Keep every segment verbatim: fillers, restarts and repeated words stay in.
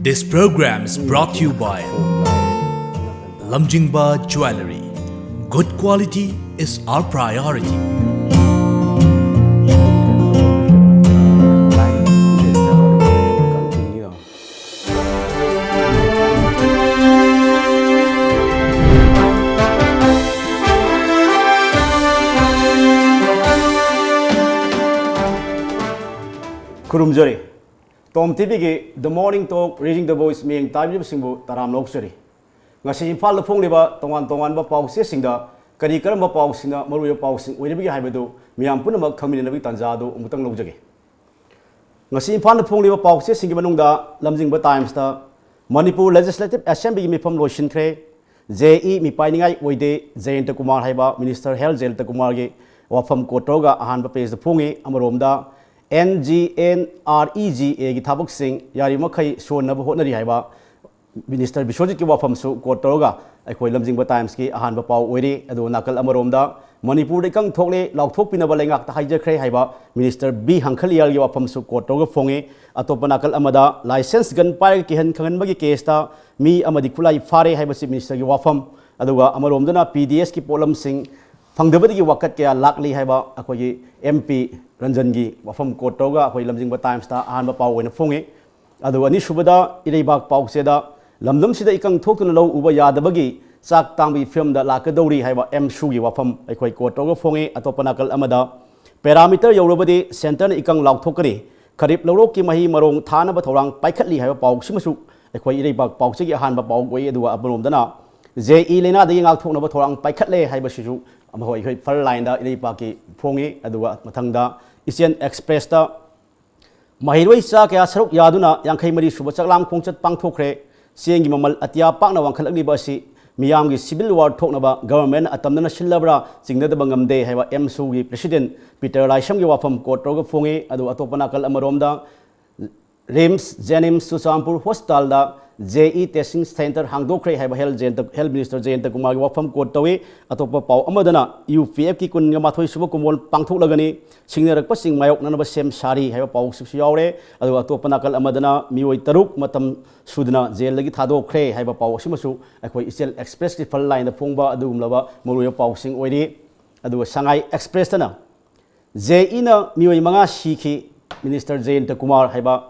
This program is brought to you by Lamjingba Jewellery. Good quality is our priority. ꯈꯨꯔꯨꯝꯖꯔꯤ꯫ Tom ꯇꯤꯚꯤꯒꯤ The Morning Talk, Raising the Voice ꯃꯤꯠꯌꯦꯡ ꯇꯥꯕꯤꯕꯁꯤꯡꯕꯨ ꯇꯔꯥꯝꯅ ꯑꯣꯛꯆꯔꯤ꯫ ꯉꯁꯤ ꯏꯝꯐꯥꯜꯗ ꯐꯣꯡꯂꯤꯕ ꯇꯣꯉꯥꯟ ꯇꯣꯉꯥꯟꯕ ꯄꯥꯎꯆꯦꯁꯤꯡꯗ ꯀꯔꯤ ꯀꯔꯝꯕ ꯄꯥꯎꯁꯤꯡꯅ ꯃꯔꯨꯑꯣꯏꯕ ꯄꯥꯎꯁꯤꯡ ꯑꯣꯏꯔꯤꯕꯒꯦ ꯍꯥꯏꯕꯗꯨ ꯃꯤꯌꯥꯝ ꯄꯨꯝꯅꯃꯛ ꯈꯪꯃꯤꯟꯅꯅꯕꯒꯤ ꯇꯥꯟꯖꯥ ꯑꯗꯨ ꯑꯃꯨꯛꯇꯪ ꯂꯧꯖꯒꯦ꯫ ꯉꯁꯤ ꯏꯝꯐꯥꯜꯗ ꯐꯣꯡꯂꯤꯕ ꯄꯥꯎꯆꯦꯁꯤꯡꯒꯤ ꯃꯅꯨꯡꯗ ꯂꯝꯖꯤꯡꯕ ꯇꯥꯏꯝꯁꯇ ꯃꯅꯤꯄꯨꯔ ꯂꯦꯖꯤꯁꯂꯦꯇꯤꯚ ꯑꯦꯁꯦꯝꯕ꯭ꯂꯤꯒꯤ ꯃꯤꯐꯝ ꯂꯣꯏꯁꯤꯟꯈ꯭ꯔꯦ, ꯖꯦ ꯏ ꯃꯤꯄꯥꯏꯅꯤꯡꯉꯥꯏ ꯑꯣꯏꯗꯦ, ꯖꯌꯦꯟꯇ ꯀꯨꯃꯥꯔ ꯍꯥꯏꯕ ꯃꯤꯅꯤꯁꯇꯔ ꯍꯦꯜꯊ ꯖꯌꯦꯟꯇ ꯀꯨꯃꯥꯔꯒꯤ ꯋꯥꯐꯝ ꯀꯣꯠ ꯇꯧꯔꯒ ꯑꯍꯥꯟꯕ ꯄꯦꯖꯇ ꯐꯣꯡꯉꯤ꯫ ꯑꯃꯔꯣꯝꯗ N G N R E G ꯑꯦꯒꯤ ꯊꯕꯛꯁꯤꯡ ꯌꯥꯔꯤꯕꯃꯈꯩ ꯁꯣꯟꯅꯕ ꯍꯣꯠꯅꯔꯤ ꯍꯥꯏꯕ ꯃꯤꯅꯤꯁꯇꯔ ꯕꯤꯁ꯭ꯋꯖꯤꯠꯀꯤ ꯋꯥꯐꯝꯁꯨ ꯀꯣꯠ ꯇꯧꯔꯒ ꯑꯩꯈꯣꯏ ꯂꯝꯖꯤꯡꯕ ꯇꯥꯏꯝꯁꯀꯤ ꯑꯍꯥꯟꯕ ꯄꯥꯎ ꯑꯣꯏꯔꯤ꯫ ꯑꯗꯨꯒ ꯅꯥꯀꯜ ꯑꯃꯔꯣꯝꯗ ꯃꯅꯤꯄꯨꯔꯗ ꯏꯀꯪ ꯊꯣꯛꯂꯦ, ꯂꯥꯎꯊꯣꯛꯄꯤꯅꯕ ꯂꯩꯉꯥꯛꯇ ꯍꯥꯏꯖꯈ꯭ꯔꯦ ꯍꯥꯏꯕ ꯃꯤꯅꯤꯁꯇꯔ ꯕꯤ ꯍꯪꯈꯂꯤꯌꯥꯜꯒꯤ ꯋꯥꯐꯝꯁꯨ ꯀꯣꯠ ꯇꯧꯔꯒ ꯐꯣꯡꯉꯤ꯫ ꯑꯇꯣꯞꯄ ꯅꯥꯀꯜ ꯑꯃꯗ ꯂꯥꯏꯁꯦꯟꯁ ꯒꯟ ꯄꯥꯏꯔꯒ ꯀꯤꯍꯟ ꯈꯪꯍꯟꯕꯒꯤ ꯀꯦꯁꯇ ꯃꯤ ꯑꯃꯗꯤ ꯈꯨꯠꯂꯥꯏ ꯐꯥꯔꯦ ꯍꯥꯏꯕꯁꯤ ꯃꯤꯅꯤꯁꯇꯔꯒꯤ ꯋꯥꯐꯝ꯫ ꯑꯗꯨꯒ ꯑꯃꯔꯣꯝꯗꯅ ꯄꯤ ꯗꯤ ꯑꯦꯁꯀꯤ ꯄꯣꯠꯂꯝꯁꯤꯡ ꯐꯪꯗꯕꯗꯒꯤ ꯋꯥꯀꯠ ꯀꯌꯥ ꯂꯥꯛꯂꯤ ꯍꯥꯏꯕ ꯑꯩꯈꯣꯏꯒꯤ ꯑꯦꯝ ꯄꯤ ꯔꯟꯖꯟꯒꯤ ꯋꯥꯐꯝ ꯀꯣꯠ ꯇꯧꯔꯒ ꯑꯩꯈꯣꯏ ꯂꯝꯖꯤꯡꯕ ꯇꯥꯏꯝꯁꯇ ꯑꯍꯥꯟꯕ ꯄꯥꯎ ꯑꯣꯏꯅ ꯐꯣꯡꯉꯤ꯫ ꯑꯗꯨꯒ ꯑꯅꯤꯁꯨꯕꯗ ꯏꯔꯩꯕꯥꯛ ꯄꯥꯎꯆꯦꯗ ꯂꯝꯗꯝꯁꯤꯗ ꯏꯀꯪ ꯊꯣꯛꯇꯨꯅ ꯂꯧ ꯎꯕ ꯌꯥꯗꯕꯒꯤ ꯆꯥꯛ ꯇꯥꯡꯕꯒꯤ ꯐꯤꯕꯝꯗ ꯂꯥꯛꯀꯗꯧꯔꯤ ꯍꯥꯏꯕ ꯑꯦꯝꯁꯨꯒꯤ ꯋꯥꯐꯝ ꯑꯩꯈꯣꯏ ꯀꯣꯠ ꯇꯧꯔꯒ ꯐꯣꯡꯉꯤ꯫ ꯑꯇꯣꯞꯄ ꯅꯥꯀꯜ ꯑꯃꯗ ꯄꯦꯔꯥꯃꯤꯇꯔ ꯌꯧꯔꯕꯗꯤ ꯁꯦꯟꯇꯔꯅ ꯏꯀꯪ ꯂꯥꯎꯊꯣꯛꯀꯅꯤ, ꯈꯔꯤꯞ ꯂꯧꯔꯣꯛꯀꯤ ꯃꯍꯩ ꯃꯔꯣꯡ ꯊꯥꯅꯕ ꯊꯧꯔꯥꯡ ꯄꯥꯏꯈꯠꯂꯤ ꯍꯥꯏꯕ ꯄꯥꯎꯁꯤꯃꯁꯨ ꯑꯩꯈꯣꯏ ꯏꯔꯩꯕꯥꯛ ꯄꯥꯎꯆꯦꯒꯤ ꯑꯍꯥꯟꯕ ꯄꯥꯎ ꯑꯣꯏ꯫ ꯑꯗꯨꯒ ꯑꯃꯔꯣꯝꯗꯅ ꯖꯦ ꯏ ꯂꯥꯏꯅꯥꯗꯒꯤ ꯉꯥꯛꯊꯣꯛꯅꯕ ꯊꯧꯔꯥꯡ ꯄꯥꯏꯈꯠꯂꯦ ꯍꯥꯏꯕꯁꯤꯁꯨ ꯑꯃ ꯑꯩꯈꯣꯏ ꯐ꯭ꯔꯟ ꯂꯥꯏꯟꯗ ꯏꯔꯩꯄꯥꯛꯀꯤ ꯐꯣꯡꯉꯤ꯫ ꯑꯗꯨꯒ ꯃꯊꯪꯗ ꯏꯆꯦꯜ ꯑꯦꯛꯁꯄ꯭ꯔꯦꯁꯇ ꯃꯍꯩꯔꯣꯏ ꯆꯥ ꯀꯌꯥ ꯁꯔꯨꯛ ꯌꯥꯗꯨꯅ ꯌꯥꯡꯈꯩ ꯃꯔꯤ ꯁꯨꯕ ꯆꯥꯛꯂꯥꯝ ꯈꯣꯡꯆꯠ ꯄꯥꯡꯊꯣꯛꯈ꯭ꯔꯦ꯫ ꯆꯦꯡꯒꯤ ꯃꯃꯜ ꯑꯇꯤꯌꯥ ꯄꯥꯛꯅ ꯋꯥꯡꯈꯠꯂꯛꯂꯤꯕ ꯑꯁꯤ ꯃꯤꯌꯥꯝꯒꯤ ꯁꯤꯚꯤꯜ ꯋꯥꯔ ꯊꯣꯛꯅꯕ ꯒꯚꯔꯟꯃꯦꯟꯠꯅ ꯑꯇꯝꯅꯅ ꯁꯤꯜꯂꯕ꯭ꯔꯥ ꯆꯤꯡꯅꯗꯕ ꯉꯝꯗꯦ ꯍꯥꯏꯕ ꯑꯦꯝꯁꯨꯒꯤ ꯄ꯭ꯔꯦꯁꯤꯗꯦꯟꯠ ꯄꯤꯇꯔ ꯂꯥꯏꯁ꯭ꯔꯝꯒꯤ ꯋꯥꯐꯝ ꯀꯣꯠ ꯇꯧꯔꯒ ꯐꯣꯡꯉꯤ꯫ ꯑꯗꯨ ꯑꯇꯣꯞꯄ ꯅꯥꯀꯜ ꯑꯃꯔꯣꯝꯗ ꯔꯤꯝꯁ, ꯖꯦꯅꯤꯝꯁ, ꯆꯨꯔꯆꯥꯟꯄꯨꯔ ꯍꯣꯁꯄꯤꯇꯥꯜꯗ ꯖꯦ ꯏ testing centre ꯍꯥꯡꯗꯣꯛꯈ꯭ꯔꯦ ꯍꯥꯏꯕ health Jayanta, health minister Jayanta Kumarꯒꯤ ꯋꯥꯐꯝ quote ꯇꯧꯏ꯫ ꯑꯇꯣꯞꯄ ꯄꯥꯎ ꯑꯃꯗꯅ ꯌꯨ ꯄꯤ ꯑꯦꯐꯀꯤ ꯀꯨꯟꯒ ꯃꯥꯊꯣꯏ ꯁꯨꯕ ꯀꯨꯝꯑꯣꯟ ꯄꯥꯡꯊꯣꯛꯂꯒꯅꯤ, ꯁꯤꯡꯅꯔꯛꯄꯁꯤꯡ ꯃꯥꯌꯣꯛꯅꯅꯕ ꯁꯦꯝ ꯁꯥꯔꯤ ꯍꯥꯏꯕ ꯄꯥꯎꯁꯤꯁꯨ ꯌꯥꯎꯔꯦ꯫ ꯑꯗꯨꯒ ꯑꯇꯣꯞꯄ ꯅꯥꯀꯜ ꯑꯃꯗꯅ ꯃꯤꯑꯣꯏ ꯇꯔꯨꯛ ꯃꯇꯝ ꯁꯨꯗꯅ ꯖꯦꯜꯗꯒꯤ ꯊꯥꯗꯣꯛꯈ꯭ꯔꯦ ꯍꯥꯏꯕ ꯄꯥꯎ ꯑꯁꯤꯃꯁꯨ ꯑꯩꯈꯣꯏ ꯏꯆꯦꯜ ꯑꯦꯛꯁꯄ꯭ꯔꯦꯁꯀꯤ front lineꯗ ꯐꯣꯡꯕ ꯑꯗꯨꯒꯨꯝꯂꯕ ꯃꯔꯨꯑꯣꯏꯕ ꯄꯥꯎꯁꯤꯡ ꯑꯣꯏꯔꯤ꯫ ꯑꯗꯨꯒ ꯁꯉꯥꯏ ꯑꯦꯛꯁꯄ꯭ꯔꯦꯁꯇꯅ ꯖꯦ ꯏꯅ ꯃꯤꯑꯣꯏ ꯃꯉꯥ ꯁꯤꯈꯤ, minister Jayanta Kumar ꯍꯥꯏꯕ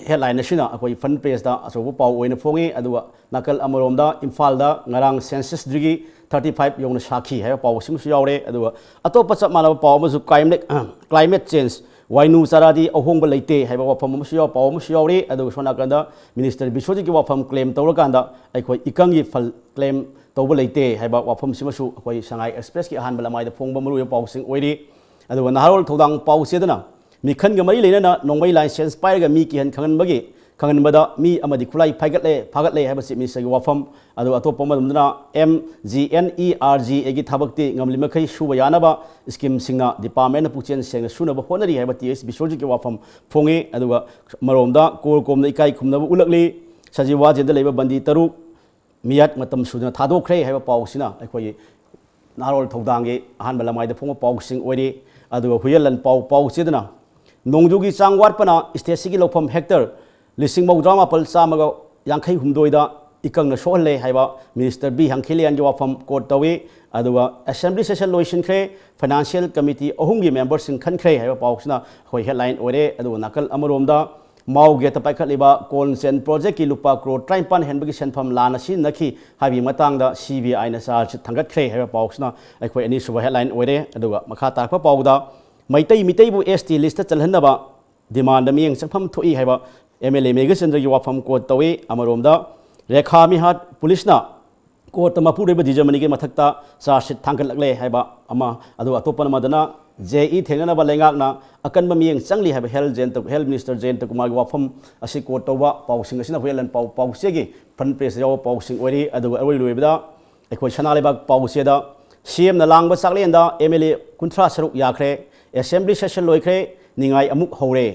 headline ꯑꯁꯤꯅ ꯑꯩꯈꯣꯏ front pageꯇ ꯑꯆꯧꯕ ꯄꯥꯎ ꯑꯣꯏꯅ ꯐꯣꯡꯉꯤ꯫ ꯑꯗꯨꯒ ꯅꯥꯀꯜ ꯑꯃꯔꯣꯝꯗ ꯏꯝꯐꯥꯜꯗ ꯉꯔꯥꯡ census degree thirty five ꯌꯧꯅ ꯁꯥꯈꯤ ꯍꯥꯏꯕ ꯄꯥꯎ ꯑꯁꯤꯃꯁꯨ ꯌꯥꯎꯔꯦ꯫ ꯑꯗꯨꯒ ꯑꯇꯣꯞꯄ ꯆꯞ ꯃꯥꯟꯅꯕ ꯄꯥꯎ ꯑꯃꯁꯨ climate, climate change, ꯋꯥꯏꯅꯨ ꯆꯥꯔꯥꯗꯤ ꯑꯍꯣꯡꯕ ꯂꯩꯇꯦ ꯍꯥꯏꯕ ꯋꯥꯐꯝ ꯑꯃꯁꯨ ꯌꯥꯎ-, ꯄꯥꯎ ꯑꯃꯁꯨ ꯌꯥꯎꯔꯤ꯫ ꯑꯗꯨꯒ ꯁꯣꯝ ꯅꯥꯀꯟꯗ minister ꯕꯤꯁ꯭ꯋꯖꯤꯠꯀꯤ ꯋꯥꯐꯝ claim ꯇꯧꯔꯀꯥꯟꯗ ꯑꯩꯈꯣꯏ ꯏꯀꯪꯒꯤ ꯐꯜ claim ꯇꯧꯕ ꯂꯩꯇꯦ ꯍꯥꯏꯕ ꯋꯥꯐꯝꯁꯤꯃꯁꯨ ꯑꯩꯈꯣꯏ ꯁꯉꯥꯏ ꯑꯦꯛꯁꯄ꯭ꯔꯦꯁꯀꯤ ꯑꯍꯥꯟꯕ ꯂꯃꯥꯏꯗ ꯐꯣꯡꯕ ꯃꯔꯨꯑꯣꯏꯕ ꯄꯥꯎꯁꯤꯡ ꯑꯣꯏꯔꯤ꯫ ꯑꯗꯨꯒ ꯅꯍꯥꯔꯣꯜ ꯊꯧꯗꯥꯡ ꯄꯥꯎꯆꯦꯗꯅ ꯃꯤꯈꯜꯒ ꯃꯔꯤ ꯂꯩꯅꯅ ꯅꯣꯡꯃꯩ license ꯄꯥꯏꯔꯒ ꯃꯤ ꯀꯤꯍꯟ ꯈꯪꯍꯟꯕꯒꯤ, ꯈꯪꯍꯟꯕꯗ ꯃꯤ ꯑꯃꯗꯤ ꯈꯨꯠꯂꯥꯏ ꯄꯥꯏꯒꯠꯂꯦ, ꯐꯥꯒꯠꯂꯦ ꯍꯥꯏꯕꯁꯤ ministerꯒꯤ ꯋꯥꯐꯝ꯫ ꯑꯗꯨꯒ ꯑꯇꯣꯞꯄ ꯑꯃꯔꯣꯝꯗꯅ M G N E R G Aꯒꯤ ꯊꯕꯛꯇꯤ ꯉꯝꯂꯤꯃꯈꯩ ꯁꯨꯕ ꯌꯥꯅꯕ schemeꯁꯤꯡꯅ departmentꯅ ꯄꯨꯛꯆꯦꯜ ꯁꯦꯡꯅ ꯁꯨꯅꯕ ꯍꯣꯠꯅꯔꯤ ꯍꯥꯏꯕ ꯇꯤ ꯑꯦꯁ ꯕꯤꯁ꯭ꯋꯖꯤꯠꯀꯤ ꯋꯥꯐꯝ ꯐꯣꯡꯉꯤ꯫ ꯑꯗꯨꯒ ꯃꯔꯣꯝꯗ ꯀꯣꯔ ꯀꯣꯝꯅ ꯏꯀꯥꯏ ꯈꯨꯝꯅꯕ ꯎꯠꯂꯛꯂꯤ꯫ ꯁꯖꯤꯋꯥꯖꯦꯟꯗ ꯂꯩꯕ ꯕꯟꯗꯤ ꯇꯔꯨꯛ ꯃꯤꯌꯥꯠ ꯃꯇꯝ ꯁꯨꯗꯅ ꯊꯥꯗꯣꯛꯈ꯭ꯔꯦ ꯍꯥꯏꯕ ꯄꯥꯎꯁꯤꯅ ꯑꯩꯈꯣꯏꯒꯤ ꯅꯍꯥꯔꯣꯜ ꯊꯧꯗꯥꯡꯒꯤ ꯑꯍꯥꯟꯕ ꯂꯃꯥꯏꯗ ꯐꯣꯡꯕ ꯄꯥꯎꯁꯤꯡ ꯑꯣꯏꯔꯤ꯫ ꯑꯗꯨꯒ ꯍꯨꯏꯌꯦꯟꯂꯟ ꯄꯥꯎ, ꯄꯥꯎꯆꯦꯗꯅ ꯅꯣꯡꯖꯨꯒꯤ ꯆꯥꯡ ꯋꯥꯠꯄꯅ stateꯁꯤꯒꯤ ꯂꯧꯐꯝ hectare ꯂꯤꯁꯤꯡ ꯃꯧꯗ꯭ꯔꯥ ꯃꯥꯄꯜ ꯆꯥꯝꯃꯒ ꯌꯥꯡꯈꯩ ꯍꯨꯝꯗꯣꯏꯗ ꯏꯀꯪꯅ ꯁꯣꯛꯍꯜꯂꯦ ꯍꯥꯏꯕ minister ꯕꯤ ꯍꯪꯈꯤꯂꯤꯌꯥꯟꯒꯤ ꯋꯥꯐꯝ quote ꯇꯧꯏ꯫ ꯑꯗꯨꯒ assembly session ꯂꯣꯏꯁꯤꯟꯈ꯭ꯔꯦ, financial committee ꯑꯍꯨꯝꯒꯤ memberꯁꯤꯡ ꯈꯟꯈ꯭ꯔꯦ ꯍꯥꯏꯕ ꯄꯥꯎꯁꯤꯅ ꯑꯩꯈꯣꯏ headline ꯑꯣꯏꯔꯦ꯫ ꯑꯗꯨꯒ ꯅꯥꯀꯜ ꯑꯃꯔꯣꯝꯗ ꯃꯥꯎ ꯒꯦꯠꯇ ꯄꯥꯏꯈꯠꯂꯤꯕ ꯀꯣꯟꯁꯦꯟ ꯄ꯭ꯔꯣꯖꯦꯛꯀꯤ ꯂꯨꯄꯥ ꯀ꯭ꯔꯣꯔ ꯇꯔꯥꯅꯤꯄꯥꯟ ꯍꯦꯟꯕꯒꯤ ꯁꯦꯟꯐꯝ ꯂꯥꯟꯅ ꯁꯤꯖꯤꯟꯅꯈꯤ ꯍꯥꯏꯕꯒꯤ ꯃꯇꯥꯡꯗ ꯁꯤ ꯕꯤ ꯑꯥꯏꯅ ꯆꯥꯔꯖ ꯁꯤꯠ ꯊꯥꯡꯒꯠꯈ꯭ꯔꯦ ꯍꯥꯏꯕ ꯄꯥꯎꯁꯤꯅ ꯑꯩꯈꯣꯏ ꯑꯅꯤꯁꯨꯕ headline ꯑꯣꯏꯔꯦ꯫ ꯑꯗꯨꯒ ꯃꯈꯥ ꯇꯥꯔꯛꯄ ꯄꯥꯎꯗ ꯃꯩꯇꯩ ꯃꯤꯇꯩꯕꯨ S T listꯇ ꯆꯜꯍꯟꯅꯕ demandꯗ ꯃꯤꯠꯌꯦꯡ ꯆꯪꯐꯝ ꯊꯣꯛꯏ ꯍꯥꯏꯕ M L A ꯃꯦꯘꯆꯟꯗ꯭ꯔꯒꯤ ꯋꯥꯐꯝ quote ꯇꯧꯏ꯫ ꯑꯃꯔꯣꯝꯗ ꯔꯦꯈꯥ ꯃꯤꯍꯥꯠ ꯄꯨꯂꯤꯁꯅ ꯀꯣꯔꯠꯇ ꯃꯄꯨꯔꯣꯏꯕ ꯗꯤꯖꯃꯅꯤꯒꯤ ꯃꯊꯛꯇ ꯆꯥꯔꯖ ꯁꯤꯠ ꯊꯥꯡꯒꯠꯂꯛꯂꯦ ꯍꯥꯏꯕ ꯑꯃ, ꯑꯗꯨꯒ ꯑꯇꯣꯞꯄ ꯑꯃꯗꯅ ꯖꯦ ꯏ ꯊꯦꯡꯅꯅꯕ ꯂꯩꯉꯥꯛꯅ ꯑꯀꯟꯕ ꯃꯤꯠꯌꯦꯡ ꯆꯪꯂꯤ ꯍꯥꯏꯕ health Jayanta, health minister Jayanta Kumarꯒꯤ ꯋꯥꯐꯝ ꯑꯁꯤ quote ꯇꯧꯕ ꯄꯥꯎꯁꯤꯡ ꯑꯁꯤꯅ ꯍꯨꯏꯌꯦꯟꯂꯟ ꯄꯥꯎ, ꯄꯥꯎꯆꯦꯒꯤ front pageꯇ ꯌꯥꯎꯕ ꯄꯥꯎꯁꯤꯡ ꯑꯣꯏꯔꯤ꯫ ꯑꯗꯨꯒ ꯑꯔꯣꯏ ꯂꯣꯏꯕꯗ ꯑꯩꯈꯣꯏ ꯁꯅꯥ ꯂꯩꯕꯥꯛ ꯄꯥꯎꯆꯦꯗ ꯁꯤ ꯑꯦꯝꯅ ꯂꯥꯡꯕ ꯆꯥꯛꯂꯦꯟꯗ M L A ꯀꯨꯟꯊ꯭ꯔꯥ ꯁꯔꯨꯛ ꯌꯥꯈ꯭ꯔꯦ, assembly session ꯂꯣꯏꯈ꯭ꯔꯦ, ꯅꯤꯡꯉꯥꯏ ꯑꯃꯨꯛ ꯍꯧꯔꯦ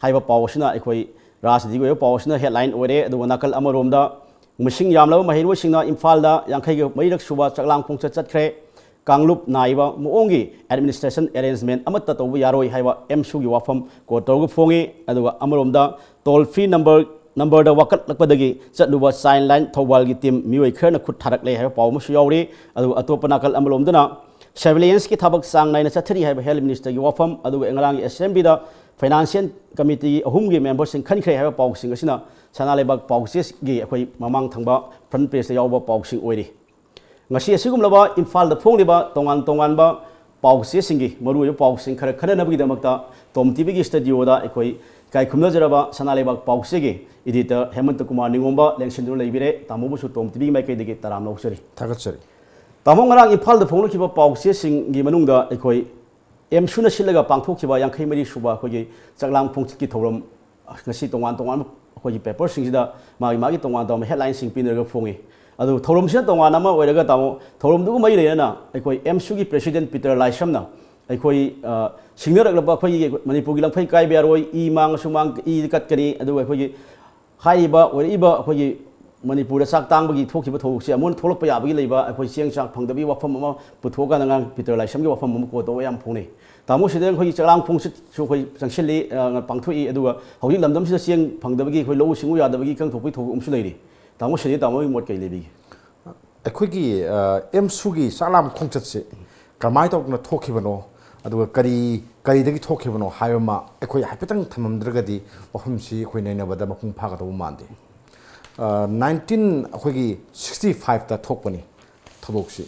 ꯍꯥꯏꯕ ꯄꯥꯎ ꯑꯁꯤꯅ ꯑꯩꯈꯣꯏ ꯇꯔꯥꯁꯤꯗꯒꯤ ꯑꯣꯏꯕ ꯄꯥꯎ ꯑꯁꯤꯅ headline ꯑꯣꯏꯔꯦ꯫ ꯑꯗꯨꯒ ꯅꯥꯀꯜ ꯑꯃꯔꯣꯝꯗ ꯃꯁꯤꯡ ꯌꯥꯝꯂꯕ ꯃꯍꯩꯔꯣꯏꯁꯤꯡꯅ ꯏꯝꯐꯥꯜꯗ ꯌꯥꯡꯈꯩꯒ ꯃꯔꯤꯔꯛ ꯁꯨꯕ ꯆꯥꯛꯂꯥꯡ ꯈꯣꯡꯆꯠ ꯆꯠꯈ꯭ꯔꯦ꯫ ꯀꯥꯡꯂꯨꯞ ꯅꯥꯏꯕ ꯃꯑꯣꯡꯒꯤ administration arrangement ꯑꯃꯠꯇ ꯇꯧꯕ ꯌꯥꯔꯣꯏ ꯍꯥꯏꯕ ꯑꯦꯝꯁꯨꯒꯤ ꯋꯥꯐꯝ ꯀꯣꯔꯠ ꯇꯧꯔꯒ ꯐꯣꯡꯉꯤ꯫ ꯑꯗꯨꯒ ꯑꯃꯔꯣꯝꯗ toll free number numberꯗ ꯋꯥꯀꯠꯂꯛꯄꯗꯒꯤ ꯆꯠꯂꯨꯕ Childline ꯊꯧꯕꯥꯜꯒꯤ team ꯃꯤꯑꯣꯏ ꯈꯔꯅ ꯈꯨꯠ ꯊꯥꯔꯛꯂꯦ ꯍꯥꯏꯕ ꯄꯥꯎ ꯑꯃꯁꯨ ꯌꯥꯎꯔꯤ꯫ ꯑꯗꯨꯒ ꯑꯇꯣꯞꯄ ꯅꯥꯀꯜ ꯑꯃꯔꯣꯝꯗꯅ surveillanceꯀꯤ ꯊꯕꯛ ꯆꯥꯡ ꯅꯥꯏꯅ ꯆꯠꯊꯔꯤ ꯍꯥꯏꯕ health ministerꯒꯤ ꯋꯥꯐꯝ, ꯑꯗꯨꯒ ꯉꯔꯥꯡꯒꯤ assemblyꯗ financial committee ꯑꯍꯨꯝꯒꯤ memberꯁꯤꯡ ꯈꯟꯈ꯭ꯔꯦ ꯍꯥꯏꯕ ꯄꯥꯎꯁꯤꯡ ꯑꯁꯤꯅ ꯁꯅꯥ ꯂꯩꯕꯥꯛ ꯄꯥꯎꯆꯦꯒꯤ ꯑꯩꯈꯣꯏ ꯃꯃꯥꯡ ꯊꯪꯕ front pageꯇ ꯌꯥꯎꯕ ꯄꯥꯎꯁꯤꯡ ꯑꯣꯏꯔꯤ꯫ ꯉꯁꯤ ꯑꯁꯤꯒꯨꯝꯂꯕ ꯏꯝꯐꯥꯜꯗ ꯐꯣꯡꯂꯤꯕ ꯇꯣꯉꯥꯟ ꯇꯣꯉꯥꯟꯕ ꯄꯥꯎꯆꯦꯁꯤꯡꯒꯤ ꯃꯔꯨꯑꯣꯏꯕ ꯄꯥꯎꯁꯤꯡ ꯈꯔ ꯈꯟꯅꯅꯕꯒꯤꯗꯃꯛꯇ ꯇꯣꯝ ꯇꯤꯚꯤꯒꯤ studioꯗ ꯑꯩꯈꯣꯏ ꯏꯀꯥꯏ ꯈꯨꯝꯅꯖꯔꯕ ꯁꯅꯥ ꯂꯩꯕꯥꯛ ꯄꯥꯎꯆꯦꯒꯤ editor ꯍꯦꯃꯟꯇ ꯀꯨꯃꯥꯔ ꯅꯤꯉꯣꯝꯕ ꯂꯦꯡꯁꯤꯟꯗꯨꯅ ꯂꯩꯕꯤꯔꯦ꯫ ꯇꯥꯃꯣꯕꯨꯁꯨ ꯇꯣꯝ ꯇꯤꯚꯤꯒꯤ ꯃꯥꯏꯀꯩꯗꯒꯤ ꯇꯔꯥꯝꯅ ꯑꯣꯛꯆꯔꯤ꯫ ꯊꯥꯒꯠꯆꯔꯤ꯫ ꯇꯥꯃꯣ, ꯉꯔꯥꯡ ꯏꯝꯐꯥꯜꯗ ꯐꯣꯡꯂꯛꯈꯤꯕ ꯄꯥꯎꯆꯦꯁꯤꯡꯒꯤ ꯃꯅꯨꯡꯗ ꯑꯩꯈꯣꯏ ꯑꯦꯝꯁꯨꯅ ꯁꯤꯜꯂꯒ ꯄꯥꯡꯊꯣꯛꯈꯤꯕ ꯌꯥꯡꯈꯩ ꯃꯔꯤ ꯁꯨꯕ ꯑꯩꯈꯣꯏꯒꯤ ꯆꯥꯛꯂꯥꯡ ꯈꯣꯡꯆꯠꯀꯤ ꯊꯧꯔꯝ ꯉꯁꯤ ꯇꯣꯉꯥꯟ ꯇꯣꯉꯥꯟꯕ ꯑꯩꯈꯣꯏꯒꯤ paperꯁꯤꯡꯁꯤꯗ ꯃꯥꯒꯤ ꯃꯥꯒꯤ ꯇꯣꯉꯥꯟ ꯇꯣꯉꯥꯟꯕ headlineꯁꯤꯡ ꯄꯤꯅꯔꯒ ꯐꯣꯡꯉꯤ꯫ ꯑꯗꯨ ꯊꯧꯔꯝꯁꯤꯅ ꯇꯣꯉꯥꯟ ꯑꯃ ꯑꯣꯏꯔꯒ ꯇꯥꯃꯣ, ꯊꯧꯔꯝꯗꯨꯒ ꯃꯔꯤ ꯂꯩꯅꯅ ꯑꯩꯈꯣꯏ ꯑꯦꯝꯁꯨꯒꯤ president ꯄꯤꯇꯔ ꯂꯥꯏꯁ꯭ꯔꯝꯅ ꯑꯩꯈꯣꯏ, ꯑ, ꯁꯤꯡꯅꯔꯛꯂꯕ ꯑꯩꯈꯣꯏꯒꯤ ꯃꯅꯤꯄꯨꯔꯒꯤ ꯂꯝꯈꯩ ꯀꯥꯏꯕ ꯌꯥꯔꯣꯏ, ꯏ ꯃꯥꯡꯉꯁꯨ ꯃꯥꯡ-, ꯏ ꯀꯠꯀꯅꯤ, ꯑꯗꯨꯒ ꯑꯩꯈꯣꯏꯒꯤ ꯍꯥꯏꯔꯤꯕ ꯑꯣꯏꯔꯛꯏꯕ ꯑꯩꯈꯣꯏꯒꯤ ꯃꯅꯤꯄꯨꯔꯗ ꯆꯥꯛ ꯇꯥꯡꯕꯒꯤ ꯊꯣꯛꯈꯤꯕ ꯊꯧꯗꯣꯛꯁꯦ ꯑꯃꯨꯛ ꯍꯟꯅ ꯊꯣꯛꯂꯛꯄ ꯌꯥꯕꯒꯤ ꯂꯩꯕ ꯑꯩꯈꯣꯏ ꯆꯦꯡ ꯆꯥꯛ ꯐꯪꯗꯕꯒꯤ ꯋꯥꯐꯝ ꯑꯃ ꯄꯨꯊꯣꯛꯑꯀꯥꯟꯗ ꯉꯔꯥꯡ ꯄꯤꯇꯔ ꯂꯥꯏꯁ꯭ꯔꯝꯒꯤ ꯋꯥꯐꯝ ꯑꯃ ꯀꯣꯠ ꯇꯧꯕ ꯌꯥꯝ ꯐꯣꯡꯅꯩ꯫ ꯇꯥꯃꯣ, ꯁꯤꯗ ꯑꯩꯈꯣꯏꯒꯤ ꯆꯥꯛꯂꯥꯡ ꯈꯣꯡꯆꯠꯁꯨ ꯑꯩꯈꯣꯏ ꯆꯪꯁꯤꯜꯂꯤ, ꯑ, ꯄꯥꯡꯊꯣꯛꯏ, ꯑꯗꯨꯒ ꯍꯧꯖꯤꯛ ꯂꯝꯗꯝꯁꯤꯗ ꯆꯦꯡ ꯐꯪꯗꯕꯒꯤ ꯑꯩꯈꯣꯏ ꯂꯧꯎ ꯁꯤꯡꯎ ꯌꯥꯗꯕꯒꯤ ꯏꯀꯪ ꯊꯣꯛꯄꯒꯤ ꯊꯧꯗꯣꯛ ꯑꯃꯁꯨ ꯂꯩꯔꯤ꯫ ꯇꯥꯃꯣ, ꯁꯤꯗꯤ ꯇꯥꯃꯣꯒꯤ ꯃꯣꯠ ꯀꯔꯤ ꯂꯩꯕꯤꯒꯦ? ꯑꯩꯈꯣꯏꯒꯤ, ꯑ, ꯑꯦꯝꯁꯨꯒꯤ ꯆꯥꯛꯂꯥꯝ ꯈꯣꯡꯆꯠꯁꯦ ꯀꯃꯥꯏꯅ ꯇꯧꯗꯅ ꯊꯣꯛꯈꯤꯕꯅꯣ, ꯑꯗꯨꯒ ꯀꯔꯤ, ꯀꯔꯤꯗꯒꯤ ꯊꯣꯛꯈꯤꯕꯅꯣ ꯍꯥꯏꯕ ꯑꯃ ꯑꯩꯈꯣꯏ ꯍꯥꯏꯐꯦꯠꯇꯪ ꯊꯝꯃꯝꯗ꯭ꯔꯒꯗꯤ ꯋꯥꯐꯝꯁꯤ ꯑꯩꯈꯣꯏ ꯅꯩꯅꯕꯗ ꯃꯄꯨꯡ ꯐꯥꯒꯗꯧꯕ ꯃꯥꯟꯗꯦ꯫ ꯑ, nineteen ꯑꯩꯈꯣꯏꯒꯤ sixty fiveꯇ ꯊꯣꯛꯄꯅꯤ ꯊꯧꯗꯣꯛꯁꯤ꯫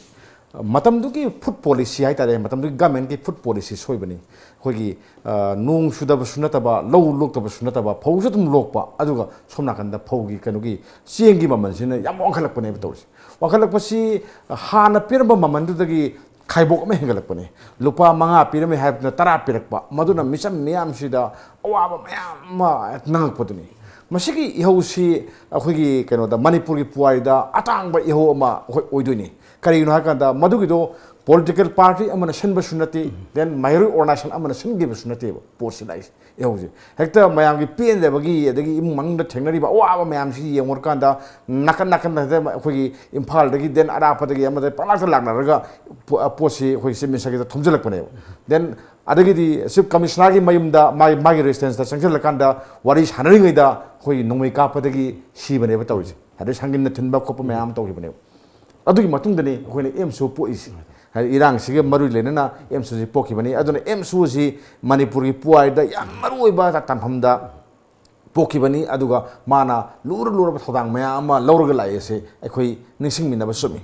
ꯃꯇꯝꯗꯨꯒꯤ food policy ꯍꯥꯏꯇꯥꯔꯦ, ꯃꯇꯝꯗꯨꯒꯤ governmentꯀꯤ food policy ꯁꯣꯏꯕꯅꯤ꯫ ꯑꯩꯈꯣꯏꯒꯤ, ꯑ, ꯅꯣꯡ ꯆꯨꯗꯕꯁꯨ ꯅꯠꯇꯕ, ꯂꯧ ꯂꯣꯛꯇꯕꯁꯨ ꯅꯠꯇꯕ, ꯐꯧꯁꯨ ꯑꯗꯨꯝ ꯂꯣꯛꯄ, ꯑꯗꯨꯒ ꯁꯣꯝ ꯅꯥꯀꯟꯗ ꯐꯧꯒꯤ ꯀꯩꯅꯣꯒꯤ ꯆꯦꯡꯒꯤ ꯃꯃꯜꯁꯤꯅ ꯌꯥꯝ ꯋꯥꯡꯈꯠꯂꯛꯄꯅꯦꯕ ꯇꯧꯔꯤꯁꯦ꯫ ꯋꯥꯡꯈꯠꯂꯛꯄꯁꯤ ꯍꯥꯟꯅ ꯄꯤꯔꯝꯕ ꯃꯃꯜꯗꯨꯗꯒꯤ ꯈꯥꯏꯕꯣꯛ ꯑꯃ ꯍꯦꯟꯒꯠꯂꯛꯄꯅꯦ꯫ ꯂꯨꯄꯥ ꯃꯉꯥ ꯄꯤꯔꯝꯃꯦ ꯍꯥꯏꯕꯗꯨꯅ ꯇꯔꯥ ꯄꯤꯔꯛꯄ, ꯃꯗꯨꯅ ꯃꯤꯆꯝ ꯃꯤꯌꯥꯝꯁꯤꯗ ꯑꯋꯥꯕ ꯃꯌꯥꯝ ꯑꯃ ꯅꯪꯉꯛꯄꯗꯨꯅꯤ꯫ ꯃꯁꯤꯒꯤ ꯏꯍꯧꯁꯤ ꯑꯩꯈꯣꯏꯒꯤ ꯀꯩꯅꯣꯗ, ꯃꯅꯤꯄꯨꯔꯒꯤ ꯄꯨꯋꯥꯔꯤꯗ ꯑꯇꯥꯡꯕ ꯏꯍꯧ ꯑꯃ ꯑꯩꯈꯣꯏ ꯑꯣꯏꯗꯣꯏꯅꯤ꯫ ꯀꯔꯤꯒꯤꯅꯣ ꯍꯥꯏꯀꯥꯟꯗ ꯃꯗꯨꯒꯤꯗꯣ political party ꯑꯃꯅ ꯁꯤꯟꯕꯁꯨ ꯅꯠꯇꯦ, then ꯃꯍꯩꯔꯣꯏ organization ꯑꯃꯅ ꯁꯤꯟꯈꯤꯕꯁꯨ ꯅꯠꯇꯦꯕ ꯄꯣꯠꯁꯤ ꯂꯥꯛꯏꯁꯦ꯫ ꯏꯍꯧꯁꯦ ꯍꯦꯛꯇ ꯃꯌꯥꯝꯒꯤ ꯄꯦꯟꯗꯕꯒꯤ, ꯑꯗꯒꯤ ꯏꯃꯨꯡ ꯃꯅꯨꯡꯗ ꯊꯦꯡꯅꯔꯤꯕ ꯑꯋꯥꯕ ꯃꯌꯥꯝꯁꯤ ꯌꯦꯡꯉꯨꯔꯀꯥꯟꯗ ꯅꯥꯀꯟ ꯅꯥꯀꯟꯗ ꯍꯦꯛꯇ ꯑꯩꯈꯣꯏꯒꯤ ꯏꯝꯐꯥꯜꯗꯒꯤ, then ꯑꯔꯥꯞꯄꯗꯒꯤ ꯑꯃꯗ ꯄꯪꯂꯥꯛꯇ ꯂꯥꯛꯅꯔꯒ ꯄꯣ-, ꯄꯣꯠꯁꯤ ꯑꯩꯈꯣꯏ Chief Ministerꯒꯤꯗ ꯊꯣꯝꯖꯤꯜꯂꯛꯄꯅꯦꯕ꯫ Then ꯑꯗꯒꯤꯗꯤ Chief Commissionerꯒꯤ ꯃꯌꯨꯝꯗ ꯃꯥꯒꯤ, ꯃꯥꯒꯤ residenceꯇ ꯆꯪꯁꯤꯜꯂꯀꯥꯟꯗ ꯋꯥꯔꯤ ꯁꯥꯟꯅꯔꯤꯉꯩꯗ ꯑꯩꯈꯣꯏꯒꯤ ꯅꯣꯡꯃꯩ ꯀꯥꯞꯄꯗꯒꯤ ꯁꯤꯕꯅꯦꯕ ꯇꯧꯔꯤꯁꯦ꯫ ꯑꯗꯩ ꯁꯪꯒꯤꯟꯅ ꯊꯤꯟꯕ ꯈꯣꯠꯄ ꯃꯌꯥꯝ ꯑꯃ ꯇꯧꯈꯤꯕꯅꯦꯕ꯫ ꯑꯗꯨꯒꯤ ꯃꯇꯨꯡꯗꯅꯤ ꯑꯩꯈꯣꯏꯅ ꯑꯦꯝꯁꯨ ꯄꯣꯛꯏꯁꯦ꯫ ꯍꯥꯏꯗꯤ ꯏꯔꯥꯡꯁꯤꯒ ꯃꯔꯤ ꯂꯩꯅꯅ ꯑꯦꯝꯁꯨꯁꯤ ꯄꯣꯛꯈꯤꯕꯅꯤ꯫ ꯑꯗꯨꯅ ꯑꯦꯝꯁꯨꯁꯤ ꯃꯅꯤꯄꯨꯔꯒꯤ ꯄꯨꯋꯥꯔꯤꯗ ꯌꯥꯝ ꯃꯔꯨꯑꯣꯏꯕ ꯇꯥꯟꯐꯝꯗ ꯄꯣꯛꯈꯤꯕꯅꯤ꯫ ꯑꯗꯨꯒ ꯃꯥꯅ ꯂꯨꯔ ꯂꯨꯔꯕ ꯊꯧꯗꯥꯡ ꯃꯌꯥꯝ ꯑꯃ ꯂꯧꯔꯒ ꯂꯥꯛꯏ ꯑꯁꯤ ꯑꯩꯈꯣꯏ ꯅꯤꯡꯁꯤꯡꯃꯤꯟꯅꯕ ꯆꯨꯝꯃꯤ꯫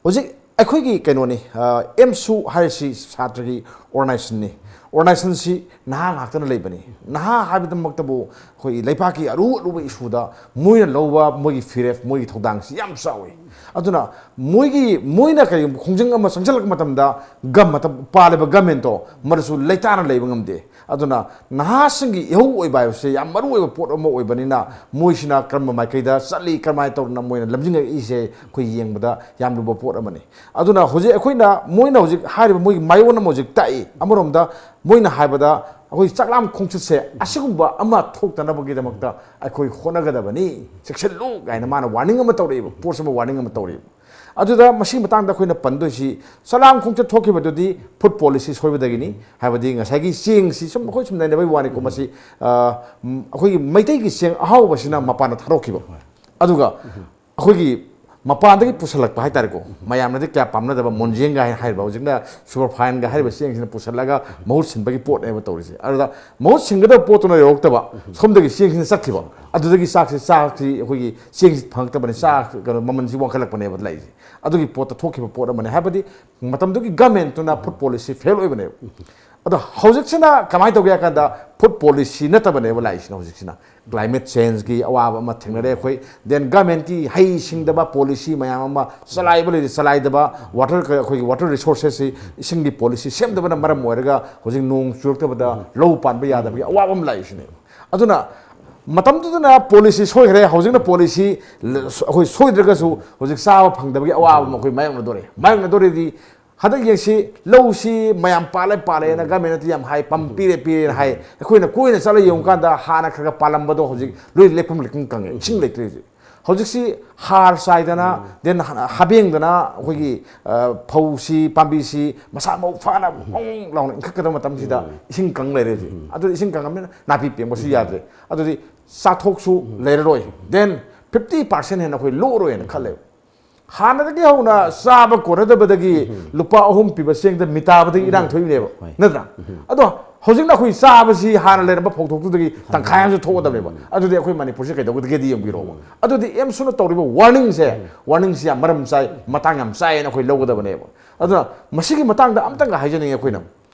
ꯍꯧꯖꯤꯛ ꯑꯩꯈꯣꯏꯒꯤ ꯀꯩꯅꯣꯅꯤ, ꯑ, ꯑꯦꯝꯁꯨ ꯍꯥꯏꯔꯤꯁꯤ ꯁꯥꯇ꯭ꯔꯒꯤ organizationꯅꯤ꯫ Organizationꯁꯤ ꯅꯍꯥ ꯉꯥꯛꯇꯅ ꯂꯩꯕꯅꯤ꯫ ꯅꯍꯥ ꯍꯥꯏꯕꯗꯃꯛꯇꯕꯨ ꯑꯩꯈꯣꯏꯒꯤ ꯂꯩꯕꯥꯛꯀꯤ ꯑꯔꯨ ꯑꯔꯨꯕ issueꯗ ꯃꯣꯏꯅ ꯂꯧꯕ ꯃꯣꯏꯒꯤ ꯐꯤꯔꯦꯞ, ꯃꯣꯏꯒꯤ ꯊꯧꯗꯥꯡꯁꯤ ꯌꯥꯝ ꯆꯥꯎꯏ꯫ ꯑꯗꯨꯅ ꯃꯣꯏꯒꯤ, ꯃꯣꯏꯅ ꯀꯔꯤꯒꯨꯝꯕ ꯈꯣꯡꯖꯪ ꯑꯃ ꯆꯪꯁꯤꯜꯂꯛꯄ ꯃꯇꯝꯗ ꯒꯝ-, ꯃꯇꯝ ꯄꯥꯜꯂꯤꯕ governmentꯇꯣ ꯃꯗꯨꯁꯨ ꯂꯩꯇꯥꯅ ꯂꯩꯕ ꯉꯝꯗꯦ꯫ ꯑꯗꯨꯅ ꯅꯍꯥꯁꯤꯡꯒꯤ ꯏꯍꯧ ꯑꯣꯏꯕ ꯍꯥꯏꯕꯁꯦ ꯌꯥꯝ ꯃꯔꯨ ꯑꯣꯏꯕ ꯄꯣꯠ ꯑꯃ ꯑꯣꯏꯕꯅꯤꯅ ꯃꯣꯏꯁꯤꯅ ꯀꯔꯝꯕ ꯃꯥꯏꯀꯩꯗ ꯆꯠꯂꯤ, ꯀꯔꯝꯍꯥꯏꯅ ꯇꯧꯗꯅ ꯃꯣꯏꯅ ꯂꯝꯖꯤꯡꯉꯛꯏꯁꯦ ꯑꯩꯈꯣꯏ ꯌꯦꯡꯕꯗ ꯌꯥꯝ ꯂꯨꯕ ꯄꯣꯠ ꯑꯃꯅꯤ꯫ ꯑꯗꯨꯅ ꯍꯧꯖꯤꯛ ꯑꯩꯈꯣꯏꯅ, ꯃꯣꯏꯅ ꯍꯧꯖꯤꯛ ꯍꯥꯏꯔꯤꯕ ꯃꯣꯏꯒꯤ ꯃꯥꯏꯑꯣꯟ ꯑꯃ ꯍꯧꯖꯤꯛ ꯇꯥꯛꯏ꯫ ꯑꯃꯔꯣꯝꯗ ꯃꯣꯏꯅ ꯍꯥꯏꯕꯗ ꯑꯩꯈꯣꯏ ꯆꯥꯛꯂꯥꯝ ꯈꯣꯡꯆꯠꯁꯦ ꯑꯁꯤꯒꯨꯝꯕ ꯑꯃ ꯊꯣꯛꯇꯅꯕꯒꯤꯗꯃꯛꯇ ꯑꯩꯈꯣꯏ ꯍꯣꯠꯅꯒꯗꯕꯅꯤ, ꯆꯦꯛꯁꯤꯜꯂꯨ ꯀꯥꯏꯅ ꯃꯥꯅ warning ꯑꯃ ꯇꯧꯔꯛꯏꯕ, force ꯑꯃ warning ꯑꯃ ꯇꯧꯔꯛꯏꯕ꯫ ꯑꯗꯨꯗ ꯃꯁꯤꯒꯤ ꯃꯇꯥꯡꯗ ꯑꯩꯈꯣꯏꯅ ꯄꯟꯗꯣꯏꯁꯤ, ꯆꯥꯛꯂꯥꯝ ꯈꯣꯡꯆꯠ ꯊꯣꯛꯈꯤꯕꯗꯨꯗꯤ food policy ꯁꯣꯏꯕꯗꯒꯤꯅꯤ꯫ ꯍꯥꯏꯕꯗꯤ ꯉꯁꯥꯏꯒꯤ ꯆꯦꯡꯁꯤ ꯁꯨꯝ ꯑꯩꯈꯣꯏ ꯁꯨꯝ ꯅꯩꯅꯕꯒꯤ ꯋꯥꯅꯤꯀꯣ, ꯃꯁꯤ, ꯑ, ꯎꯝ, ꯑꯩꯈꯣꯏꯒꯤ ꯃꯩꯇꯩꯒꯤ ꯆꯦꯡ ꯑꯍꯥꯎꯕꯁꯤꯅ ꯃꯄꯥꯟꯗ ꯊꯥꯗꯣꯛꯈꯤꯕ, ꯑꯗꯨꯒ ꯑꯩꯈꯣꯏꯒꯤ ꯃꯄꯥꯟꯗꯒꯤ ꯄꯨꯁꯜꯂꯛꯄ ꯍꯥꯏꯇꯥꯔꯦꯀꯣ, ꯃꯌꯥꯝꯅꯗꯤ ꯀꯌꯥ ꯄꯥꯝꯅꯗꯕ ꯃꯣꯟꯖꯦꯡꯒ ꯍꯥꯏ-, ꯍꯥꯏꯔꯤꯕ ꯍꯧꯖꯤꯛꯅ superfineꯒ ꯍꯥꯏꯔꯤꯕ ꯆꯦꯡꯁꯤꯅ ꯄꯨꯁꯜꯂꯒ ꯃꯍꯨꯠ ꯁꯤꯟꯕꯒꯤ ꯄꯣꯠꯅꯦꯕ ꯇꯧꯔꯤꯁꯦ꯫ ꯑꯗꯨꯗ ꯃꯍꯨꯠ ꯁꯤꯟꯒꯗꯕ ꯄꯣꯠꯇꯨꯅ ꯌꯧꯔꯛꯇꯕ, ꯁꯣꯝꯗꯒꯤ ꯆꯦꯡꯁꯤꯅ ꯆꯠꯈꯤꯕ, ꯑꯗꯨꯗꯒꯤ ꯆꯥꯛꯁꯤ, ꯆꯥꯛꯁꯤ ꯑꯩꯈꯣꯏꯒꯤ ꯆꯦꯡꯁꯤ ꯐꯪꯉꯛꯇꯕꯅꯤ, ꯆꯥꯛ ꯀꯩꯅꯣ ꯃꯃꯜꯁꯤ ꯋꯥꯡꯈꯠꯂꯛꯄꯅꯦꯕ ꯂꯩꯔꯤꯁꯦ꯫ ꯑꯗꯨꯒꯤ ꯄꯣꯠꯇ ꯊꯣꯛꯈꯤꯕ ꯄꯣꯠ ꯑꯃꯅꯤ꯫ ꯍꯥꯏꯕꯗꯤ ꯃꯇꯝꯗꯨꯒꯤ governmentꯇꯨꯅ food policy fail ꯑꯣꯏꯕꯅꯦꯕ꯫ ꯑꯗꯣ ꯍꯧꯖꯤꯛꯁꯤꯅ ꯀꯃꯥꯏꯅ ꯇꯧꯒꯦ ꯍꯥꯏ ꯀꯥꯟꯗ, food policy ꯅꯠꯇꯕꯅꯦꯕ ꯂꯥꯛꯏꯁꯤꯅ꯫ ꯍꯧꯖꯤꯛꯁꯤꯅ climate changeꯀꯤ ꯑꯋꯥꯕ ꯑꯃ ꯊꯦꯡꯅꯔꯦ ꯑꯩꯈꯣꯏ, then governmentꯀꯤ ꯍꯩ ꯁꯤꯡꯗꯕ policy ꯃꯌꯥꯝ ꯑꯃ, ꯆꯂꯥꯏꯕ ꯂꯩꯔꯤ ꯆꯂꯥꯏꯗꯕ, water, ꯑꯩꯈꯣꯏꯒꯤ water resourcesꯁꯤ, ꯏꯁꯤꯡꯒꯤ policy ꯁꯦꯝꯗꯕꯅ ꯃꯔꯝ ꯑꯣꯏꯔꯒ ꯍꯧꯖꯤꯛ ꯅꯣꯡ ꯆꯨꯔꯛꯇꯕꯗ ꯂꯧ ꯄꯥꯟꯕ ꯌꯥꯗꯕꯒꯤ ꯑꯋꯥꯕ ꯑꯃ ꯂꯥꯛꯏꯁꯤꯅꯦ꯫ ꯑꯗꯨꯅ ꯃꯇꯝꯗꯨꯗꯅ ꯄꯣꯂꯤꯁꯤ ꯁꯣꯏꯈ꯭ꯔꯦ, ꯍꯧꯖꯤꯛꯅ ꯄꯣꯂꯤꯁꯤ ꯑꯩꯈꯣꯏ ꯁꯣꯏꯗ꯭ꯔꯒꯁꯨ ꯍꯧꯖꯤꯛ ꯆꯥꯕ ꯐꯪꯗꯕꯒꯤ ꯑꯋꯥꯕ ꯑꯃ ꯑꯩꯈꯣꯏ ꯃꯥꯌꯣꯛꯅꯗꯣꯔꯦ꯫ ꯃꯥꯌꯣꯛꯅꯗꯣꯔꯦꯗꯤ ꯍꯟꯗꯛ ꯌꯦꯡꯁꯤ, ꯂꯧꯁꯤ ꯃꯌꯥꯝ ꯄꯥꯜꯂꯦ ꯄꯥꯜꯂꯦꯅ ꯒꯃꯦꯟꯅꯗꯤ ꯌꯥꯝ ꯍꯥꯏ, ꯄꯥꯝ ꯄꯤꯔꯦ ꯄꯤꯔꯦꯅ ꯍꯥꯏ꯫ ꯑꯩꯈꯣꯏꯅ ꯀꯣꯏꯅ ꯆꯠꯂ ꯌꯦꯡꯉꯨꯀꯥꯟꯗ ꯍꯥꯟꯅ ꯈꯔ ꯈꯔ ꯄꯥꯜꯂꯝꯕꯗꯣ ꯍꯧꯖꯤꯛ ꯂꯣꯏ ꯂꯩꯄꯨꯡ ꯂꯩꯄꯨꯡ ꯀꯪꯉꯦ, ꯏꯁꯤꯡ ꯂꯩꯇ꯭ꯔꯦ ꯍꯧꯖꯤꯛ꯫ ꯍꯧꯖꯤꯛꯁꯤ ꯍꯥꯔ ꯆꯥꯏꯗꯅ, ꯗꯦꯟ ꯍꯥꯕꯦꯡꯗꯅ ꯑꯩꯈꯣꯏꯒꯤ, ꯑ, ꯐꯧꯁꯤ, ꯄꯥꯝꯕꯤꯁꯤ ꯃꯁꯥ ꯃꯎ ꯐꯅ ꯃꯣꯡ ꯂꯥꯎꯅ ꯏꯟꯈꯠꯀꯗꯕ ꯃꯇꯝꯁꯤꯗ ꯏꯁꯤꯡ ꯀꯪ ꯂꯩꯔꯦ ꯍꯧꯖꯤꯛ꯫ ꯑꯗꯨꯗꯤ ꯏꯁꯤꯡ ꯀꯪꯉꯕꯅꯤꯅ ꯅꯥꯄꯤ ꯄꯦꯡꯕꯁꯨ ꯌꯥꯗ꯭ꯔꯦ꯫ ꯑꯗꯨꯗꯤ ꯆꯥꯊꯣꯛꯁꯨ ꯂꯩꯔꯔꯣꯏ꯫ ꯗꯦꯟ ꯐꯤꯐꯇꯤ ꯄꯥꯔꯁꯦꯟ ꯍꯦꯟꯅ ꯑꯩꯈꯣꯏ ꯂꯣꯛꯑꯔꯣꯏꯅ ꯈꯜꯂꯦꯕ꯫ ꯍꯥꯟꯅꯗꯒꯤ ꯍꯧꯅ ꯆꯥꯕ ꯀꯣꯟꯅꯗꯕꯗꯒꯤ ꯂꯨꯄꯥ ꯑꯍꯨꯝ ꯄꯤꯕ ꯆꯦꯡꯗ ꯃꯤꯇꯥꯕꯗꯒꯤ ꯏꯔꯥꯡ ꯊꯣꯛꯏꯅꯦꯕ, ꯍꯣꯏ꯫ ꯅꯠꯇ꯭ꯔꯥ? ꯑꯗꯣ ꯍꯧꯖꯤꯛꯅ ꯑꯩꯈꯣꯏ ꯆꯥꯕꯁꯤ ꯍꯥꯟꯅ ꯂꯩꯔꯝꯕ ꯐꯧꯊꯣꯛꯇꯨꯗꯒꯤ ꯇꯪꯈꯥꯏ ꯑꯃꯁꯨ ꯊꯣꯛꯀꯗꯕꯅꯦꯕ꯫ ꯑꯗꯨꯗꯤ ꯑꯩꯈꯣꯏ ꯃꯅꯤꯄꯨꯔꯁꯦ ꯀꯩꯗꯧꯒꯗꯒꯦꯗꯤ ꯌꯦꯡꯕꯤꯔꯣꯕ꯫ ꯑꯗꯨꯗꯤ ꯑꯦꯝꯁꯨꯅ ꯇꯧꯔꯤꯕ ꯋꯥꯔꯅꯤꯡꯁꯦ, ꯋꯥꯔꯅꯤꯡꯁꯤ ꯌꯥꯝ ꯃꯔꯝ ꯆꯥꯏ, ꯃꯇꯥꯡ ꯌꯥꯝ ꯆꯥꯏꯌꯦꯅ ꯑꯩꯈꯣꯏ ꯂꯧꯒꯗꯕꯅꯦꯕ꯫ ꯑꯗꯨꯅ ꯃꯁꯤꯒꯤ ꯃꯇꯥꯡꯗ ꯑꯝꯇꯪꯒ ꯍꯥꯏꯖꯅꯤꯡꯉꯤ ꯑꯩꯈꯣꯏꯅ꯫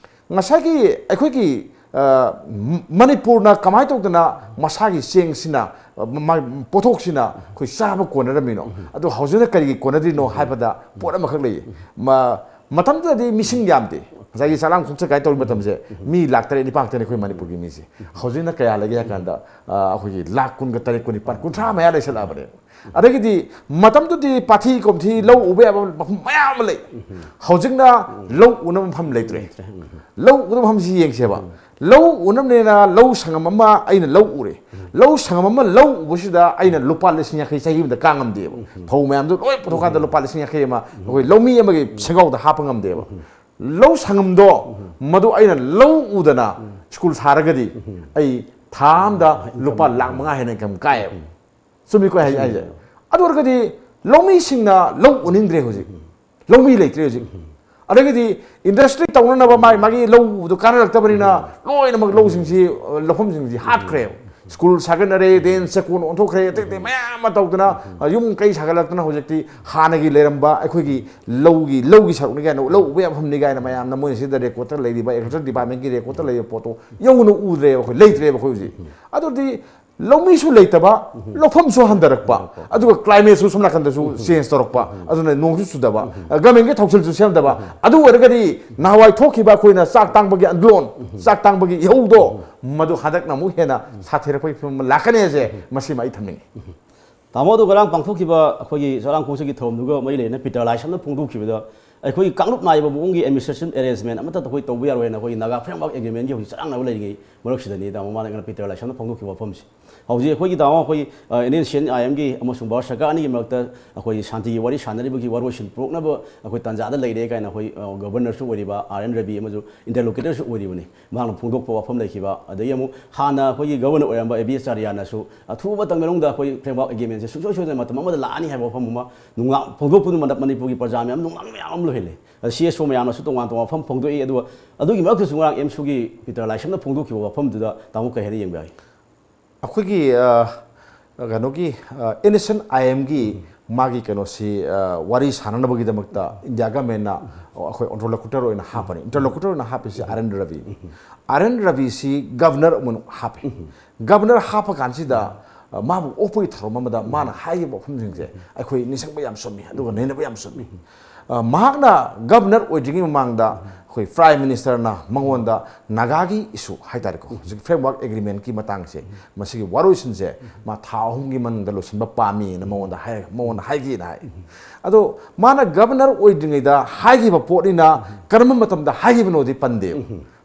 ꯉꯁꯥꯏꯒꯤ ꯑꯩꯈꯣꯏꯒꯤ, ꯑ, ꯃ-, ꯃꯅꯤꯄꯨꯔꯅ ꯀꯃꯥꯏꯅ ꯇꯧꯗꯅ ꯃꯁꯥꯒꯤ ꯆꯦꯡꯁꯤꯅ, ꯑ, ꯃ-, ꯃꯥ-, ꯄꯣꯠꯊꯣꯛꯁꯤꯅ ꯑꯩꯈꯣꯏ ꯆꯥꯕ ꯀꯣꯟꯅꯔꯝꯃꯤꯅꯣ? ꯑꯗꯣ ꯍꯧꯖꯤꯛꯅ ꯀꯔꯤꯒꯤ ꯀꯣꯟꯅꯗ꯭ꯔꯤꯅꯣ ꯍꯥꯏꯕꯗ ꯄꯣꯠ ꯑꯃꯈꯛ ꯂꯩꯌꯦ꯫ ꯃ-, ꯃꯇꯝꯗꯨꯗꯗꯤ ꯃꯤꯁꯤꯡ ꯌꯥꯝꯗꯦ꯫ ꯉꯁꯥꯏꯒꯤ ꯆꯥꯂꯥꯡ ꯈꯣꯡꯆꯠ ꯀꯥꯏ ꯇꯧꯔꯤ ꯃꯇꯝꯁꯦ ꯃꯤ ꯂꯥꯛ ꯇꯔꯦꯠ ꯅꯤꯄꯥꯟ ꯈꯛꯇꯅꯤ ꯑꯩꯈꯣꯏ ꯃꯅꯤꯄꯨꯔꯒꯤ ꯃꯤꯁꯦ꯫ ꯍꯧꯖꯤꯛꯅ ꯀꯌꯥ ꯂꯩꯒꯦ ꯍꯥꯏ ꯀꯥꯟꯗ, ꯑ, ꯑꯩꯈꯣꯏꯒꯤ ꯂꯥꯛ ꯀꯨꯟꯒ ꯇꯔꯦꯠ, ꯀꯨꯟꯅꯤꯄꯥꯟ, ꯀꯨꯟꯊ꯭ꯔꯥ ꯃꯌꯥ ꯂꯩꯁꯜꯂꯛꯑꯕꯅꯦ꯫ ꯑꯗꯒꯤꯗꯤ ꯃꯇꯝꯗꯨꯗꯤ ꯄꯥꯊꯤ ꯀꯣꯝꯊꯤ ꯂꯧ ꯎꯕ ꯌꯥꯕ ꯃꯐꯝ ꯃꯌꯥꯝ ꯑꯃ ꯂꯩ꯫ ꯍꯧꯖꯤꯛꯅ ꯂꯧ ꯎꯅꯕ ꯃꯐꯝ ꯂꯩꯇ꯭ꯔꯦ꯫ ꯂꯧ ꯎꯅꯕ ꯃꯐꯝꯁꯤ ꯌꯦꯡꯁꯦꯕ꯫ ꯂꯧ ꯎꯅꯕꯅꯦꯅ ꯂꯧ ꯁꯪꯉꯝ ꯑꯃ ꯑꯩꯅ ꯂꯧ ꯎꯔꯦ꯫ ꯂꯧ ꯁꯪꯉꯝ ꯑꯃ ꯂꯧ ꯎꯕꯁꯤꯗ ꯑꯩꯅ ꯂꯨꯄꯥ ꯂꯤꯁꯤꯡ ꯌꯥꯡꯈꯩ ꯆꯍꯤ ꯑꯃꯗ ꯀꯥ ꯉꯝꯗꯦꯕ꯫ ꯐꯧ ꯃꯌꯥꯝꯗꯣ ꯂꯣꯏ ꯄꯨꯊꯣꯛꯀꯥꯟꯗ ꯂꯨꯄꯥ ꯂꯤꯁꯤꯡ ꯌꯥꯡꯈꯩ ꯑꯃ ꯑꯩꯈꯣꯏ ꯂꯧꯃꯤ ꯑꯃꯒꯤ ꯁꯦꯟꯒꯥꯎꯗ ꯍꯥꯞꯄ ꯉꯝꯗꯦꯕ꯫ ꯂꯧ ꯁꯪꯉꯝꯗꯣ ꯃꯗꯨ ꯑꯩꯅ ꯂꯧ ꯎꯗꯅ ꯁ꯭ꯀꯨꯜ ꯁꯥꯔꯒꯗꯤ ꯑꯩ ꯊꯥ ꯑꯃꯗ ꯂꯨꯄꯥ ꯂꯥꯛ ꯃꯉꯥ ꯍꯦꯟꯅ ꯏꯟꯀꯝ ꯀꯥꯏꯌꯦꯕ꯫ ꯆꯨꯝꯃꯤꯀꯣ ꯑꯩ ꯍꯥꯏꯁꯦ? ꯑꯗꯨ ꯑꯣꯏꯔꯒꯗꯤ ꯂꯧꯃꯤꯁꯤꯡꯅ ꯂꯧ ꯎꯅꯤꯡꯗ꯭ꯔꯦ ꯍꯧꯖꯤꯛ꯫ ꯂꯧꯃꯤ ꯂꯩꯇ꯭ꯔꯦ ꯍꯧꯖꯤꯛ꯫ ꯑꯗꯒꯤꯗꯤ ꯏꯟꯗꯁꯇ꯭ꯔꯤ ꯇꯧꯅꯅꯕ ꯃꯥꯒꯤ, ꯃꯥꯒꯤ ꯂꯧ ꯎꯕꯗꯣ ꯀꯥꯟꯅꯔꯛꯇꯕꯅꯤꯅ ꯂꯣꯏꯅꯃꯛ ꯂꯧꯁꯤꯡꯁꯤ, ꯑ, ꯂꯧꯐꯝꯁꯤꯡꯁꯤ ꯍꯥꯠꯈ꯭ꯔꯦꯕ꯫ ꯁ꯭ꯀꯨꯜ ꯁꯥꯒꯠꯅꯔꯦ, ꯗꯦꯟ ꯆꯦꯛꯀꯣꯟ ꯑꯣꯟꯊꯣꯛꯈ꯭ꯔꯦ, ꯑꯇꯩ ꯑꯇꯩ ꯃꯌꯥꯝ ꯑꯃ ꯇꯧꯗꯅ, ꯑ, ꯌꯨꯝ ꯀꯩ ꯁꯥꯒꯠꯂꯛꯇꯅ ꯍꯧꯖꯤꯛꯇꯤ ꯍꯥꯟꯅꯒꯤ ꯂꯩꯔꯝꯕ ꯑꯩꯈꯣꯏꯒꯤ ꯂꯧꯒꯤ, ꯂꯧꯒꯤ ꯁꯔꯨꯛꯅꯤ ꯀꯥꯏꯅ, ꯂꯧ ꯎꯕ ꯌꯥꯕ ꯃꯐꯝꯅꯤ ꯀꯥꯏꯅ ꯃꯌꯥꯝꯅ ꯃꯣꯏꯅ ꯁꯤꯗ ꯔꯦꯀꯣꯔꯠꯇ ꯂꯩꯔꯤꯕ ꯑꯦꯒ꯭ꯔꯤꯀꯜꯆꯔ ꯗꯤꯄꯥꯔꯠꯃꯦꯟꯒꯤ ꯔꯦꯀꯣꯔꯠꯇ ꯂꯩꯔꯤꯕ ꯄꯣꯠꯇꯣ ꯌꯧꯅ ꯎꯗ꯭ꯔꯦꯕ ꯑꯩꯈꯣꯏ, ꯂꯩꯇ꯭ꯔꯦꯕ ꯑꯩꯈꯣꯏ ꯍꯧꯖꯤꯛ꯫ ꯑꯗꯨꯗꯤ ꯂꯧꯃꯤꯁꯨ ꯂꯩꯇꯕ, ꯂꯧꯐꯝꯁꯨ ꯍꯟꯊꯔꯛꯄ, ꯑꯗꯨꯒ ꯀ꯭ꯂꯥꯏꯃꯦꯠꯁꯨ ꯁꯣꯝ ꯅꯥꯀꯟꯗꯁꯨ ꯆꯦꯟꯖ ꯇꯧꯔꯛꯄ, ꯑꯗꯨꯅ ꯅꯣꯡꯁꯨ ꯆꯨꯗꯕ, ꯒꯃꯦꯟꯒꯤ ꯊꯧꯁꯤꯜꯁꯨ ꯁꯦꯝꯗꯕ꯫ ꯑꯗꯨ ꯑꯣꯏꯔꯒꯗꯤ ꯅꯍꯥꯟꯋꯥꯏ ꯊꯣꯛꯈꯤꯕ ꯑꯩꯈꯣꯏꯅ ꯆꯥꯛ ꯇꯥꯡꯕꯒꯤ ꯑꯟꯗꯣꯂꯣꯟ, ꯆꯥꯛ ꯇꯥꯡꯕꯒꯤ ꯏꯍꯧꯗꯣ, ꯃꯗꯨ ꯍꯟꯗꯛꯅ ꯑꯃꯨꯛ ꯍꯦꯟꯅ ꯁꯥꯊꯤꯔꯛꯄꯒꯤ ꯐꯤꯕꯝ ꯑꯃ ꯂꯥꯛꯀꯅꯤ ꯍꯥꯏꯁꯦ ꯃꯁꯤꯃ ꯑꯩ ꯊꯝꯅꯤꯡꯉꯤ꯫ ꯇꯥꯃꯣ, ꯑꯗꯣ ꯉꯔꯥꯡ ꯄꯥꯡꯊꯣꯛꯈꯤꯕ ꯑꯩꯈꯣꯏꯒꯤ ꯆꯔꯥꯡꯈꯣꯡ ꯁꯤꯒꯤ ꯊꯧꯔꯝꯗꯨꯒ ꯃꯔꯤ ꯂꯩꯅꯅ ꯄꯤꯇꯔ ꯂꯥꯏꯁ꯭ꯔꯝꯅ ꯐꯣꯡꯗꯣꯛꯈꯤꯕꯗ, ꯑꯩꯈꯣꯏꯒꯤ ꯀꯥꯡꯂꯨꯞ ꯅꯥꯏꯕ ꯃꯑꯣꯡꯒꯤ administration arrangement ꯑꯃꯠꯇ ꯑꯩꯈꯣꯏ ꯇꯧꯕ ꯌꯥꯔꯣꯏ ꯍꯥꯏꯅ ꯑꯩꯈꯣꯏꯒꯤ ꯅꯥꯒꯥ framework agreement ꯀꯤ ꯍꯧꯖꯤꯛ ꯆꯔꯥꯡꯅꯕ ꯂꯩꯔꯤꯉꯩ ꯃꯔꯛꯁꯤꯗꯅꯤ ꯇꯥꯃꯣ ꯃꯥꯅ ꯉꯔꯥꯡ ꯄꯤꯇꯔ ꯂꯥꯏꯁ꯭ꯔꯝꯅ ꯐꯣꯡꯗꯣꯛꯈꯤꯕ ꯋꯥꯐꯝꯁꯦ꯫ ꯍꯧꯖꯤꯛ ꯑꯩꯈꯣꯏꯒꯤ ꯇꯥꯃꯣ ꯑꯩꯈꯣꯏ, ꯑ, Indian CNIM ꯒꯤ ꯑꯃꯁꯨꯡ ꯚꯥꯔꯠ ꯁꯔꯀꯥꯔ ꯑꯅꯤꯒꯤ ꯃꯔꯛꯇ ꯑꯩꯈꯣꯏꯒꯤ ꯁꯥꯟꯇꯤꯒꯤ ꯋꯥꯔꯤ ꯁꯥꯟꯅꯔꯤꯕꯒꯤ ꯋꯥꯔꯣꯏꯁꯤꯟ ꯄꯨꯔꯛꯅꯕ ꯑꯩꯈꯣꯏ ꯇꯥꯟꯖꯥꯗ ꯂꯩꯔꯦ ꯀꯥꯏꯅ ꯑꯩꯈꯣꯏ, ꯑ, ꯒꯕꯔꯅꯔꯁꯨ ꯑꯣꯏꯔꯤꯕ R N Ravi ꯑꯃꯁꯨ interlocutor ꯁꯨ ꯑꯣꯏꯔꯤꯕꯅꯤ꯫ ꯃꯍꯥꯛꯅ ꯐꯣꯡꯗꯣꯛꯄ ꯋꯥꯐꯝ ꯂꯩꯈꯤꯕ, ꯑꯗꯒꯤ ꯑꯃꯨꯛ ꯍꯥꯟꯅ ꯑꯩꯈꯣꯏꯒꯤ ꯒꯕꯔꯅꯔ ꯑꯣꯏꯔꯝꯕ A B Acharya ꯅꯁꯨ ꯑꯊꯨꯕ ꯃꯇꯝꯒꯤ ꯃꯅꯨꯡꯗ ꯑꯩꯈꯣꯏ framework agreement ꯁꯦ ꯁꯨꯡꯁꯣꯏ ꯁꯣꯏꯗꯅ ꯃꯇꯝ ꯑꯃꯗ ꯂꯥꯛꯑꯅꯤ ꯍꯥꯏꯕ ꯋꯥꯐꯝ ꯑꯃ ꯅꯨꯡꯉꯥ-, ꯐꯣꯡꯗꯣꯛꯄꯗꯨꯅ ꯃꯅꯤꯄꯨꯔꯒꯤ ꯄ꯭ꯔꯖꯥ ꯃꯌꯥꯝ ꯅꯨꯡꯉꯥꯡ ꯃꯌꯥꯝ ꯑꯃ ꯂꯣꯏꯍꯜꯂꯦ꯫ ꯑꯗ CSO ꯃꯌꯥꯝꯅꯁꯨ ꯇꯣꯉꯥꯟ ꯇꯣꯉꯥꯟꯕ ꯋꯥꯐꯝ ꯐꯣꯡꯗꯣꯛꯏ꯫ ꯑꯗꯨꯒ ꯑꯗꯨꯒꯤ ꯃꯔꯛꯇꯁꯨ ꯉꯔꯥꯡ AMSU ꯒꯤ ꯄꯤꯇꯔ ꯂꯥꯏꯁ꯭ꯔꯝꯅ ꯐꯣꯡꯗꯣꯛꯈꯤꯕ ꯋꯥꯐꯝꯗꯨꯗ ꯇꯥꯃꯣ ꯀꯩ ꯍꯥꯏꯅ ꯌꯦꯡꯕ ꯌꯥꯏ? ꯑꯩꯈꯣꯏꯒꯤ, ꯑ, ꯀꯩꯅꯣꯒꯤ, ꯑ, NSCN-IM ꯒꯤ ꯃꯥꯒꯤ ꯀꯩꯅꯣꯁꯤ, ꯑ, ꯋꯥꯔꯤ ꯁꯥꯟꯅꯅꯕꯒꯤꯗꯃꯛꯇ ꯏꯟꯗꯤꯌꯥ ꯒꯃꯦꯟꯅ ꯑꯩꯈꯣꯏ interlocutor ꯑꯣꯏꯅ ꯍꯥꯞꯄꯅꯤ꯫ Interlocutor ꯑꯣꯏꯅ ꯍꯥꯞꯄꯤꯁꯤ R N Ravi ꯅꯤ꯫ R N Ravi ꯁꯤ ꯒꯕꯔꯅꯔ ꯑꯃ ꯍꯥꯞꯄꯤ꯫ ꯒꯕꯔꯅꯔ ꯍꯥꯞꯄ ꯀꯥꯟꯁꯤꯗ, ꯑ, ꯃꯥꯕꯨ ꯑꯣꯛꯄꯒꯤ ꯊꯧꯔꯝ ꯑꯃꯗ ꯃꯥꯅ ꯍꯥꯏꯈꯤꯕ ꯋꯥꯐꯝꯁꯤꯡꯁꯦ ꯑꯩꯈꯣꯏ ꯅꯤꯡꯁꯤꯡꯕ ꯌꯥꯝ ꯆꯨꯝꯃꯤ, ꯑꯗꯨꯒ ꯅꯩꯅꯕ ꯌꯥꯝ ꯆꯨꯝꯃꯤ꯫ ꯑ, ꯃꯍꯥꯛꯅ ꯒꯕꯔꯅꯔ ꯑꯣꯏꯗ꯭ꯔꯤꯉꯩ ꯃꯃꯥꯡꯗ ꯑꯩꯈꯣꯏ ꯄ꯭ꯔꯥꯏꯝ ꯃꯤꯅꯤꯁꯇꯔꯅ ꯃꯉꯣꯟꯗ ꯅꯥꯒꯥꯒꯤ issue ꯍꯥꯏꯇꯥꯔꯦꯀꯣ, ꯍꯧꯖꯤꯛ framework agreement ꯀꯤ ꯃꯇꯥꯡꯁꯦ, ꯃꯁꯤꯒꯤ ꯋꯥꯔꯣꯏꯁꯤꯟꯁꯦ ꯃꯥ ꯊꯥ ꯑꯍꯨꯝꯒꯤ ꯃꯅꯨꯡꯗ ꯂꯣꯏꯁꯤꯟꯕ ꯄꯥꯝꯃꯤꯅ ꯃꯉꯣꯟꯗ ꯍꯥꯏ-, ꯃꯉꯣꯟꯗ ꯍꯥꯏꯈꯤꯅ ꯍꯥꯏ꯫ ꯑꯗꯣ ꯃꯥꯅ ꯒꯕꯔꯅꯔ ꯑꯣꯏꯗ꯭ꯔꯤꯉꯩꯗ ꯍꯥꯏꯈꯤꯕ ꯄꯣꯠꯅꯤꯅ ꯀꯔꯝꯕ ꯃꯇꯝꯗ ꯍꯥꯏꯈꯤꯕꯅꯣꯗꯤ ꯄꯟꯗꯦꯕ꯫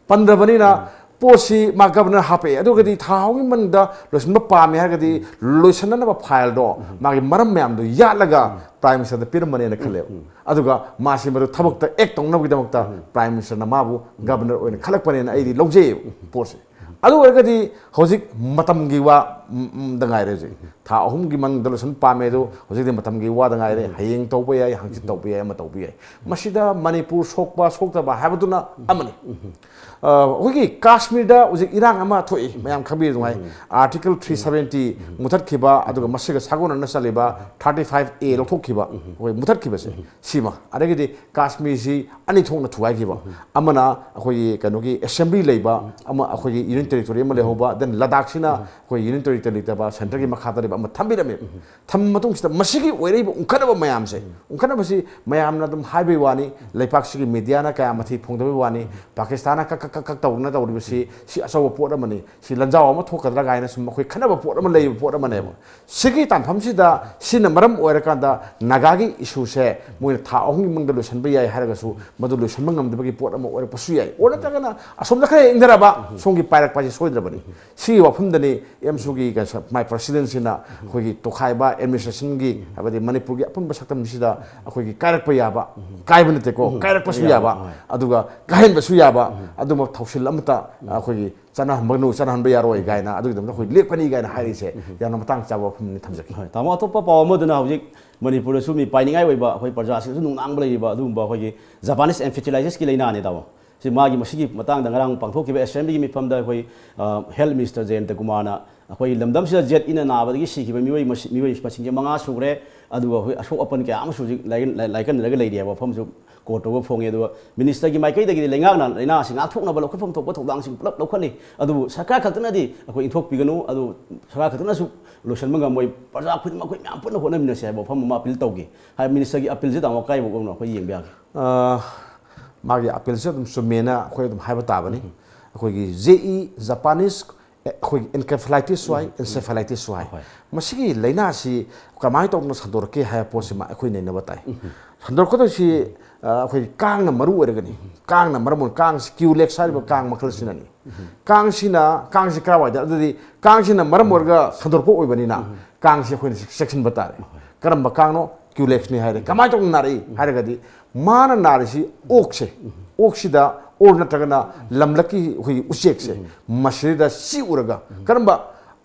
ꯄꯟꯗ꯭ꯔꯕꯅꯤꯅ ꯄꯣꯠꯁꯤ ꯃꯥ ꯒꯕꯔꯅꯔ ꯍꯥꯞꯄꯛꯑꯦ꯫ ꯑꯗꯨꯒꯗꯤ ꯊꯥ ꯑꯍꯨꯝꯒꯤ ꯃꯅꯨꯡꯗ ꯂꯣꯏꯁꯤꯟꯕ ꯄꯥꯝꯃꯦ ꯍꯥꯏꯔꯒꯗꯤ ꯂꯣꯏꯁꯤꯟꯅꯅꯕ ꯐꯥꯏꯜꯗꯣ ꯃꯥꯒꯤ ꯃꯔꯝ ꯃꯌꯥꯝꯗꯣ ꯌꯥꯠꯂꯒ ꯄ꯭ꯔꯥꯏꯝ ꯃꯤꯅꯤꯁꯇꯔꯗ ꯄꯤꯔꯝꯕꯅꯦꯅ ꯈꯜꯂꯦꯕ꯫ ꯑꯗꯨꯒ ꯃꯥꯁꯤ ꯃꯗꯨ ꯊꯕꯛꯇ act ꯇꯧꯅꯕꯒꯤꯗꯃꯛꯇ ꯄ꯭ꯔꯥꯏꯝ ꯃꯤꯅꯤꯁꯇꯔꯅ ꯃꯥꯕꯨ ꯒꯕꯔꯅꯔ ꯑꯣꯏꯅ ꯈꯜꯂꯛꯄꯅꯦꯅ ꯑꯩꯗꯤ ꯂꯧꯖꯩꯌꯦꯕ ꯄꯣꯠꯁꯦ꯫ ꯑꯗꯨ ꯑꯣꯏꯔꯒꯗꯤ ꯍꯧꯖꯤꯛ ꯃꯇꯝꯒꯤ ꯋꯥ, ꯎꯝ, ꯎꯝ, ꯗ ꯉꯥꯏꯔꯦ ꯍꯧꯖꯤꯛ꯫ ꯊꯥ ꯑꯍꯨꯝꯒꯤ ꯃꯅꯨꯡꯗ ꯂꯣꯏꯁꯤꯟ ꯄꯥꯝꯃꯦ ꯑꯗꯣ ꯍꯧꯖꯤꯛꯇꯤ ꯃꯇꯝꯒꯤ ꯋꯥꯗ ꯉꯥꯏꯔꯦ꯫ ꯍꯌꯦꯡ ꯇꯧꯕ ꯌꯥꯏ, ꯍꯪꯆꯤꯠ ꯇꯧꯕ ꯌꯥꯏ, ꯑꯃ ꯇꯧꯕ ꯌꯥꯏ꯫ ꯃꯁꯤꯗ ꯃꯅꯤꯄꯨꯔ ꯁꯣꯛꯄ ꯁꯣꯛꯇꯕ ꯍꯥꯏꯕꯗꯨꯅ ꯑꯃꯅꯤ꯫ ꯑ, ꯑꯩꯈꯣꯏꯒꯤ ꯀꯥꯁꯃꯤꯔꯗ ꯍꯧꯖꯤꯛ ꯏꯔꯥꯡ ꯑꯃ ꯊꯣꯛꯏ, ꯃꯌꯥꯝ ꯈꯪꯕꯤꯔꯤꯗꯨꯉꯥꯏ꯫ Article three seventy ꯃꯨꯊꯠꯈꯤꯕ, ꯑꯗꯨꯒ ꯃꯁꯤꯒ ꯁꯥꯒꯣꯟꯅꯅ ꯆꯠꯂꯤꯕ thirty five A ꯂꯧꯊꯣꯛꯈꯤꯕ, ꯑꯩꯈꯣꯏ ꯃꯨꯊꯠꯈꯤꯕꯁꯦ, ꯁꯤꯃ꯫ ꯑꯗꯒꯤꯗꯤ ꯀꯥꯁꯃꯤꯔꯁꯤ ꯑꯅꯤ ꯊꯣꯛꯅ ꯊꯨꯒꯥꯏꯈꯤꯕ, ꯑꯃꯅ ꯑꯩꯈꯣꯏꯒꯤ ꯀꯩꯅꯣꯒꯤ assembly ꯂꯩꯕ, ꯑꯃ ꯑꯩꯈꯣꯏꯒꯤ union territory ꯑꯃ ꯂꯩꯍꯧꯕ, then ꯂꯗꯥꯛꯁꯤꯅ ꯑꯩꯈꯣꯏ union territory ꯂꯩꯇꯕ ꯁꯦꯟꯇꯔꯒꯤ ꯃꯈꯥꯗ ꯂꯩꯕ ꯑꯃ ꯊꯝꯕꯤꯔꯝꯃꯦ꯫ ꯊꯝꯕ ꯃꯇꯨꯡꯁꯤꯗ ꯃꯁꯤꯒꯤ ꯑꯣꯏꯔꯛꯏꯕ ꯎꯪꯈꯠꯅꯕ ꯃꯌꯥꯝꯁꯦ, ꯎꯪꯈꯠꯅꯕꯁꯤ ꯃꯌꯥꯝꯅ ꯑꯗꯨꯝ ꯍꯥꯏꯕꯒꯤ ꯋꯥꯅꯤ, ꯂꯩꯄꯥꯛꯁꯤꯒꯤ ꯃꯦꯗꯤꯌꯥꯅ ꯀꯌꯥ ꯃꯊꯤ ꯐꯣꯡꯗꯕꯒꯤ ꯋꯥꯅꯤ, ꯄꯥꯀꯤꯁꯇꯥꯟꯅ ꯀꯛ ꯀꯛ ꯀꯛ ꯀꯛ ꯇꯧꯗꯅ ꯇꯧꯔꯤꯕꯁꯤ ꯁꯤ ꯑꯆꯧꯕ ꯄꯣꯠ ꯑꯃꯅꯤ, ꯁꯤ ꯂꯟꯖꯥꯎ ꯑꯃ ꯊꯣꯛꯀꯗ꯭ꯔꯥ ꯀꯥꯏꯅ ꯁꯨꯝ ꯑꯩꯈꯣꯏ ꯈꯟꯅꯕ ꯄꯣꯠ ꯑꯃ ꯂꯩꯕ ꯄꯣꯠ ꯑꯃꯅꯦꯕ꯫ ꯁꯤꯒꯤ ꯇꯥꯟꯐꯝꯁꯤꯗ ꯁꯤꯅ ꯃꯔꯝ ꯑꯣꯏꯔꯀꯥꯟꯗ ꯅꯥꯒꯥꯒꯤ ꯏꯁꯨꯁꯦ ꯃꯣꯏꯅ ꯊꯥ ꯑꯍꯨꯝꯒꯤ ꯃꯅꯨꯡꯗ ꯂꯣꯏꯁꯤꯟꯕ ꯌꯥꯏ ꯍꯥꯏꯔꯒꯁꯨ ꯃꯗꯨ ꯂꯣꯏꯁꯤꯟꯕ ꯉꯝꯗꯕꯒꯤ ꯄꯣꯠ ꯑꯃ ꯑꯣꯏꯔꯛꯄꯁꯨ ꯌꯥꯏ, ꯑꯣꯔ ꯅꯠꯇ꯭ꯔꯒꯅ ꯑꯁꯣꯝꯗ ꯈꯔ ꯏꯪꯊꯔꯕ ꯁꯣꯝꯒꯤ ꯄꯥꯏꯔꯛꯄ ꯍꯥꯏꯁꯦ ꯁꯣꯏꯗ꯭ꯔꯕꯅꯤ꯫ ꯁꯤꯒꯤ ꯋꯥꯐꯝꯗꯅꯤ ꯑꯦꯝꯁꯨꯒꯤ ꯃꯥꯏ ꯄ꯭ꯔꯁꯤꯗꯦꯟꯁꯤꯅ ꯑꯩꯈꯣꯏꯒꯤ ꯇꯣꯈꯥꯏꯕ ꯑꯦꯗꯃꯤꯅꯤꯁꯇ꯭ꯔꯦꯁꯟꯒꯤ ꯍꯥꯏꯕꯗꯤ ꯃꯅꯤꯄꯨꯔꯒꯤ ꯑꯄꯨꯟꯕ ꯁꯛꯇꯝꯁꯤꯗ ꯑꯩꯈꯣꯏꯒꯤ ꯀꯥꯏꯔꯛꯄ ꯌꯥꯕ, ꯀꯥꯏꯕ ꯅꯠꯇꯦꯀꯣ, ꯀꯥꯏꯔꯛꯄꯁꯨ ꯌꯥꯕ, ꯌꯥꯕ, ꯍꯣꯏ꯫ ꯑꯗꯨꯒ ꯀꯥꯏꯍꯟꯕꯁꯨ ꯌꯥꯕ ꯑꯗꯨꯝꯕ ꯊꯧꯁꯤꯜ ꯑꯃꯠꯇ ꯑꯩꯈꯣꯏꯒꯤ ꯆꯠꯅꯍꯟꯕ ꯆꯠꯅꯍꯟꯕ ꯌꯥꯔꯣꯏ ꯀꯥꯏꯅ ꯑꯗꯨꯒꯤꯗꯃꯛꯇ ꯑꯩꯈꯣꯏ ꯂꯦꯞꯀꯅꯤ ꯀꯥꯏꯅ ꯍꯥꯏꯔꯤꯁꯦ ꯌꯥꯝꯅ ꯃꯇꯥꯡ ꯆꯥꯕ ꯋꯥꯐꯝꯅꯤ, ꯊꯝꯖꯒꯦ꯫ ꯍꯣꯏ, ꯇꯥꯃꯣ, ꯑꯇꯣꯞꯄ ꯄꯥꯎ ꯑꯃꯗꯨꯅ ꯍꯧꯖꯤꯛ ꯃꯅꯤꯄꯨꯔꯗꯁꯨ ꯃꯤ ꯄꯥꯏꯅꯤꯡꯉꯥꯏ ꯑꯣꯏꯕ, ꯑꯩꯈꯣꯏ ꯄ꯭ꯔꯖꯥꯁꯤꯡꯁꯨ ꯅꯨꯡꯅꯥꯡꯕ ꯂꯩꯔꯤꯕ ꯑꯗꯨꯒꯨꯝꯕ ꯑꯩꯈꯣꯏꯒꯤ ꯖꯄꯥꯅꯤꯁ ꯑꯦꯟꯐꯤꯇꯤꯂꯥꯏꯖꯤꯁꯀꯤ ꯂꯥꯏꯅꯥꯅꯦ, ꯇꯥꯃꯣ꯫ ꯁꯤ ꯃꯥꯒꯤ ꯃꯁꯤꯒꯤ ꯃꯇꯥꯡꯗ ꯉꯔꯥꯡ ꯄꯥꯡꯊꯣꯛꯈꯤꯕ ꯑꯦꯁꯦꯝꯕ꯭ꯂꯤꯒꯤ ꯃꯤꯐꯝꯗ ꯑꯩꯈꯣꯏ, ꯑ, ꯍꯦꯜꯊ ꯃꯤꯅꯤꯁꯇꯔ ꯖꯌꯟꯇ ꯀꯨꯃꯥꯔꯅ ꯑꯩꯈꯣꯏ ꯂꯝꯗꯝꯁꯤꯗ ꯖꯦꯠ ꯏꯅ ꯅꯥꯕꯗꯒꯤ ꯁꯤꯈꯤꯕ ꯃꯤꯑꯣꯏ ꯃꯁꯤ-, ꯃꯤꯑꯣꯏ ꯃꯁꯤꯡꯁꯦ ꯃꯉꯥ ꯁꯨꯈ꯭ꯔꯦ, ꯑꯗꯨꯒ ꯑꯩꯈꯣꯏ ꯑꯁꯣꯛ ꯑꯄꯟ ꯀꯌꯥ ꯑꯃꯁꯨ ꯍꯧꯖꯤꯛ ꯂꯥꯏꯀꯟ-, ꯂꯥꯏꯀꯟꯅꯔꯒ ꯂꯩꯔꯤ ꯍꯥꯏꯕ ꯋꯥꯐꯝꯁꯨ ꯀꯣꯔꯠ ꯇꯧꯕ ꯐꯣꯡꯉꯦ꯫ ꯑꯗꯨꯒ ꯃꯤꯅꯤꯁꯇꯔꯒꯤ ꯃꯥꯏꯀꯩꯗꯒꯤꯗꯤ ꯂꯩꯉꯥꯛꯅ ꯂꯥꯏꯅꯥ ꯑꯁꯤ ꯉꯥꯛꯊꯣꯛꯅꯕ ꯂꯧꯈꯠꯐꯝ ꯊꯣꯛꯄ ꯊꯧꯗꯥꯡꯁꯤꯡ ꯄꯨꯂꯞ ꯂꯧꯈꯠꯂꯤ, ꯑꯗꯨꯕꯨ ꯁꯔꯀꯥꯔ ꯈꯛꯇꯅꯗꯤ ꯑꯩꯈꯣꯏ ꯏꯟꯊꯣꯛꯄꯤꯒꯅꯨ, ꯑꯗꯨ ꯁꯔꯀꯥꯔ ꯈꯛꯇꯅꯁꯨ ꯂꯣꯏꯁꯤꯟꯕ ꯉꯝꯃꯣꯏ, ꯄ꯭ꯔꯖꯥ ꯈꯨꯗꯤꯡꯃꯛ ꯑꯩꯈꯣꯏ ꯃꯌꯥꯝ ꯄꯨꯟꯅ ꯍꯣꯠꯅꯃꯤꯟꯅꯁꯤ ꯍꯥꯏꯕ ꯋꯥꯐꯝ ꯑꯃ ꯑꯄꯤꯜ ꯇꯧꯈꯤ꯫ ꯍꯥꯏ ꯃꯤꯅꯤꯁꯇꯔꯒꯤ ꯑꯄꯤꯜꯁꯦ ꯇꯥꯃꯣ ꯀꯥꯏꯐꯥꯎ ꯌꯧꯅ ꯑꯩꯈꯣꯏ ꯌꯦꯡꯕ ꯌꯥꯒꯦ? ꯑ, ꯃꯥꯒꯤ ꯑꯄꯤꯜꯁꯦ ꯑꯗꯨꯝ ꯆꯨꯝꯃꯦꯅ ꯑꯩꯈꯣꯏ ꯑꯗꯨꯝ ꯍꯥꯏꯕ ꯇꯥꯕꯅꯤ꯫ ꯑꯩꯈꯣꯏꯒꯤ ꯖꯦ ꯏ, ꯖꯄꯥꯅꯤꯁ, ꯑꯦ, ꯑꯩꯈꯣꯏꯒꯤ encephalitis ꯁꯨ ꯍꯥꯏ, encephalitis ꯁꯨ ꯍꯥꯏ꯫ ꯍꯣꯏ꯫ ꯃꯁꯤꯒꯤ ꯂꯥꯏꯅꯥꯁꯤ ꯀꯃꯥꯏꯅ ꯇꯧꯗꯅ ꯁꯟꯗꯣꯔꯛꯀꯦ ꯍꯥꯏꯕ ꯄꯣꯠꯁꯤꯃ ꯑꯩꯈꯣꯏ ꯅꯩꯅꯕ ꯇꯥꯏ꯫ ꯁꯟꯗꯣꯔꯛꯀꯗꯣꯏꯁꯤ, ꯑ, ꯑꯩꯈꯣꯏꯒꯤ ꯀꯥꯡꯅ ꯃꯔꯨ ꯑꯣꯏꯔꯒꯅꯤ꯫ ꯀꯥꯡꯅ ꯃꯔꯝ ꯑꯣꯏꯔ-, ꯀꯥꯡꯁꯤ ꯀ꯭ꯌꯨꯂꯦꯛꯁ ꯍꯥꯏꯔꯤꯕ ꯀꯥꯡ ꯃꯈꯜꯁꯤꯅꯅꯤ꯫ ꯀꯥꯡꯁꯤꯅ, ꯀꯥꯡꯁꯤ ꯀꯔꯥꯏꯋꯥꯏꯗ? ꯑꯗꯨꯗꯤ ꯀꯥꯡꯁꯤꯅ ꯃꯔꯝ ꯑꯣꯏꯔꯒ ꯁꯟꯗꯣꯔꯛꯄ ꯑꯣꯏꯕꯅꯤꯅ ꯀꯥꯡꯁꯤ ꯑꯩꯈꯣꯏꯅ ꯆꯦꯛꯁꯤꯟꯕ ꯇꯥꯔꯦ꯫ ꯀꯔꯝꯕ ꯀꯥꯡꯅꯣ? ꯀ꯭ꯌꯨꯂꯦꯛꯁꯅꯤ ꯍꯥꯏꯔꯦ꯫ ꯀꯃꯥꯏꯅ ꯇꯧꯅ ꯅꯥꯔꯛꯏ ꯍꯥꯏꯔꯒꯗꯤ ꯃꯥꯅ ꯅꯥꯔꯤꯁꯤ ꯑꯣꯛꯁꯦ, ꯑꯣꯛꯁꯤꯗ ꯑꯣꯔ ꯅꯠꯇ꯭ꯔꯒꯅ ꯂꯝꯂꯛꯀꯤ ꯑꯩꯈꯣꯏꯒꯤ ꯎꯆꯦꯛꯁꯦ, ꯃꯁꯤꯗ ꯆꯤꯛꯎꯔꯒ, ꯀꯔꯝꯕ?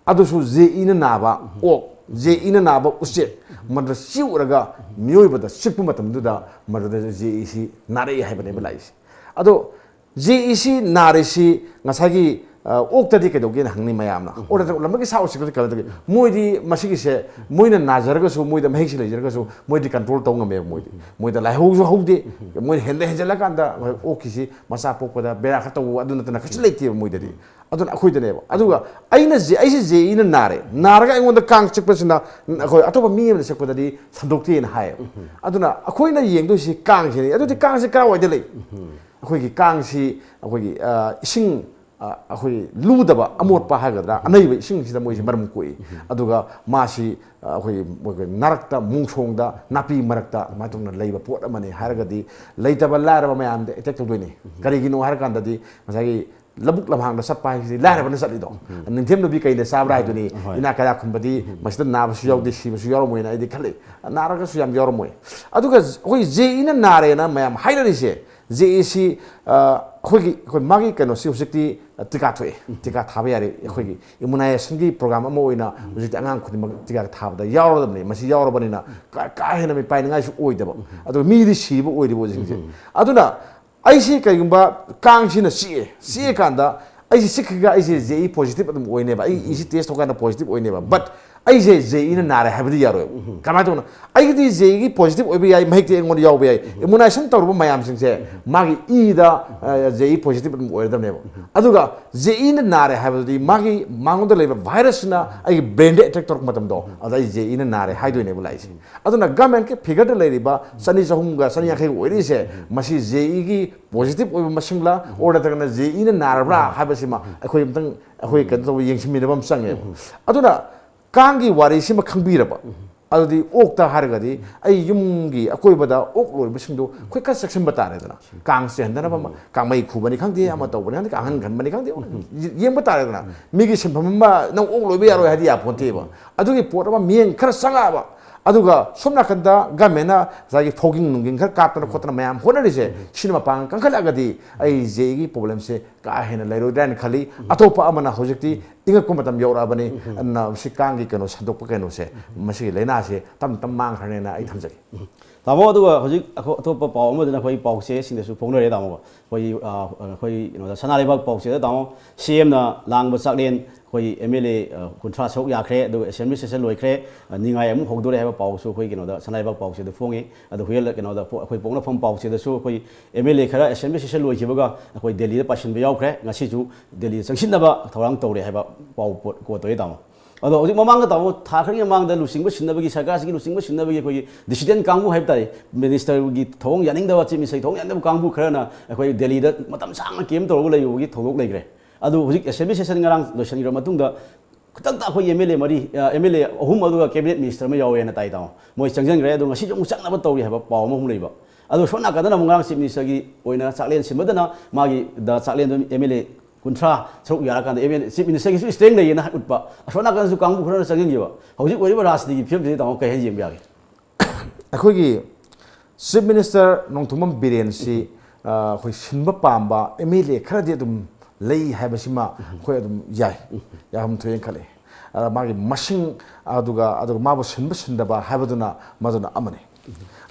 ꯑꯗꯨꯁꯨ ꯖꯦ ꯏꯅ ꯅꯥꯕ ꯑꯣꯛ, ꯖꯦ ꯏꯅ ꯅꯥꯕ ꯎꯆꯦꯛ, ꯃꯗꯨꯗ ꯆꯤꯛꯎꯔꯒ ꯃꯤꯑꯣꯏꯕꯗ ꯆꯤꯛꯄ ꯃꯇꯝꯗꯨꯗ ꯃꯗꯨꯗ ꯖꯦ ꯏꯁꯤ ꯅꯥꯔꯛꯏ ꯍꯥꯏꯕꯅꯦꯕ ꯂꯥꯛꯏꯁꯦ꯫ ꯑꯗꯣ ꯖꯦ ꯏꯁꯤ ꯅꯥꯔꯤꯁꯤ ꯉꯁꯥꯏꯒꯤ, ꯑ, ꯑꯣꯛꯇꯗꯤ ꯀꯩꯗꯧꯒꯦꯅ ꯍꯪꯅꯤ ꯃꯌꯥꯝꯅ꯫ ꯑꯣꯛꯇ ꯂꯝꯂꯛꯀꯤ ꯁꯥ ꯎꯆꯦꯛꯇꯗꯤ ꯀꯩꯗꯧꯒꯦ? ꯃꯣꯏꯗꯤ ꯃꯁꯤꯒꯤꯁꯦ ꯃꯣꯏꯅ ꯅꯥꯖꯔꯒꯁꯨ, ꯃꯣꯏꯗ ꯃꯍꯤꯛꯁꯤ ꯂꯩꯖꯔꯒꯁꯨ, ꯃꯣꯏꯗꯤ ꯀꯟꯇ꯭ꯔꯣꯜ ꯇꯧ ꯉꯝꯃꯦꯕ ꯃꯣꯏꯗꯤ꯫ ꯃꯣꯏꯗ ꯂꯥꯏꯍꯧꯁꯨ ꯍꯧꯗꯦ, ꯃꯣꯏꯅ ꯍꯦꯟꯗ ꯍꯦꯟꯖꯜꯂꯀꯥꯟꯗ ꯑꯣꯛꯀꯤꯁꯤ ꯃꯆꯥ ꯄꯣꯛꯄꯗ ꯕꯦꯔꯥ ꯈꯔ ꯇꯧꯕ ꯑꯗꯨ ꯅꯠꯇꯅ ꯀꯩꯁꯨ ꯂꯩꯇꯦꯕ ꯃꯣꯏꯗꯗꯤ꯫ ꯑꯗꯨꯅ ꯑꯩꯈꯣꯏꯗꯅꯦꯕ꯫ ꯑꯗꯨꯒ ꯑꯩꯅ ꯖꯦ ꯑꯩꯁꯦ ꯖꯦ ꯏꯅ ꯅꯥꯔꯦ, ꯅꯥꯔꯒ ꯑꯩꯉꯣꯟꯗ ꯀꯥꯡ ꯆꯤꯛꯄꯁꯤꯅ ꯑꯩꯈꯣꯏ ꯑꯇꯣꯞꯄ ꯃꯤ ꯑꯃꯗ ꯆꯤꯛꯄꯗꯗꯤ ꯁꯟꯗꯣꯛꯇꯦꯅ ꯍꯥꯏꯌꯦꯕ꯫ ꯑꯗꯨꯅ ꯑꯩꯈꯣꯏꯅ ꯌꯦꯡꯗꯣꯏꯁꯤ ꯀꯥꯡꯁꯤꯅꯤ꯫ ꯑꯗꯨꯗꯤ ꯀꯥꯡꯁꯤ ꯀꯥꯏꯋꯥꯏꯗ ꯂꯩ? ꯑꯩꯈꯣꯏꯒꯤ ꯀꯥꯡꯁꯤ ꯑꯩꯈꯣꯏꯒꯤ ꯑ, ꯏꯁꯤꯡ ꯑ, ꯑꯩꯈꯣꯏ ꯂꯨꯗꯕ ꯑꯃꯣꯠꯄ ꯍꯥꯏꯒꯗ꯭ꯔꯥ, ꯑꯅꯩꯕ ꯏꯁꯤꯡꯁꯤꯗ ꯃꯣꯏꯁꯤ ꯃꯔꯝ ꯀꯣꯛꯏ꯫ ꯑꯗꯨꯒ ꯃꯥꯁꯤ ꯑ, ꯑꯩꯈꯣꯏꯒꯤ ꯃꯣꯏꯒꯤ ꯅꯥꯔꯛꯇ, ꯃꯣꯡꯁꯣꯡꯗ, ꯅꯥꯄꯤ ꯃꯔꯛꯇ ꯑꯗꯨꯃꯥꯏꯅ ꯇꯧꯅ ꯂꯩꯕ ꯄꯣꯠ ꯑꯃꯅꯤ ꯍꯥꯏꯔꯒꯗꯤ ꯂꯩꯇꯕ ꯂꯥꯏꯔꯕ ꯃꯌꯥꯝꯗ ꯑꯦꯇꯦꯛ ꯇꯧꯗꯣꯏꯅꯤ꯫ ꯀꯔꯤꯒꯤꯅꯣ ꯍꯥꯏꯔꯀꯥꯟꯗꯗꯤ ꯉꯁꯥꯏꯒꯤ ꯂꯧꯕꯨꯛ ꯂꯝꯍꯥꯡꯗ ꯆꯠꯄ ꯍꯥꯏꯁꯤꯗꯤ ꯂꯥꯏꯔꯕꯅ ꯆꯠꯂꯤꯗꯣ꯫ ꯅꯤꯡꯊꯦꯝ ꯅꯨꯄꯤ ꯀꯩꯅ ꯆꯥꯕ꯭ꯔꯥ ꯍꯥꯏꯗꯨꯅꯤ꯫ ꯍꯣꯏ꯫ ꯏꯅꯥꯛ ꯀꯩꯔꯥꯛ ꯈꯨꯟꯕꯗꯤ ꯃꯁꯤꯗ ꯅꯥꯕꯁꯨ ꯌꯥꯎꯗꯦ, ꯁꯤꯕꯁꯨ ꯌꯥꯎꯔꯝꯃꯣꯏꯅ ꯑꯩꯗꯤ ꯈꯜꯂꯤ꯫ ꯅꯥꯔꯒꯁꯨ ꯌꯥꯝ ꯌꯥꯎꯔꯝꯃꯣꯏ꯫ ꯑꯗꯨꯒ ꯑꯩꯈꯣꯏ ꯖꯦ ꯏꯅ ꯅꯥꯔꯦꯅ ꯃꯌꯥꯝ ꯍꯥꯏꯅꯔꯤꯁꯦ, ꯖꯦ ꯏꯁꯤ ꯑꯩꯈꯣꯏꯒꯤ ꯑꯩꯈꯣꯏ ꯃꯥꯒꯤ ꯀꯩꯅꯣꯁꯤ ꯍꯧꯖꯤꯛꯇꯤ ꯇꯤꯀꯥ ꯊꯣꯛꯑꯦ꯫ ꯇꯤꯀꯥ ꯊꯥꯕ ꯌꯥꯔꯦ꯫ ꯑꯩꯈꯣꯏꯒꯤ ꯏꯃꯨꯅꯥꯏꯖꯦꯁꯟꯒꯤ ꯄ꯭ꯔꯣꯒ꯭ꯔꯥꯝ ꯑꯃ ꯑꯣꯏꯅ ꯍꯧꯖꯤꯛꯇꯤ ꯑꯉꯥꯡ ꯈꯨꯗꯤꯡꯃꯛ ꯇꯤꯀꯥ ꯊꯥꯕꯗ ꯌꯥꯎꯔꯗꯕꯅꯤ꯫ ꯃꯁꯤ ꯌꯥꯎꯔꯕꯅꯤꯅ ꯀꯥ ꯀꯥ ꯍꯦꯟꯅ ꯃꯤꯄꯥꯏꯅꯤꯡꯉꯥꯏꯁꯨ ꯑꯣꯏꯗꯕ꯫ ꯑꯗꯨꯒ ꯃꯤꯗꯤ ꯁꯤꯕ ꯑꯣꯏꯔꯤꯕ ꯍꯧꯖꯤꯛꯁꯦ꯫ ꯑꯗꯨꯅ ꯑꯩꯁꯤ ꯀꯩꯒꯨꯝꯕ ꯀꯥꯡꯁꯤꯅ ꯆꯤꯛꯑꯦ, ꯆꯤꯛꯑꯀꯥꯟꯗ ꯑꯩꯁꯦ ꯆꯤꯛꯈꯤꯒ ꯑꯩꯁꯦ ꯖꯦ ꯏ ꯄꯣꯖꯤꯇꯤꯚ ꯑꯗꯨꯝ ꯑꯣꯏꯅꯦꯕ꯫ ꯑꯩ ꯏꯁꯤ ꯇꯦꯁ ꯇꯧꯀꯥꯟꯗ ꯄꯣꯖꯤꯇꯤꯚ ꯑꯣꯏꯅꯦꯕ꯫ ꯕꯠ ꯑꯩꯁꯦ ꯖꯦ ꯏꯅ ꯅꯥꯔꯦ ꯍꯥꯏꯕꯗꯤ ꯌꯥꯔꯣꯏꯕ꯫ ꯀꯃꯥꯏꯅ ꯇꯧꯅ? ꯑꯩꯒꯤꯗꯤ ꯖꯦ ꯏꯒꯤ ꯄꯣꯖꯤꯇꯤꯚ ꯑꯣꯏꯕ ꯌꯥꯏ, ꯃꯍꯤꯛꯇꯤ ꯑꯩꯉꯣꯟꯗ ꯌꯥꯎꯕ ꯌꯥꯏ꯫ ꯏꯃꯨꯅꯥꯏꯖꯦꯁꯟ ꯇꯧꯔꯨꯕ ꯃꯌꯥꯝꯁꯤꯡꯁꯦ ꯃꯥꯒꯤ ꯏꯗ ꯖꯦ ꯏ ꯄꯣꯖꯤꯇꯤꯚ ꯑꯗꯨꯝ ꯑꯣꯏꯔꯗꯕꯅꯦꯕ꯫ ꯑꯗꯨꯒ ꯖꯦ ꯏꯅ ꯅꯥꯔꯦ ꯍꯥꯏꯕꯗꯨꯗꯤ ꯃꯥꯒꯤ ꯃꯉꯣꯟꯗ ꯂꯩꯕ ꯚꯥꯏꯔꯁꯁꯤꯅ ꯑꯩꯒꯤ ꯕ꯭ꯔꯦꯟꯗ ꯑꯦꯇꯦꯛ ꯇꯧꯔꯛꯄ ꯃꯇꯝꯗꯣ, ꯑꯗ ꯑꯩ ꯖꯦ ꯏꯅ ꯅꯥꯔꯦ ꯍꯥꯏꯗꯣꯏꯅꯦꯕ ꯂꯥꯛꯏꯁꯦ꯫ ꯑꯗꯨꯅ ꯒꯃꯦꯟꯠꯀꯤ ꯐꯤꯒꯔꯗ ꯂꯩꯔꯤꯕ ꯆꯅꯤ, ꯆꯍꯨꯝꯒ ꯆꯅꯤ ꯌꯥꯡꯈꯩ ꯑꯣꯏꯔꯤꯁꯦ, ꯃꯁꯤ ꯖꯦ ꯏꯒꯤ ꯄꯣꯖꯤꯇꯤꯚ ꯑꯣꯏꯕ ꯃꯁꯤꯡꯂ, ꯑꯣꯔ ꯅꯠꯇ꯭ꯔꯒꯅ ꯖꯦ ꯏꯅ ꯅꯥꯔꯕ꯭ꯔꯥ ꯍꯥꯏꯕꯁꯤꯃ ꯑꯩꯈꯣꯏ ꯑꯝꯇꯪ, ꯑꯩꯈꯣꯏ ꯀꯩꯅꯣ ꯇꯧꯕ, ꯌꯦꯡꯁꯤꯟꯃꯤꯟꯅꯕ ꯑꯃ ꯆꯪꯉꯦꯕ꯫ ꯑꯗꯨꯅ ꯀꯥꯡꯒꯤ ꯋꯥꯔꯤꯁꯤꯃ ꯈꯪꯕꯤꯔꯕ, ꯑꯗꯨꯗꯤ ꯑꯣꯛꯇ ꯍꯥꯏꯔꯒꯗꯤ ꯑꯩ ꯌꯨꯝꯒꯤ ꯑꯀꯣꯏꯕꯗ ꯑꯣꯛ ꯂꯣꯏꯕꯁꯤꯡꯗꯣ ꯑꯩꯈꯣꯏ ꯈꯔ ꯆꯦꯛꯁꯤꯟꯕ ꯇꯥꯔꯦꯗꯅ꯫ ꯀꯥꯡ ꯆꯦꯟꯗꯅꯕ ꯑꯃ, ꯀꯥꯡꯃꯩ ꯈꯨꯕꯅꯤ ꯈꯪꯗꯦ, ꯑꯃ ꯇꯧꯕꯅꯤ ꯈꯪꯗꯦ, ꯀꯥꯡꯍꯟ ꯈꯟꯕꯅꯤ ꯈꯪꯗꯦ, ꯌꯦꯡꯕ ꯇꯥꯔꯦꯗꯅ꯫ ꯃꯤꯒꯤ ꯁꯤꯟꯐꯝ ꯑꯃ ꯅꯪ ꯑꯣꯛ ꯂꯣꯏꯕ ꯌꯥꯔꯣꯏ ꯍꯥꯏꯗꯤ ꯌꯥꯄꯣꯟꯇꯦꯕ꯫ ꯑꯗꯨꯒꯤ ꯄꯣꯠ ꯑꯃ ꯃꯤꯠꯌꯦꯡ ꯈꯔ ꯆꯪꯉꯛꯑꯕ, ꯑꯗꯨꯒ ꯁꯣꯝ ꯅꯥꯀꯟꯗ ꯒꯃꯦꯟꯅ ꯉꯁꯥꯏꯒꯤ ꯐꯣꯒꯤꯡ ꯅꯨꯡꯒꯤꯡ ꯈꯔ ꯀꯥꯞꯇꯅ ꯈꯣꯠꯇꯅ ꯃꯌꯥꯝ ꯍꯣꯠꯅꯔꯤꯁꯦ, ꯁꯤꯅ ꯃꯄꯥꯡꯒꯜ ꯀꯟꯈꯠꯂꯛꯑꯒꯗꯤ ꯑꯩ ꯖꯦ ꯏꯒꯤ ꯄ꯭ꯔꯣꯕ꯭ꯂꯦꯝꯁꯦ ꯀꯥ ꯍꯦꯟꯅ ꯂꯩꯔꯣꯏꯗ꯭ꯔꯥ ꯍꯥꯏꯅ ꯈꯜꯂꯤ꯫ ꯑꯇꯣꯞꯄ ꯑꯃꯅ ꯍꯧꯖꯤꯛꯇꯤ ꯏꯪꯉꯛꯄ ꯃꯇꯝ ꯌꯧꯔꯛꯑꯕꯅꯤ꯫ ꯑꯗꯨꯅ ꯁꯤ ꯀꯥꯡꯒꯤ ꯀꯩꯅꯣ ꯁꯟꯗꯣꯛꯄ ꯀꯩꯅꯣꯁꯦ, ꯃꯁꯤꯒꯤ ꯂꯥꯏꯅꯥꯁꯦ ꯇꯞ ꯇꯞ ꯃꯥꯡꯈ꯭ꯔꯅꯦꯅ ꯑꯩ ꯊꯝꯖꯒꯦ꯫ ꯇꯥꯃꯣ, ꯑꯗꯨꯒ ꯍꯧꯖꯤꯛ ꯑꯈꯣ-, ꯑꯇꯣꯞꯄ ꯄꯥꯎ ꯑꯃꯗꯨꯅ ꯑꯩꯈꯣꯏ ꯄꯥꯎꯆꯦꯁꯤꯡꯗꯁꯨ ꯐꯣꯡꯅꯔꯦ, ꯇꯥꯃꯣ꯫ ꯑꯩꯈꯣꯏꯒꯤ, ꯑ, ꯑꯩꯈꯣꯏ ꯀꯩꯅꯣꯗ, ꯁꯅꯥ ꯂꯩꯕꯥꯛ ꯄꯥꯎꯆꯦꯗ, ꯇꯥꯃꯣ, ꯁꯤ ꯑꯦꯝꯅ ꯂꯥꯡꯕ ꯆꯥꯛꯂꯦꯟ ꯑꯩꯈꯣꯏ ꯑꯦꯝ ꯑꯦꯜ ꯑꯦ ꯀꯨꯟꯊ꯭ꯔꯥ ꯁꯔꯨꯛ ꯌꯥꯈ꯭ꯔꯦ, ꯑꯗꯨꯒ ꯑꯦꯁꯦꯝꯕ꯭ꯂꯤ ꯁꯦꯁꯟ ꯂꯣꯏꯈ꯭ꯔꯦ꯫ ꯑ, ꯅꯤꯡꯉꯥꯏ ꯑꯃꯨꯛ ꯍꯧꯗꯣꯔꯦ ꯍꯥꯏꯕ ꯄꯥꯎꯁꯨ ꯑꯩꯈꯣꯏ ꯀꯩꯅꯣꯗ, ꯁꯅꯥ ꯂꯩꯕꯥꯛ ꯄꯥꯎꯆꯦꯗ ꯐꯣꯡꯉꯤ꯫ ꯑꯗꯣ ꯍꯨꯏꯌꯦꯜ ꯀꯩꯅꯣꯗ ꯄꯣ-, ꯑꯩꯈꯣꯏ ꯄꯣꯛꯅꯐꯝ ꯄꯥꯎꯆꯦꯗꯁꯨ ꯑꯩꯈꯣꯏ ꯑꯦꯝ ꯑꯦꯜ ꯑꯦ ꯈꯔ ꯑꯦꯁꯦꯝꯕ꯭ꯂꯤ ꯁꯦꯁꯟ ꯂꯣꯏꯈꯤꯕꯒ ꯑꯩꯈꯣꯏ ꯗꯦꯜꯂꯤꯗ ꯄꯥꯏꯁꯤꯟꯕ ꯌꯥꯎꯈ꯭ꯔꯦ꯫ ꯉꯁꯤꯁꯨ ꯗꯦꯜꯂꯤꯗ ꯆꯪꯁꯤꯟꯅꯕ ꯊꯧꯔꯥꯡ ꯇꯧꯔꯦ ꯍꯥꯏꯕ ꯄꯥꯎ ꯄꯣꯠ ꯀꯣ ꯇꯧꯋꯦ, ꯇꯥꯃꯣ꯫ ꯑꯗꯣ ꯍꯧꯖꯤꯛ ꯃꯃꯥꯡꯗ, ꯇꯥꯃꯣ, ꯊꯥ ꯈꯔꯒꯤ ꯃꯃꯥꯡꯗ ꯂꯨꯆꯤꯡꯕ ꯁꯤꯟꯅꯕꯒꯤ, ꯁꯔꯀꯥꯔꯁꯤꯒꯤ ꯂꯨꯆꯤꯡꯕ ꯁꯤꯟꯅꯕꯒꯤ ꯑꯩꯈꯣꯏꯒꯤ ꯗꯤꯁꯤꯗꯦꯟ ꯀꯥꯡꯕꯨ ꯍꯥꯏꯕ ꯇꯥꯔꯦ, ꯃꯤꯅꯤꯁꯇꯔꯒꯤ ꯊꯧꯑꯣꯡ ꯌꯥꯅꯤꯡꯗꯕ, ꯆꯤꯐ ꯃꯤꯅꯤꯁꯇꯔꯒꯤ ꯊꯧꯑꯣꯡ ꯌꯥꯅꯤꯡꯗꯕ ꯀꯥꯡꯕꯨ ꯈꯔꯅ ꯑꯩꯈꯣꯏ ꯗꯦꯜꯂꯤꯗ ꯃꯇꯝ ꯁꯥꯡꯅ ꯀꯦꯝ ꯇꯧꯔꯒ ꯂꯩꯔꯨꯕꯒꯤ ꯊꯧꯗꯣꯛ ꯂꯩꯈ꯭ꯔꯦ꯫ ꯑꯗꯨ ꯍꯧꯖꯤꯛ ꯑꯦꯁꯦꯝꯕ꯭ꯂꯤ ꯁꯦꯁꯟ ꯉꯔꯥꯡ ꯂꯣꯏꯁꯤꯟꯈ꯭ꯔ ꯃꯇꯨꯡꯗ, ꯈꯨꯗꯛꯇ ꯑꯩꯈꯣꯏ ꯑꯦꯝ ꯑꯦꯜ ꯑꯦ ꯃꯔꯤ, ꯑ, ꯑꯦꯝ ꯑꯦꯜ ꯑꯦ ꯑꯍꯨꯝ, ꯑꯗꯨꯒ ꯀꯦꯕꯤꯅꯦꯠ ꯃꯤꯅꯤꯁꯇꯔ ꯑꯃ ꯌꯥꯎꯋꯦꯅ ꯇꯥꯏ, ꯇꯥꯃꯣ꯫ ꯃꯣꯏ ꯆꯪꯁꯤꯟꯈ꯭ꯔꯦ꯫ ꯑꯗꯣ ꯉꯁꯤꯁꯨ ꯑꯃꯨꯛ ꯆꯪꯅꯕ ꯇꯧꯔꯤ ꯍꯥꯏꯕ ꯄꯥꯎ ꯑꯃ ꯑꯃꯨꯛ ꯂꯩꯕ꯫ ꯑꯗꯣ ꯁꯣꯝ ꯅꯥꯀꯟꯗꯅ ꯑꯃꯨꯛ ꯉꯔꯥꯡ ꯆꯤꯐ ꯃꯤꯅꯤꯁꯇꯔꯒꯤ ꯑꯣꯏꯅ ꯆꯥꯛꯂꯦꯟ ꯁꯤꯟꯕꯗꯅ ꯃꯥꯒꯤ ꯗ ꯆꯥꯛꯂꯦꯟꯗꯨ ꯑꯦꯝ ꯑꯦꯜ ꯑꯦ ꯀꯨꯟꯊ꯭ꯔꯥ ꯁꯔꯨꯛ ꯌꯥꯔꯀꯥꯟꯗ ꯑꯦꯝ ꯑꯦꯜ ꯑꯦ, ꯆꯤꯐ ꯃꯤꯅꯤꯁꯇꯔꯒꯤꯁꯨ ꯏꯁꯇ꯭ꯔꯦꯡ ꯂꯩꯌꯦꯅ ꯎꯠꯄ꯫ ꯑꯁꯣꯝ ꯅꯥꯀꯟꯗꯁꯨ ꯀꯥꯡꯕꯨ ꯈꯔꯅ ꯆꯪꯁꯤꯟꯈꯤꯕ꯫ ꯍꯧꯖꯤꯛ ꯑꯣꯏꯔꯤꯕ ꯔꯥꯖꯅꯤꯇꯤꯒꯤ ꯐꯤꯕꯝꯁꯤꯗꯤ, ꯇꯥꯃꯣ, ꯀꯩ ꯍꯥꯏꯅ ꯌꯦꯡꯕ ꯌꯥꯒꯦ? ꯑꯩꯈꯣꯏꯒꯤ ꯆꯤꯐ ꯃꯤꯅꯤꯁꯇꯔ ꯅꯣꯡꯊꯣꯝꯕꯝ ꯕꯤꯔꯦꯟꯁꯤ, ꯑ, ꯑꯩꯈꯣꯏ ꯁꯤꯟꯕ ꯄꯥꯝꯕ ꯑꯦꯝ ꯑꯦꯜ ꯑꯦ ꯈꯔꯗꯤ ꯑꯗꯨꯝ ꯂꯩ ꯍꯥꯏꯕꯁꯤꯃ ꯑꯩꯈꯣꯏ ꯑꯗꯨꯝ ꯌꯥꯏ, ꯌꯥꯐꯝ ꯊꯣꯛꯑꯦꯅ ꯈꯜꯂꯤ꯫ ꯑ, ꯃꯥꯒꯤ ꯃꯁꯤꯡ, ꯑꯗꯨꯒ, ꯑꯗꯨꯒ ꯃꯥꯕꯨ ꯁꯤꯟꯕ ꯁꯤꯟꯗꯕ ꯍꯥꯏꯕꯗꯨꯅ, ꯃꯗꯨꯅ ꯑꯃꯅꯤ꯫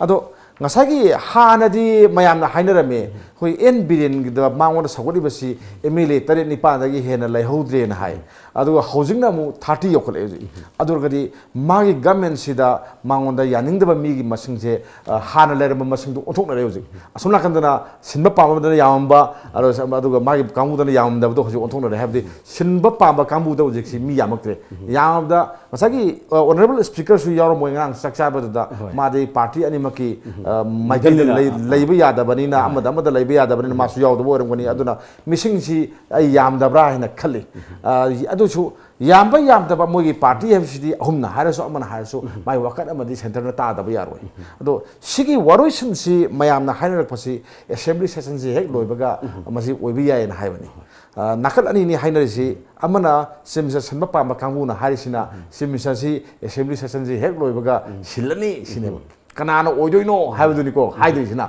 ꯑꯗꯣ ꯉꯁꯥꯏꯒꯤ ꯍꯥꯟꯅꯗꯤ ꯃꯌꯥꯝꯅ ꯍꯥꯏꯅꯔꯝꯃꯤ, ꯑꯩꯈꯣꯏ ꯑꯦꯟ ꯕꯤꯔꯦꯟꯒꯤꯗ ꯃꯉꯣꯟꯗ ꯁꯧꯒꯠꯂꯤꯕꯁꯤ ꯑꯦꯝ ꯑꯦꯜ ꯑꯦ ꯇꯔꯦꯠ ꯅꯤꯄꯥꯟꯗꯒꯤ ꯍꯦꯟꯅ ꯂꯩꯍꯧꯗ꯭ꯔꯦꯅ ꯍꯥꯏ꯫ ꯑꯗꯨꯒ ꯍꯧꯖꯤꯛꯅ ꯑꯃꯨꯛ ꯊꯥꯔꯇꯤ ꯌꯧꯈꯠꯂꯛꯑꯦ ꯍꯧꯖꯤꯛ꯫ ꯑꯗꯨ ꯑꯣꯏꯔꯒꯗꯤ ꯃꯥꯒꯤ ꯒꯃꯦꯟꯁꯤꯗ ꯃꯉꯣꯟꯗ ꯌꯥꯅꯤꯡꯗꯕ ꯃꯤꯒꯤ ꯃꯁꯤꯡꯁꯦ, ꯑ, ꯍꯥꯟꯅ ꯂꯩꯔꯝꯕ ꯃꯁꯤꯡꯗꯣ ꯑꯣꯟꯊꯣꯛꯅꯔꯦ ꯍꯧꯖꯤꯛ꯫ ꯑꯁꯣꯝ ꯅꯥꯀꯟꯗꯅ ꯁꯤꯟꯕ ꯄꯥꯝꯕꯗꯅ ꯌꯥꯝꯃꯝꯕ, ꯑꯗꯨꯒ, ꯑꯗꯨꯒ ꯃꯥꯒꯤ ꯀꯥꯡꯕꯨꯗꯅ ꯌꯥꯝꯃꯝꯗꯕꯗꯣ ꯍꯧꯖꯤꯛ ꯑꯣꯟꯊꯣꯛꯅꯔꯦ꯫ ꯍꯥꯏꯕꯗꯤ ꯁꯤꯟꯕ ꯄꯥꯝꯕ ꯀꯥꯡꯕꯨꯗ ꯍꯧꯖꯤꯛꯁꯤ ꯃꯤ ꯌꯥꯝꯃꯛꯇ꯭ꯔꯦ꯫ ꯌꯥꯝꯃꯕꯗ ꯉꯁꯥꯏꯒꯤ, ꯑ, ꯑꯣꯅꯔꯦꯕꯜ ꯁ꯭ꯄꯤꯀꯔꯁꯨ ꯌꯥꯎꯔꯝꯃꯣꯏ ꯉꯔꯥꯡ ꯆꯥꯛ ꯆꯥꯕꯗꯨꯗ꯫ ꯃꯥꯗꯤ ꯄꯥꯔꯇꯤ ꯑꯅꯤꯃꯛꯀꯤ, ꯑ, ꯃꯥꯏꯀꯩꯗ ꯃꯤꯗꯜꯅꯤꯅ, ꯂꯩ-, ꯑ, ꯑ꯫ ꯂꯩꯕ ꯌꯥꯗꯕꯅꯤꯅ, ꯑꯃꯗ ꯑꯃꯗ ꯂꯩꯕ ꯌꯥꯗꯕꯅꯤꯅ ꯃꯥꯁꯨ ꯌꯥꯎꯗꯕ ꯑꯣꯏꯔꯝꯒꯅꯤ꯫ ꯑꯗꯨꯅ ꯃꯤꯁꯤꯡꯁꯤ ꯑꯩ ꯌꯥꯝꯗꯕ꯭ꯔꯥ ꯍꯥꯏꯅ ꯈꯜꯂꯤ꯫ ꯑ, ꯑꯗꯨꯁꯨ ꯌꯥꯝꯕ ꯌꯥꯝꯗꯕ ꯃꯣꯏꯒꯤ ꯄꯥꯔꯇꯤ ꯍꯥꯏꯕꯁꯤꯗꯤ ꯑꯍꯨꯝꯅ ꯍꯥꯏꯔꯁꯨ ꯑꯃꯅ ꯍꯥꯏꯔꯁꯨ ꯃꯥꯒꯤ ꯋꯥꯈꯜ ꯑꯃꯗꯤ ꯁꯦꯟꯇꯔꯅ ꯇꯥꯗꯕ ꯌꯥꯔꯣꯏ꯫ ꯑꯗꯣ ꯁꯤꯒꯤ ꯋꯥꯔꯣꯏꯁꯤꯟꯁꯤ ꯃꯌꯥꯝꯅ ꯍꯥꯏꯅꯔꯛꯄꯁꯤ ꯑꯦꯁꯦꯝꯕ꯭ꯂꯤ ꯁꯦꯁꯟꯁꯤ ꯍꯦꯛ ꯂꯣꯏꯕꯒ ꯃꯁꯤ ꯑꯣꯏꯕ ꯌꯥꯏꯌꯦꯅ ꯍꯥꯏꯕꯅꯤ꯫ ꯑ, ꯅꯥꯀꯜ ꯑꯅꯤꯅꯤ ꯍꯥꯏꯅꯔꯤꯁꯤ, ꯑꯃꯅ ꯆꯤꯐ ꯃꯤꯅꯤꯁꯇꯔ ꯁꯤꯟꯕ ꯄꯥꯝꯕ ꯀꯥꯡꯕꯨꯅ ꯍꯥꯏꯔꯤꯁꯤꯅ ꯆꯤꯐ ꯃꯤꯅꯤꯁꯇꯔꯁꯤ ꯑꯦꯁꯦꯝꯕ꯭ꯂꯤ ꯁꯦꯁꯟꯁꯤ ꯍꯦꯛ ꯂꯣꯏꯕꯒ ꯁꯤꯜꯂꯅꯤ ꯁꯤꯅꯦꯕ꯫ ꯀꯅꯥꯅ ꯑꯣꯏꯗꯣꯏꯅꯣ ꯍꯥꯏꯕꯗꯨꯅꯤꯀꯣ ꯍꯥꯏꯗꯣꯏꯁꯤꯅ꯫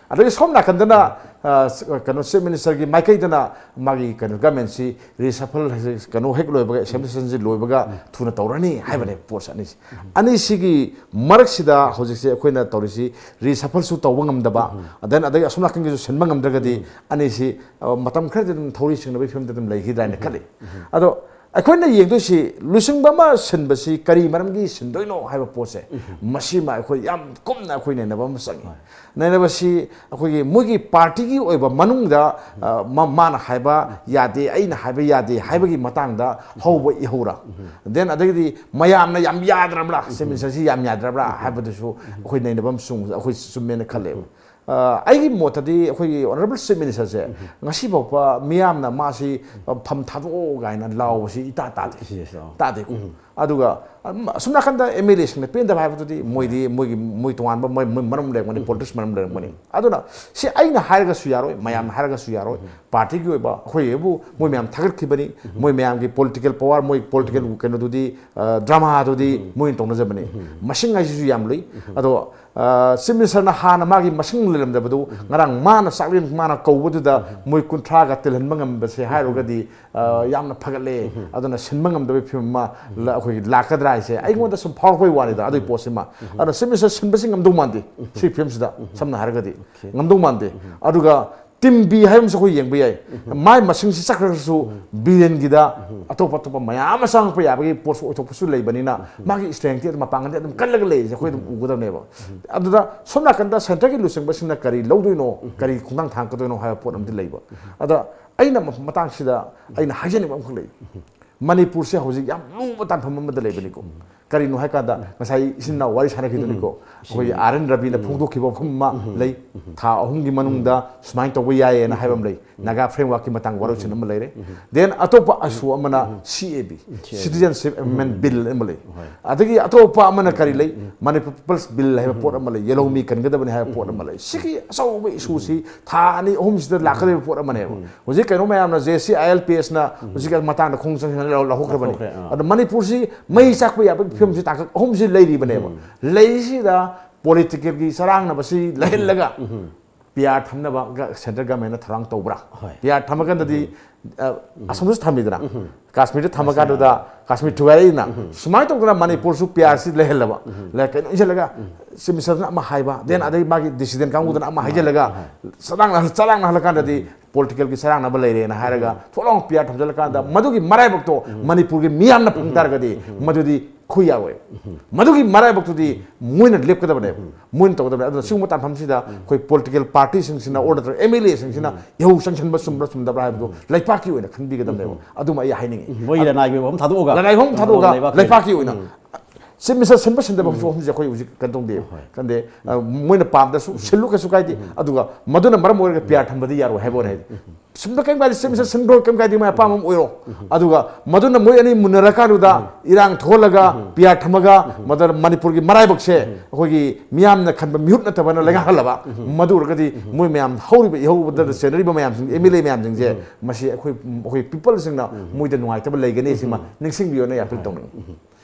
ꯑꯗꯒꯤ ꯁꯣꯝ ꯅꯥꯀꯟꯗꯅ, ꯑ, ꯀꯩꯅꯣ, ꯆꯤꯐ ꯃꯤꯅꯤꯁꯇꯔꯒꯤ ꯃꯥꯏꯀꯩꯗꯅ ꯃꯥꯒꯤ ꯀꯩꯅꯣ ꯒꯃꯦꯟꯁꯤ ꯔꯤꯁꯐꯜ, ꯀꯩꯅꯣ, ꯍꯦꯛ ꯂꯣꯏꯕꯒ, ꯑꯦꯁꯦꯝꯕ꯭ꯂꯤ ꯁꯦꯁꯟꯁꯤ ꯂꯣꯏꯕꯒ ꯊꯨꯅ ꯇꯧꯔꯅꯤ ꯍꯥꯏꯕꯅꯦ ꯄꯣꯠꯁꯦ ꯑꯅꯤꯁꯤ꯫ ꯑꯅꯤꯁꯤꯒꯤ ꯃꯔꯛꯁꯤꯗ ꯍꯧꯖꯤꯛꯁꯦ ꯑꯩꯈꯣꯏꯅ ꯇꯧꯔꯤꯁꯤ ꯔꯤꯁꯐꯜꯁꯨ ꯇꯧꯕ ꯉꯝꯗꯕ, then ꯑꯗꯒꯤ ꯑꯁꯣꯝ ꯅꯥꯀꯟꯒꯤꯁꯨ ꯁꯤꯟꯕ ꯉꯝꯗ꯭ꯔꯒꯗꯤ ꯑꯅꯤꯁꯤ, ꯑ, ꯃꯇꯝ ꯈꯔꯗꯤ ꯑꯗꯨꯝ ꯊꯧꯔꯤ ꯆꯤꯡꯅꯕꯒꯤ ꯐꯤꯕꯝꯗ ꯑꯗꯨꯝ ꯂꯩꯈꯤꯗ꯭ꯔꯥ ꯍꯥꯏꯅ ꯈꯜꯂꯤ꯫ ꯑꯗꯣ ꯑꯩꯈꯣꯏꯅ ꯌꯦꯡꯗꯣꯏꯁꯤ ꯂꯨꯆꯤꯡꯕ ꯑꯃ ꯁꯤꯟꯕꯁꯤ ꯀꯔꯤ ꯃꯔꯝꯒꯤ ꯁꯤꯟꯗꯣꯏꯅꯣ ꯍꯥꯏꯕ ꯄꯣꯠꯁꯦ, ꯃꯁꯤꯃ ꯑꯩꯈꯣꯏ ꯌꯥꯝ ꯀꯨꯞꯅ ꯑꯩꯈꯣꯏ ꯅꯩꯅꯕ ꯑꯃ ꯆꯪꯉꯤ꯫ ꯅꯩꯅꯕꯁꯤ ꯑꯩꯈꯣꯏꯒꯤ ꯃꯣꯏꯒꯤ ꯄꯥꯔꯇꯤꯒꯤ ꯑꯣꯏꯕ ꯃꯅꯨꯡꯗ, ꯑ, ꯃꯥꯅ ꯍꯥꯏꯕ ꯌꯥꯗꯦ, ꯑꯩꯅ ꯍꯥꯏꯕ ꯌꯥꯗꯦ ꯍꯥꯏꯕꯒꯤ ꯃꯇꯥꯡꯗ ꯍꯧꯕ ꯏꯍꯧꯔ, ꯗꯦꯟ ꯑꯗꯒꯤꯗꯤ ꯃꯌꯥꯝꯅ ꯌꯥꯝ ꯌꯥꯗ꯭ꯔꯕ꯭ꯔꯥ, ꯆꯤꯐ ꯃꯤꯅꯤꯁꯇꯔꯁꯤ ꯌꯥꯝ ꯌꯥꯗ꯭ꯔꯕ꯭ꯔꯥ ꯍꯥꯏꯕꯗꯨꯁꯨ ꯑꯩꯈꯣꯏ ꯅꯩꯅꯕ ꯑꯃ ꯆꯨꯝ-, ꯑꯩꯈꯣꯏ ꯆꯨꯝꯃꯦꯅ ꯈꯜꯂꯦꯕ꯫ ꯑ, ꯑꯩꯒꯤ ꯃꯣꯠꯇꯗꯤ ꯑꯩꯈꯣꯏꯒꯤ ꯑꯣꯅꯔꯦꯕꯜ ꯆꯤꯐ ꯃꯤꯅꯤꯁꯇꯔꯁꯦ ꯉꯁꯤ ꯐꯥꯎꯕ ꯃꯤꯌꯥꯝꯅ ꯃꯥꯁꯤ, ꯑ, ꯐꯝ ꯊꯥꯗꯣꯛꯑꯣ ꯀꯥꯏꯅ ꯂꯥꯎꯕꯁꯤ ꯏꯇꯥ ꯇꯥꯗꯦ꯫ ꯇꯥꯗꯦꯀꯣ꯫ ꯑꯗꯨꯒ, ꯑꯝ, ꯑꯁꯨꯝ ꯅꯥꯀꯟꯗ ꯑꯦꯝ ꯑꯦꯜ ꯑꯦꯁꯤꯡꯅ ꯄꯦꯟꯗꯕ ꯍꯥꯏꯕꯗꯨꯗꯤ ꯃꯣꯏꯗꯤ ꯃꯣꯏꯒꯤ, ꯃꯣꯏ ꯇꯣꯉꯥꯟꯕ ꯃꯣꯏ, ꯃꯣꯏ ꯃꯔꯝ ꯂꯩꯔꯝꯒꯅꯤ, ꯄꯣꯂꯤꯇꯤꯛꯁ ꯃꯔꯝ ꯂꯩꯔꯝꯒꯅꯤ꯫ ꯑꯗꯨꯅ ꯁꯤ ꯑꯩꯅ ꯍꯥꯏꯔꯒꯁꯨ ꯌꯥꯔꯣꯏ, ꯃꯌꯥꯝꯅ ꯍꯥꯏꯔꯒꯁꯨ ꯌꯥꯔꯣꯏ꯫ ꯄꯥꯔꯇꯤꯒꯤ ꯑꯣꯏꯕ ꯑꯩꯈꯣꯏ ꯍꯥꯏꯕꯨ ꯃꯣꯏ ꯃꯌꯥꯝ ꯊꯥꯒꯠꯈꯤꯕꯅꯤ, ꯃꯣꯏ ꯃꯌꯥꯝꯒꯤ ꯄꯣꯂꯤꯇꯤꯀꯦꯜ ꯄꯋꯥꯔ, ꯃꯣꯏ ꯄꯣꯂꯤꯇꯤꯀꯦꯜ ꯀꯩꯅꯣꯗꯨꯗꯤ, ꯑ, ꯗ꯭ꯔꯃꯥꯗꯨꯗꯤ ꯃꯣꯏꯅ ꯇꯧꯅꯖꯕꯅꯤ꯫ ꯃꯁꯤꯡ ꯍꯥꯏꯁꯤꯁꯨ ꯌꯥꯝ ꯂꯨꯏ꯫ ꯑꯗꯣ, ꯑ, ꯆꯤꯐ ꯃꯤꯅꯤꯁꯇꯔꯅ ꯍꯥꯟꯅ ꯃꯥꯒꯤ ꯃꯁꯤꯡ ꯂꯩꯔꯝꯗꯕꯗꯨ ꯉꯔꯥꯡ ꯃꯥꯅ ꯆꯥꯛꯂꯦꯟ ꯃꯥꯅ ꯀꯧꯕꯗꯨꯗ ꯃꯣꯏ ꯀꯨꯟꯊ꯭ꯔꯥꯒ ꯇꯤꯜꯍꯟꯕ ꯉꯝꯕꯁꯦ ꯍꯥꯏꯔꯨꯔꯒꯗꯤ, ꯑ, ꯌꯥꯝꯅ ꯐꯒꯠꯂꯦ꯫ ꯑꯗꯨꯅ ꯁꯤꯟꯕ ꯉꯝꯗꯕꯒꯤ ꯐꯤꯕꯝ ꯑꯃ ꯂ-, ꯑꯩꯈꯣꯏꯒꯤ ꯂꯥꯛꯀꯗ꯭ꯔꯥ ꯍꯥꯏꯁꯦ ꯑꯩꯉꯣꯟꯗ ꯁꯨꯝ ꯐꯥꯎꯔꯛꯄꯒꯤ ꯋꯥꯅꯤꯗ, ꯑꯗꯨꯒꯤ ꯄꯣꯠꯁꯤꯃ꯫ ꯑꯗꯨꯅ ꯆꯤꯐ ꯃꯤꯅꯤꯁꯇꯔ ꯁꯤꯟꯕꯁꯤ ꯉꯝꯗꯧ ꯃꯥꯟꯗꯦ ꯁꯤ ꯐꯤꯕꯝꯁꯤꯗ, ꯁꯝꯅ ꯍꯥꯏꯔꯒꯗꯤ ꯉꯝꯗꯧ ꯃꯥꯟꯗꯦ꯫ ꯑꯗꯨꯒ ꯇꯤꯝ ꯕꯤ ꯍꯥꯏꯕ ꯑꯃꯁꯨ ꯑꯩꯈꯣꯏ ꯌꯦꯡꯕ ꯌꯥꯏ꯫ ꯃꯥꯏ ꯃꯁꯤꯡꯁꯤ ꯆꯠꯈ꯭ꯔꯒꯁꯨ ꯕꯤꯔꯦꯟꯒꯤꯗ ꯑꯇꯣꯞ ꯑꯇꯣꯞꯄ ꯃꯌꯥꯝ ꯑꯃ ꯆꯪꯉꯛꯄ ꯌꯥꯕꯒꯤ ꯄꯣꯠꯁꯨ ꯑꯣꯏꯊꯣꯛꯄꯁꯨ ꯂꯩꯕꯅꯤꯅ, ꯃꯥꯒꯤ ꯏꯁꯇ꯭ꯔꯦꯡꯇꯤ ꯑꯗꯨꯝ, ꯃꯄꯥꯡꯒꯜꯗꯤ ꯑꯗꯨꯝ ꯀꯜꯂꯒ ꯂꯩꯔꯤꯁꯦ ꯑꯩꯈꯣꯏ ꯑꯗꯨꯝ ꯎꯒꯗꯕꯅꯦꯕ꯫ ꯑꯗꯨꯗ ꯁꯣꯝ ꯅꯥꯀꯟꯗ ꯁꯦꯟꯇꯔꯒꯤ ꯂꯨꯆꯤꯡꯕꯁꯤꯡꯅ ꯀꯔꯤ ꯂꯧꯗꯣꯏꯅꯣ, ꯀꯔꯤ ꯈꯣꯡꯊꯥꯡ ꯊꯥꯡꯒꯗꯣꯏꯅꯣ ꯍꯥꯏꯕ ꯄꯣꯠ ꯑꯃꯗꯤ ꯂꯩꯕ꯫ ꯑꯗ ꯑꯩꯅ ꯃ-, ꯃꯇꯥꯡꯁꯤꯗ ꯑꯩꯅ ꯍꯥꯏꯖꯅꯤꯡꯕ ꯑꯃꯈꯛ ꯂꯩ꯫ ꯃꯅꯤꯄꯨꯔꯁꯦ ꯍꯧꯖꯤꯛ ꯌꯥꯝ ꯂꯨꯕ ꯇꯥꯟꯐꯝ ꯑꯃꯗ ꯂꯩꯕꯅꯤꯀꯣ꯫ ꯀꯔꯤꯅꯣ ꯍꯥꯏꯀꯥꯟꯗ ꯉꯁꯥꯏ ꯏꯆꯤꯟ ꯏꯅꯥꯎ ꯋꯥꯔꯤ ꯁꯥꯟꯅꯈꯤꯗꯨꯅꯤꯀꯣ, ꯑꯩꯈꯣꯏꯒꯤ ꯑꯥꯔ ꯑꯦꯟ ꯔꯕꯤꯅ ꯐꯣꯡꯗꯣꯛꯈꯤꯕ ꯋꯥꯐꯝ ꯑꯃ ꯂꯩ꯫ ꯊꯥ ꯑꯍꯨꯝꯒꯤ ꯃꯅꯨꯡꯗ ꯁꯨꯃꯥꯏꯅ ꯇꯧꯕ ꯌꯥꯏꯌꯦꯅ ꯍꯥꯏꯕ ꯑꯃ ꯂꯩ꯫ ꯅꯥꯒꯥ ꯐ꯭ꯔꯦꯝꯋꯥꯔꯛꯀꯤ ꯃꯇꯥꯡ ꯋꯥꯔꯣꯏꯁꯤꯟ ꯑꯃ ꯂꯩꯔꯦ꯫ ꯗꯦꯟ ꯑꯇꯣꯞꯄ ꯑꯁꯨ ꯑꯃꯅ ꯁꯤ ꯑꯦ ꯕꯤ, ꯁꯤꯇꯤꯖꯟꯁꯤꯞ ꯑꯦꯃꯦꯟꯃꯦꯟ ꯕꯤꯜ ꯑꯃ ꯂꯩ꯫ ꯑꯗꯒꯤ ꯑꯇꯣꯞꯄ ꯑꯃꯅ ꯀꯔꯤ ꯂꯩ? ꯃꯅꯤꯄꯨꯔ ꯄꯤꯄꯜꯁ ꯕꯤꯜ ꯍꯥꯏꯕ ꯄꯣꯠ ꯑꯃ ꯂꯩ, ꯌꯦꯜꯍꯧꯃꯤ ꯀꯟꯒꯗꯕꯅꯤ ꯍꯥꯏꯕ ꯄꯣꯠ ꯑꯃ ꯂꯩ꯫ ꯁꯤꯒꯤ ꯑꯆꯧꯕ ꯏꯁꯨꯁꯤ ꯊꯥ ꯑꯅꯤ ꯑꯍꯨꯝꯁꯤꯗ ꯂꯥꯛꯀꯗꯧꯔꯤꯕ ꯄꯣꯠ ꯑꯃꯅꯦꯕ꯫ ꯍꯧꯖꯤꯛ ꯀꯩꯅꯣ ꯃꯌꯥꯝꯅ J C I L P ꯑꯦꯁꯅ ꯍꯧꯖꯤꯛ ꯃꯇꯥꯡꯗ ꯈꯣꯡ ꯆꯪꯁꯤꯟꯅ ꯂꯧ-, ꯂꯧꯍꯧꯈ꯭ꯔꯕꯅꯤ꯫ ꯂꯧꯊꯣꯛꯈ꯭ꯔꯦ, ꯑꯥ꯫ ꯑꯗꯣ ꯃꯅꯤꯄꯨꯔꯁꯤ ꯃꯩ ꯆꯥꯛꯄ ꯌꯥꯕꯒꯤ ꯐꯤꯕꯝꯁꯤ ꯇꯥꯡꯀꯛ ꯑꯍꯨꯝꯁꯤ ꯂꯩꯔꯤꯕꯅꯦꯕ꯫ ꯂꯩꯁꯤꯗ ꯄꯣꯂꯤꯇꯤꯀꯦꯜꯒꯤ ꯆꯔꯥꯡꯅꯕꯁꯤ ꯂꯩꯍꯜꯂꯒ ꯄꯤ ꯑꯥꯔ ꯊꯝꯅꯕ ꯁꯦꯟꯇ꯭ꯔꯦꯜ ꯒꯚꯔꯟꯃꯦꯟꯅ ꯊꯧꯔꯥꯡ ꯇꯧꯕ꯭ꯔꯥ? ꯍꯣꯏ꯫ ꯄꯤ ꯑꯥꯔ ꯊꯝꯃꯀꯥꯟꯗꯗꯤ ꯑ, ꯑꯁꯣꯝꯗꯁꯨ ꯊꯝꯃꯤꯗꯅ, ꯀꯥꯁꯃꯤꯔꯗ ꯊꯝꯃꯀꯥꯟꯗꯨꯗ ꯀꯥꯁꯃꯤꯔ ꯊꯨꯒꯥꯏꯔꯛꯏꯅ, ꯁꯨꯃꯥꯏꯅ ꯇꯧꯗꯅ ꯃꯅꯤꯄꯨꯔꯁꯨ ꯄꯤ ꯑꯥꯔ ꯁꯤ ꯂꯩꯍꯜꯂꯕ꯫ ꯂꯩ-, ꯀꯩꯅꯣ ꯏꯟꯁꯤꯜꯂꯒ ꯆꯤꯞ ꯃꯤꯅꯤꯁꯇꯔꯗꯨꯅ ꯑꯃ ꯍꯥꯏꯕ, ꯗꯦꯟ ꯑꯗꯩ ꯃꯥꯒꯤ ꯗꯤꯁꯤꯗꯦꯟ ꯀꯥꯡꯕꯨꯗꯨꯅ ꯑꯃ ꯍꯥꯏꯖꯜꯂꯒ, ꯆꯔꯥꯡꯅ ꯆꯔꯥꯡꯅꯍꯜꯂꯀꯥꯟꯗꯗꯤ ꯄꯣꯂꯤꯇꯤꯀꯦꯜꯒꯤ ꯆꯔꯥꯡꯅꯕ ꯂꯩꯔꯦꯅ ꯍꯥꯏꯔꯒ ꯊꯣꯛꯂꯥꯎ ꯄꯤ ꯑꯥꯔ ꯊꯝꯖꯤꯜꯂꯀꯥꯟꯗ ꯃꯗꯨꯒꯤ ꯃꯔꯥꯏꯕꯛꯇꯣ ꯃꯅꯤꯄꯨꯔꯒꯤ ꯃꯤꯌꯥꯝꯅ ꯐꯪ ꯇꯥꯔꯒꯗꯤ ꯃꯗꯨꯗꯤ ꯈꯨ ꯌꯥꯔꯣꯏ꯫ ꯃꯗꯨꯒꯤ ꯃꯔꯥꯏꯕꯛꯇꯨꯗꯤ ꯃꯣꯏꯅ ꯂꯦꯞꯀꯗꯕꯅꯦꯕ, ꯃꯣꯏꯅ ꯇꯧꯒꯗꯕꯅꯦ꯫ ꯑꯗꯨꯅ ꯁꯤꯒꯨꯝꯕ ꯇꯥꯟꯐꯝꯁꯤꯗ ꯑꯩꯈꯣꯏ ꯄꯣꯂꯤꯇꯤꯀꯦꯜ ꯄꯥꯔꯇꯤꯁꯤꯡꯁꯤꯅ ꯑꯣꯔ ꯅꯠꯇ꯭ꯔꯒ ꯑꯦꯝ ꯑꯦꯜ ꯑꯦꯁꯤꯡꯁꯤꯅ ꯏꯍꯧ ꯆꯪꯁꯤꯟꯕ ꯆꯨꯝꯕ꯭ꯔꯥ ꯆꯨꯝꯗꯕ꯭ꯔꯥ ꯍꯥꯏꯕꯗꯨ ꯂꯩꯄꯥꯛꯀꯤ ꯑꯣꯏꯅ ꯈꯟꯕꯤꯒꯗꯕꯅꯦꯕ꯫ ꯑꯗꯨꯃ ꯑꯩ ꯍꯥꯏꯅꯤꯡꯉꯤ꯫ ꯃꯣꯏꯒꯤ ꯂꯅꯥꯏꯒꯤ ꯑꯣꯏꯕ ꯑꯃ ꯊꯥꯗꯣꯛꯑꯒ ꯂꯅꯥꯏ ꯍꯣꯡ ꯊꯥꯗꯣꯛꯑꯒ ꯂꯩꯕꯥꯛꯀꯤ ꯂꯩꯄꯥꯛꯀꯤ ꯑꯣꯏꯅ ꯆꯤꯞ ꯃꯤꯅꯤꯁꯇꯔ ꯁꯤꯟꯕ ꯁꯤꯟꯗꯕ ꯋꯥꯐꯝꯁꯦ ꯑꯩꯈꯣꯏ ꯍꯧꯖꯤꯛ ꯀꯩꯅꯣ ꯇꯧꯗꯦ꯫ ꯀꯟꯗꯦ꯫ ꯑ, ꯃꯣꯏꯅ ꯄꯥꯝꯗꯁꯨ ꯁꯤꯜꯂꯨ, ꯀꯩꯁꯨ ꯀꯥꯏꯗꯦ꯫ ꯑꯗꯨꯒ ꯃꯗꯨꯅ ꯃꯔꯝ ꯑꯣꯏꯔꯒ ꯄꯤ ꯑꯥꯔ ꯊꯝꯕꯗꯤ ꯌꯥꯔꯣꯏ ꯍꯥꯏꯕ ꯋꯥꯅꯤ꯫ ꯍꯥꯏꯗꯤ ꯁꯨꯝꯗ ꯀꯩꯝ ꯀꯥꯏꯗꯦ, ꯆꯤꯞ ꯃꯤꯅꯤꯁꯇꯔ ꯁꯤꯟꯈ꯭ꯔꯣ, ꯀꯩꯝ ꯀꯥꯏꯗꯦ, ꯃꯣꯏ ꯑꯄꯥꯝꯕ ꯑꯃ ꯑꯣꯏꯔꯣ꯫ ꯑꯗꯨꯒ ꯃꯗꯨꯅ ꯃꯣꯏ ꯑꯅꯤ ꯃꯨꯟꯅꯔꯀꯥꯟꯗꯨꯗ ꯏꯔꯥꯡ ꯊꯣꯛꯍꯜꯂꯒ ꯄꯤ ꯑꯥꯔ ꯊꯝꯃꯒ ꯃꯗꯨ ꯃꯅꯤꯄꯨꯔꯒꯤ ꯃꯔꯥꯏꯕꯛꯁꯦ ꯑꯩꯈꯣꯏꯒꯤ ꯃꯤꯌꯥꯝꯅ ꯈꯟꯕ ꯃꯤꯍꯨꯠ ꯅꯠꯇꯕꯅ ꯂꯩꯉꯥꯛꯍꯜꯂꯕ꯫ ꯃꯗꯨ ꯑꯣꯏꯔꯒꯗꯤ ꯃꯣꯏ ꯃꯌꯥꯝ ꯍꯧꯔꯤꯕ ꯏꯍꯧꯕꯗ ꯆꯦꯟꯅꯔꯤꯕ ꯃꯌꯥꯝꯁꯤꯡ, ꯑꯦꯝ ꯑꯦꯜ ꯑꯦ ꯃꯌꯥꯝꯁꯤꯡꯁꯦ, ꯃꯁꯤ ꯑꯩꯈꯣꯏ, ꯑꯩꯈꯣꯏ ꯄꯤꯄꯜꯁꯤꯡꯅ ꯃꯣꯏꯗ ꯅꯨꯡꯉꯥꯏꯇꯕ ꯂꯩꯒꯅꯤ꯫ ꯁꯤꯃ ꯅꯤꯡꯁꯤꯡꯕꯤꯌꯣꯅ ꯑꯄꯤꯜ ꯇꯧꯅꯤꯡꯉꯤ꯫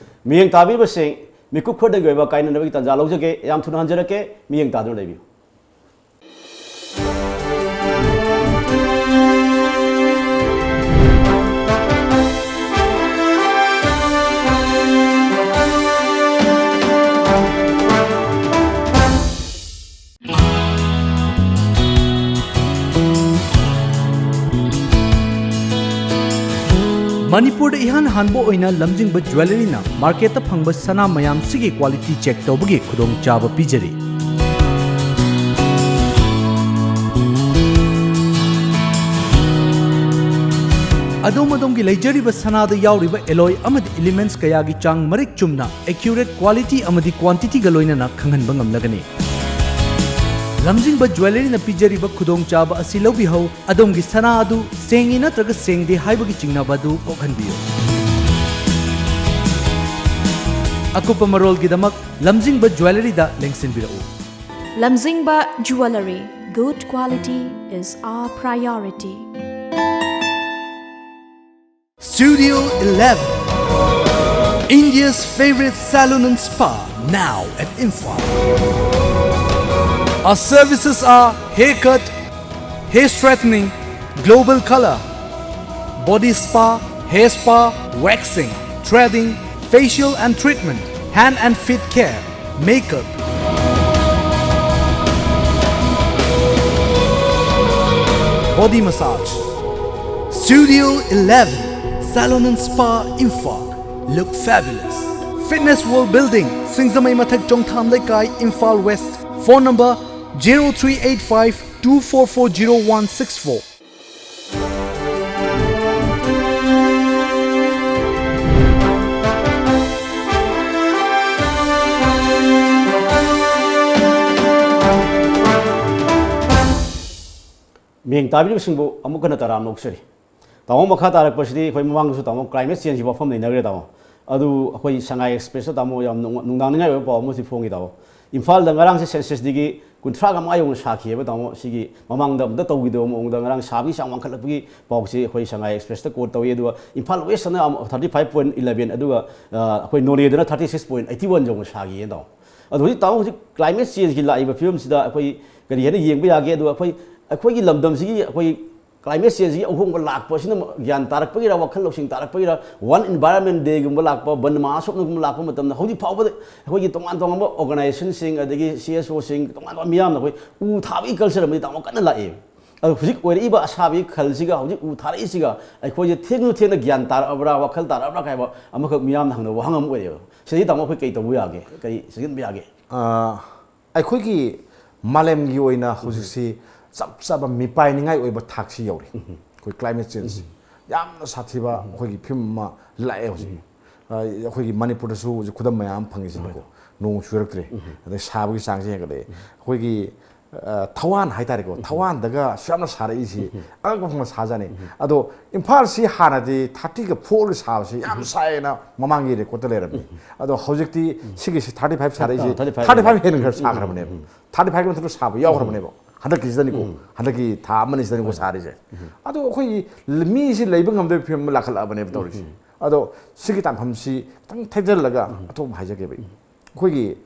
ꯃꯤꯠꯌꯦꯡ ꯇꯥꯕꯤꯕꯁꯤꯡ, ꯃꯤꯀꯨꯞ ꯈꯔꯗꯒꯤ ꯑꯣꯏꯕ ꯀꯥꯏꯅꯅꯕꯒꯤ ꯇꯥꯟꯖꯥ ꯂꯧꯖꯒꯦ꯫ ꯌꯥꯝ ꯊꯨꯅ ꯍꯟꯖꯔꯛꯀꯦ, ꯃꯤꯠꯌꯦꯡ ꯇꯥꯗꯨꯅ ꯂꯩꯕꯤꯌꯨ꯫ ꯃꯅꯤꯄꯨꯔꯗ ꯏꯍꯥꯟ ꯍꯥꯟꯕ ꯑꯣꯏꯅ ꯂꯝꯖꯤꯡꯕ ꯖ꯭ꯋꯦꯂꯔꯤꯅ ꯃꯥꯔꯀꯦꯠꯇ ꯐꯪꯕ ꯁꯅꯥ ꯃꯌꯥꯝꯁꯤꯒꯤ ꯀ꯭ꯋꯥꯂꯤꯇꯤ ꯆꯦꯛ ꯇꯧꯕꯒꯤ ꯈꯨꯗꯣꯡꯆꯥꯕ ꯄꯤꯖꯔꯤ꯫ ꯑꯗꯣꯝ ꯑꯗꯣꯝꯒꯤ ꯂꯩꯖꯔꯤꯕ ꯁꯅꯥꯗ ꯌꯥꯎꯔꯤꯕ ꯑꯦꯂꯣꯏ ꯑꯃꯗꯤ ꯏꯂꯤꯃꯦꯟꯠꯁ ꯀꯌꯥꯒꯤ ꯆꯥꯡ ꯃꯔꯤꯛ ꯆꯨꯝꯅ, ꯑꯦꯀ꯭ꯌꯨꯔꯦꯠ ꯀ꯭ꯋꯥꯂꯤꯇꯤ ꯑꯃꯗꯤ ꯀ꯭ꯋꯥꯟꯇꯤꯇꯤꯒ ꯂꯣꯏꯅꯅ ꯈꯪꯍꯟꯕ ꯉꯝꯂꯒꯅꯤ꯫ ꯂꯝꯖꯤꯡꯕ ꯖ꯭ꯋꯦꯂꯔꯤꯅ ꯄꯤꯖꯔꯤꯕ ꯈꯨꯗꯣꯡꯆꯥꯕ ꯑꯁꯤ ꯂꯧꯕꯤꯍꯧ꯫ ꯑꯗꯣꯝꯒꯤ ꯁꯅꯥ ꯑꯗꯨ ꯁꯦꯡꯉꯤ ꯅꯠꯇ꯭ꯔꯒ ꯁꯦꯡꯗꯦ ꯍꯥꯏꯕꯒꯤ ꯆꯤꯡꯅꯕ ꯑꯗꯨ ꯀꯣꯛꯍꯟꯕꯤꯌꯨ꯫ ꯑꯀꯨꯞꯄ ꯃꯔꯣꯜꯒꯤꯗꯃꯛ ꯂꯝꯖꯤꯡꯕ ꯖ꯭ꯋꯦꯂꯔꯤꯗ ꯂꯦꯡꯁꯤꯟꯕꯤꯔꯛꯎ꯫ Lamzingba Jewellery, good quality is our priority. Studio eleven, India's favorite salon and spa, now at Imphal. Our services are Haircut, hair straightening, global color, body spa, hair spa, waxing, threading, facial and treatment, hand and feet care, makeup, body massage. Studio eleven, Salon and Spa, Imphal. Look fabulous. Fitness World Building, Singzamei Mathak, Chongtham Leikai, Imphal West. Phone number zero three eight five two four four zero one six four. ꯃꯤꯌꯦꯡ ꯇꯥꯕꯤꯔꯤꯕꯁꯤꯡꯕꯨ ꯑꯃꯨꯛ ꯍꯟꯅ ꯇꯔꯥꯝꯅ ꯑꯣꯛꯆꯔꯤ꯫ ꯇꯥꯃꯣ, ꯃꯈꯥ ꯇꯥꯔꯛꯄꯁꯤꯗꯤ ꯑꯩꯈꯣꯏ ꯃꯃꯥꯡꯗꯁꯨ ꯇꯥꯃꯣ climate changeꯀꯤ ꯋꯥꯐꯝ ꯅꯩꯅꯈ꯭ꯔꯦ ꯇꯥꯃꯣ꯫ ꯑꯗꯨ ꯑꯩꯈꯣꯏ ꯁꯉꯥꯏ ꯑꯦꯛꯁꯄ꯭ꯔꯦꯁꯇ ꯇꯥꯃꯣ ꯌꯥꯝ ꯅꯨꯡ- ꯅꯨꯡꯅꯥꯡꯅꯤꯡꯉꯥꯏ ꯑꯣꯏꯕ ꯄꯥꯎ ꯑꯃꯁꯨ ꯐꯣꯡꯉꯤ ꯇꯥꯃꯣ꯫ ꯏꯝꯐꯥꯜꯗ ꯉꯔꯥꯡꯁꯦ ꯁꯦꯟꯁꯁꯇꯒꯤ ꯀꯨꯟꯊ꯭ꯔꯥꯒ ꯃꯉꯥ ꯌꯧꯅ ꯁꯥꯈꯤꯑꯕ ꯇꯥꯃꯣ꯫ ꯁꯤꯒꯤ ꯃꯃꯥꯡꯗ ꯑꯝꯇ ꯇꯧꯈꯤꯗꯕ ꯃꯑꯣꯡꯗ ꯉꯔꯥꯡ ꯁꯥꯕꯒꯤ ꯆꯥꯡ ꯋꯥꯡꯈꯠꯂꯛꯄꯒꯤ ꯄꯥꯎꯁꯦ ꯑꯩꯈꯣꯏ ꯁꯉꯥꯏ ꯑꯦꯛꯁꯄ꯭ꯔꯦꯁꯇ ꯀꯣꯠ ꯇꯧꯏ꯫ ꯑꯗꯨꯒ ꯏꯝꯐꯥꯜ ꯋꯦꯁꯇꯅ ꯑꯃꯨꯛ thirty five point eleven, ꯑꯗꯨꯒ ꯑ, ꯑꯩꯈꯣꯏ ꯅꯣꯅꯦꯗꯅ thirty six point eighty one ꯌꯧꯅ ꯁꯥꯈꯤꯑꯅ ꯇꯥꯃꯣ꯫ ꯑꯗꯣ ꯍꯧꯖꯤꯛ ꯇꯥꯃꯣ, ꯍꯧꯖꯤꯛ climate changeꯀꯤ ꯂꯥꯛꯏꯕ ꯐꯤꯕꯝꯁꯤꯗ ꯑꯩꯈꯣꯏ ꯀꯔꯤ ꯍꯥꯏꯅ ꯌꯦꯡꯕ ꯌꯥꯒꯦ? ꯑꯗꯨꯒ ꯑꯩꯈꯣꯏ ꯑꯩꯈꯣꯏꯒꯤ ꯂꯝꯗꯝꯁꯤꯒꯤ ꯑꯩꯈꯣꯏ climate changeꯀꯤ ꯑꯍꯣꯡꯕ ꯂꯥꯛꯄ ꯑꯁꯤꯅ ꯒ꯭ꯌꯥꯟ ꯇꯥꯔꯛꯄꯒꯤꯔ, ꯋꯥꯈꯜ ꯂꯧꯁꯤꯡ ꯇꯥꯔꯛꯄꯒꯤꯔ, World Environment Dayꯒꯨꯝꯕ ꯂꯥꯛꯄ, ꯕꯟ ꯃꯍꯥꯁꯣꯠꯅꯒꯨꯝꯕ ꯂꯥꯛꯄ ꯃꯇꯝꯗ ꯍꯧꯖꯤꯛ ꯐꯥꯎꯕꯗ ꯑꯩꯈꯣꯏꯒꯤ ꯇꯣꯉꯥꯟ ꯇꯣꯉꯥꯟꯕ organizationꯁꯤꯡ, ꯑꯗꯒꯤ CSOꯁꯤꯡ, ꯇꯣꯉꯥꯟ ꯇꯣꯉꯥꯟꯕ ꯃꯤꯌꯥꯝꯅ ꯑꯩꯈꯣꯏ ꯎ ꯊꯥꯕꯒꯤ culture ꯑꯃꯗꯤ ꯇꯥꯃꯣ ꯀꯟꯅ ꯂꯥꯛꯑꯦ꯫ ꯑꯗꯣ ꯍꯧꯖꯤꯛ ꯑꯣꯏꯔꯛꯏꯕ ꯑꯁꯥꯕꯒꯤ ꯈꯜꯁꯤꯒ ꯍꯧꯖꯤꯛ ꯎ ꯊꯥꯔꯛꯏꯁꯤꯒ ꯑꯩꯈꯣꯏꯁꯦ ꯊꯦꯡꯁꯨ ꯊꯦꯡꯅ ꯒ꯭ꯌꯥꯟ ꯇꯥꯔꯛꯑꯕ꯭ꯔꯥ, ꯋꯥꯈꯜ ꯇꯥꯔꯛꯑꯕ꯭ꯔꯥ ꯍꯥꯏꯕ ꯑꯃꯈꯛ ꯃꯤꯌꯥꯝꯅ ꯍꯪꯅꯕ ꯋꯥꯍꯪ ꯑꯃ ꯑꯣꯏꯔꯦꯕ꯫ ꯁꯤꯗꯩ ꯇꯥꯃꯣ ꯑꯩꯈꯣꯏ ꯀꯩ ꯇꯧꯕ ꯌꯥꯒꯦ? ꯀꯔꯤ ꯆꯪꯁꯤꯟꯕ ꯌꯥꯒꯦ? ꯑ, ꯑꯩꯈꯣꯏꯒꯤ ꯃꯥꯂꯦꯝꯒꯤ ꯑꯣꯏꯅ ꯍꯧꯖꯤꯛꯁꯤ ꯆꯞ ꯆꯥꯕ ꯃꯤꯄꯥꯏꯅꯤꯡꯉꯥꯏ ꯑꯣꯏꯕ ꯊꯥꯛꯁꯤ ꯌꯧꯔꯤ꯫ ꯑꯩꯈꯣꯏ climate change ꯌꯥꯝꯅ ꯁꯥꯊꯤꯕ ꯑꯩꯈꯣꯏꯒꯤ ꯐꯤꯕꯝ ꯑꯃ ꯂꯥꯛꯑꯦ ꯍꯧꯖꯤꯛ꯫ ꯑ, ꯑꯩꯈꯣꯏꯒꯤ ꯃꯅꯤꯄꯨꯔꯗꯁꯨ ꯍꯧꯖꯤꯛ ꯈꯨꯗꯝ ꯃꯌꯥꯝ ꯑꯃ ꯐꯪꯉꯤꯁꯤꯅꯤꯀꯣ꯫ ꯅꯣꯡ ꯆꯨꯔꯛꯇ꯭ꯔꯦ, ꯑꯗꯩ ꯁꯥꯕꯒꯤ ꯆꯥꯡꯁꯦ ꯍꯦꯟꯒꯠꯂꯛꯑꯦ꯫ ꯑꯩꯈꯣꯏꯒꯤ ꯑ, ꯊꯋꯥꯟ ꯍꯥꯏꯇꯥꯔꯦꯀꯣ, ꯊꯋꯥꯟꯗꯒ ꯑꯁꯨꯛ ꯌꯥꯝꯅ ꯁꯥꯔꯛꯏꯁꯤ ꯑꯉꯛꯄ ꯐꯪꯅ ꯁꯥꯖꯥꯠꯅꯤ꯫ ꯑꯗꯣ ꯏꯝꯐꯥꯜꯁꯤ ꯍꯥꯟꯅꯗꯤ thirtyꯒ fourꯒ ꯁꯥꯕꯁꯤ ꯌꯥꯝ ꯁꯥꯏꯌꯦꯅ ꯃꯃꯥꯡꯒꯤ recordꯇ ꯂꯩꯔꯝꯃꯤ꯫ ꯑꯗꯣ ꯍꯧꯖꯤꯛꯇꯤ ꯁꯤꯒꯤꯁꯤ thirty five ꯁꯥꯔꯛꯏꯁꯤ, thirty five thirty five ꯍꯦꯟꯅ ꯈꯔ ꯁꯥꯈ꯭ꯔꯕꯅꯦꯕ꯫ Thirty five ꯃꯊꯛꯇ ꯁꯥꯕ ꯌꯥꯎꯈ꯭ꯔꯕꯅꯦꯕ ꯍꯟꯗꯛꯀꯤꯁꯤꯗꯅꯤꯀꯣ꯫ ꯍꯟꯗꯛꯀꯤ ꯊꯥ ꯑꯃꯅꯤ ꯁꯤꯗꯅꯤꯀꯣ ꯁꯥꯔꯤꯁꯦ꯫ ꯑꯗꯣ ꯑꯩꯈꯣꯏꯒꯤ ꯃꯤꯁꯤ ꯂꯩꯕ ꯉꯝꯗꯕꯒꯤ ꯐꯤꯕꯝ ꯑꯃ ꯂꯥꯈꯠꯂꯛꯑꯕꯅꯦꯕ ꯇꯧꯔꯤꯁꯦ꯫ ꯑꯗꯣ ꯁꯤꯒꯤ ꯇꯥꯟꯐꯝꯁꯤ ꯈꯤꯇꯪ ꯊꯦꯛꯖꯤꯜꯂꯒ ꯑꯇꯣꯞꯄ ꯍꯥꯏꯖꯒꯦꯕ ꯑꯩ꯫ ꯑꯩꯈꯣꯏꯒꯤ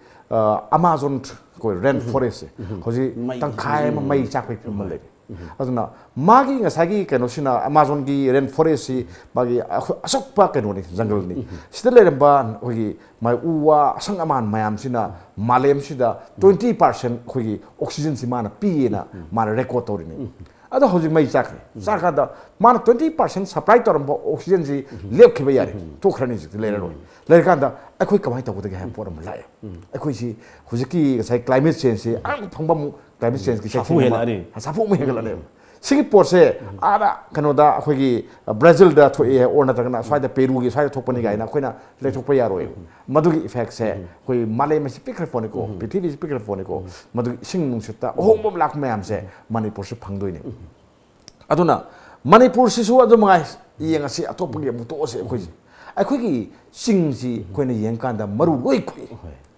ꯑꯃꯥꯖꯣꯟ, ꯑꯩꯈꯣꯏ ꯔꯦꯟ ꯐꯣꯔꯦꯁꯁꯦ ꯍꯧꯖꯤꯛ ꯃꯩ ꯇꯪꯈꯥꯏ ꯑꯃ ꯃꯩ ꯆꯥꯛꯄꯒꯤ ꯐꯤꯕꯝ ꯑꯃ ꯂꯩꯔꯦ꯫ ꯑꯗꯨꯅ ꯃꯥꯒꯤ ꯉꯁꯥꯏꯒꯤ ꯀꯩꯅꯣꯁꯤꯅ, ꯑꯃꯥꯖꯣꯟꯒꯤ ꯔꯦꯟ ꯐꯣꯔꯦꯁꯁꯤ ꯃꯥꯒꯤ ꯑꯁꯣꯛꯄ ꯀꯩꯅꯣꯅꯤ, ꯖꯪꯒꯜꯅꯤ꯫ ꯁꯤꯗ ꯂꯩꯔꯝꯕ ꯑꯩꯈꯣꯏꯒꯤ ꯃꯥꯏ ꯎ ꯋꯥ ꯑꯁꯪ ꯑꯃꯥꯟ ꯃꯌꯥꯝꯁꯤꯅ ꯃꯥꯂꯦꯝꯁꯤꯗ ꯇ꯭ꯋꯦꯟꯇꯤ ꯄꯥꯔꯁꯦꯟ ꯑꯩꯈꯣꯏꯒꯤ ꯑꯣꯛꯁꯤꯖꯟꯁꯤ ꯃꯥꯅ ꯄꯤꯌꯦꯅ ꯃꯥꯅ ꯔꯦꯀꯣꯔꯠ ꯇꯧꯔꯤꯅꯤ꯫ ꯑꯗꯣ ꯍꯧꯖꯤꯛ ꯃꯩ ꯆꯥꯛꯈ꯭ꯔꯦ꯫ ꯆꯥꯛꯀꯥꯟꯗ ꯃꯥꯅ ꯇ꯭ꯋꯦꯟꯇꯤ ꯄꯥꯔꯁꯦꯟ ꯁꯄ꯭ꯂꯥꯏ ꯇꯧꯔꯝꯕ ꯑꯣꯛꯁꯤꯖꯟꯁꯤ ꯂꯦꯞꯈꯤꯕ ꯌꯥꯔꯦ, ꯇꯣꯛꯈ꯭ꯔꯅꯤ, ꯍꯧꯖꯤꯛꯇꯤ ꯂꯩꯔꯔꯣꯏ꯫ ꯂꯩꯔꯀꯥꯟꯗ ꯑꯩꯈꯣꯏ ꯀꯃꯥꯏꯅ ꯇꯧꯒꯗꯒꯦ ꯍꯥꯏꯕ ꯄꯣꯠ ꯑꯃ ꯂꯥꯛꯑꯦ꯫ ꯑꯩꯈꯣꯏꯁꯤ ꯍꯧꯖꯤꯛꯀꯤ ꯉꯁꯥꯏ ꯀ꯭ꯂꯥꯏꯃꯦꯠ ꯆꯦꯟꯖꯁꯦ ꯑꯉꯛꯄ ꯐꯪꯕ ꯑꯃꯨꯛ ꯀ꯭ꯂꯥꯏꯃꯦꯠ ꯆꯦꯟꯖꯀꯤ ꯁꯥꯐꯨ ꯆꯩꯊꯦꯡ ꯑꯃ ꯍꯦꯜꯂꯛꯑꯅꯤ꯫ ꯁꯥꯐꯨ ꯑꯃꯨꯛ ꯍꯦꯟꯒꯠꯂꯛꯑꯅꯦꯕ꯫ ꯁꯤꯒꯤ ꯄꯣꯠꯁꯦ ꯑꯥꯗ ꯀꯩꯅꯣꯗ ꯑꯩꯈꯣꯏꯒꯤ ꯕ꯭ꯔꯥꯖꯤꯜꯗ ꯊꯣꯛꯑꯦ ꯑꯣꯔ ꯅꯠꯇ꯭ꯔꯒꯅ ꯁ꯭ꯋꯥꯏꯗ ꯄꯦꯔꯨꯒꯤ ꯁ꯭ꯋꯥꯏꯗ ꯊꯣꯛꯄꯅꯤ ꯀꯥꯏꯅ ꯑꯩꯈꯣꯏꯅ ꯂꯩꯊꯣꯛꯄ ꯌꯥꯔꯣꯏꯕ꯫ ꯃꯗꯨꯒꯤ ꯏꯐꯦꯛꯁꯦ ꯑꯩꯈꯣꯏ ꯃꯥꯂꯦꯝ ꯑꯁꯤ ꯄꯤꯛꯈ꯭ꯔ ꯄꯣꯠꯅꯤꯀꯣ, ꯄ꯭ꯔꯤꯊꯤꯕꯤꯁꯤ ꯄꯤꯛꯈ꯭ꯔ ꯄꯣꯠꯅꯤꯀꯣ꯫ ꯃꯗꯨꯒꯤ ꯏꯁꯤꯡ ꯅꯨꯡꯁꯤꯠꯇ ꯑꯍꯣꯡꯕ ꯑꯃ ꯂꯥꯛꯄ ꯃꯌꯥꯝꯁꯦ ꯃꯅꯤꯄꯨꯔꯁꯨ ꯐꯪꯗꯣꯏꯅꯦ꯫ ꯑꯗꯨꯅ ꯃꯅꯤꯄꯨꯔꯁꯤꯁꯨ ꯑꯗꯨ ꯃꯉꯥꯏ, ꯌꯦꯡꯉꯁꯤ, ꯑꯇꯣꯞꯄꯒꯤ ꯑꯃꯨꯛ ꯇꯣꯛꯑꯁꯤ꯫ ꯑꯩꯈꯣꯏꯁꯦ, ꯑꯩꯈꯣꯏꯒꯤ ꯆꯤꯡꯁꯤ ꯑꯩꯈꯣꯏꯅ ꯌꯦꯡꯀꯥꯟꯗ ꯃꯔꯨ ꯂꯣꯏ ꯀꯣꯛꯏ꯫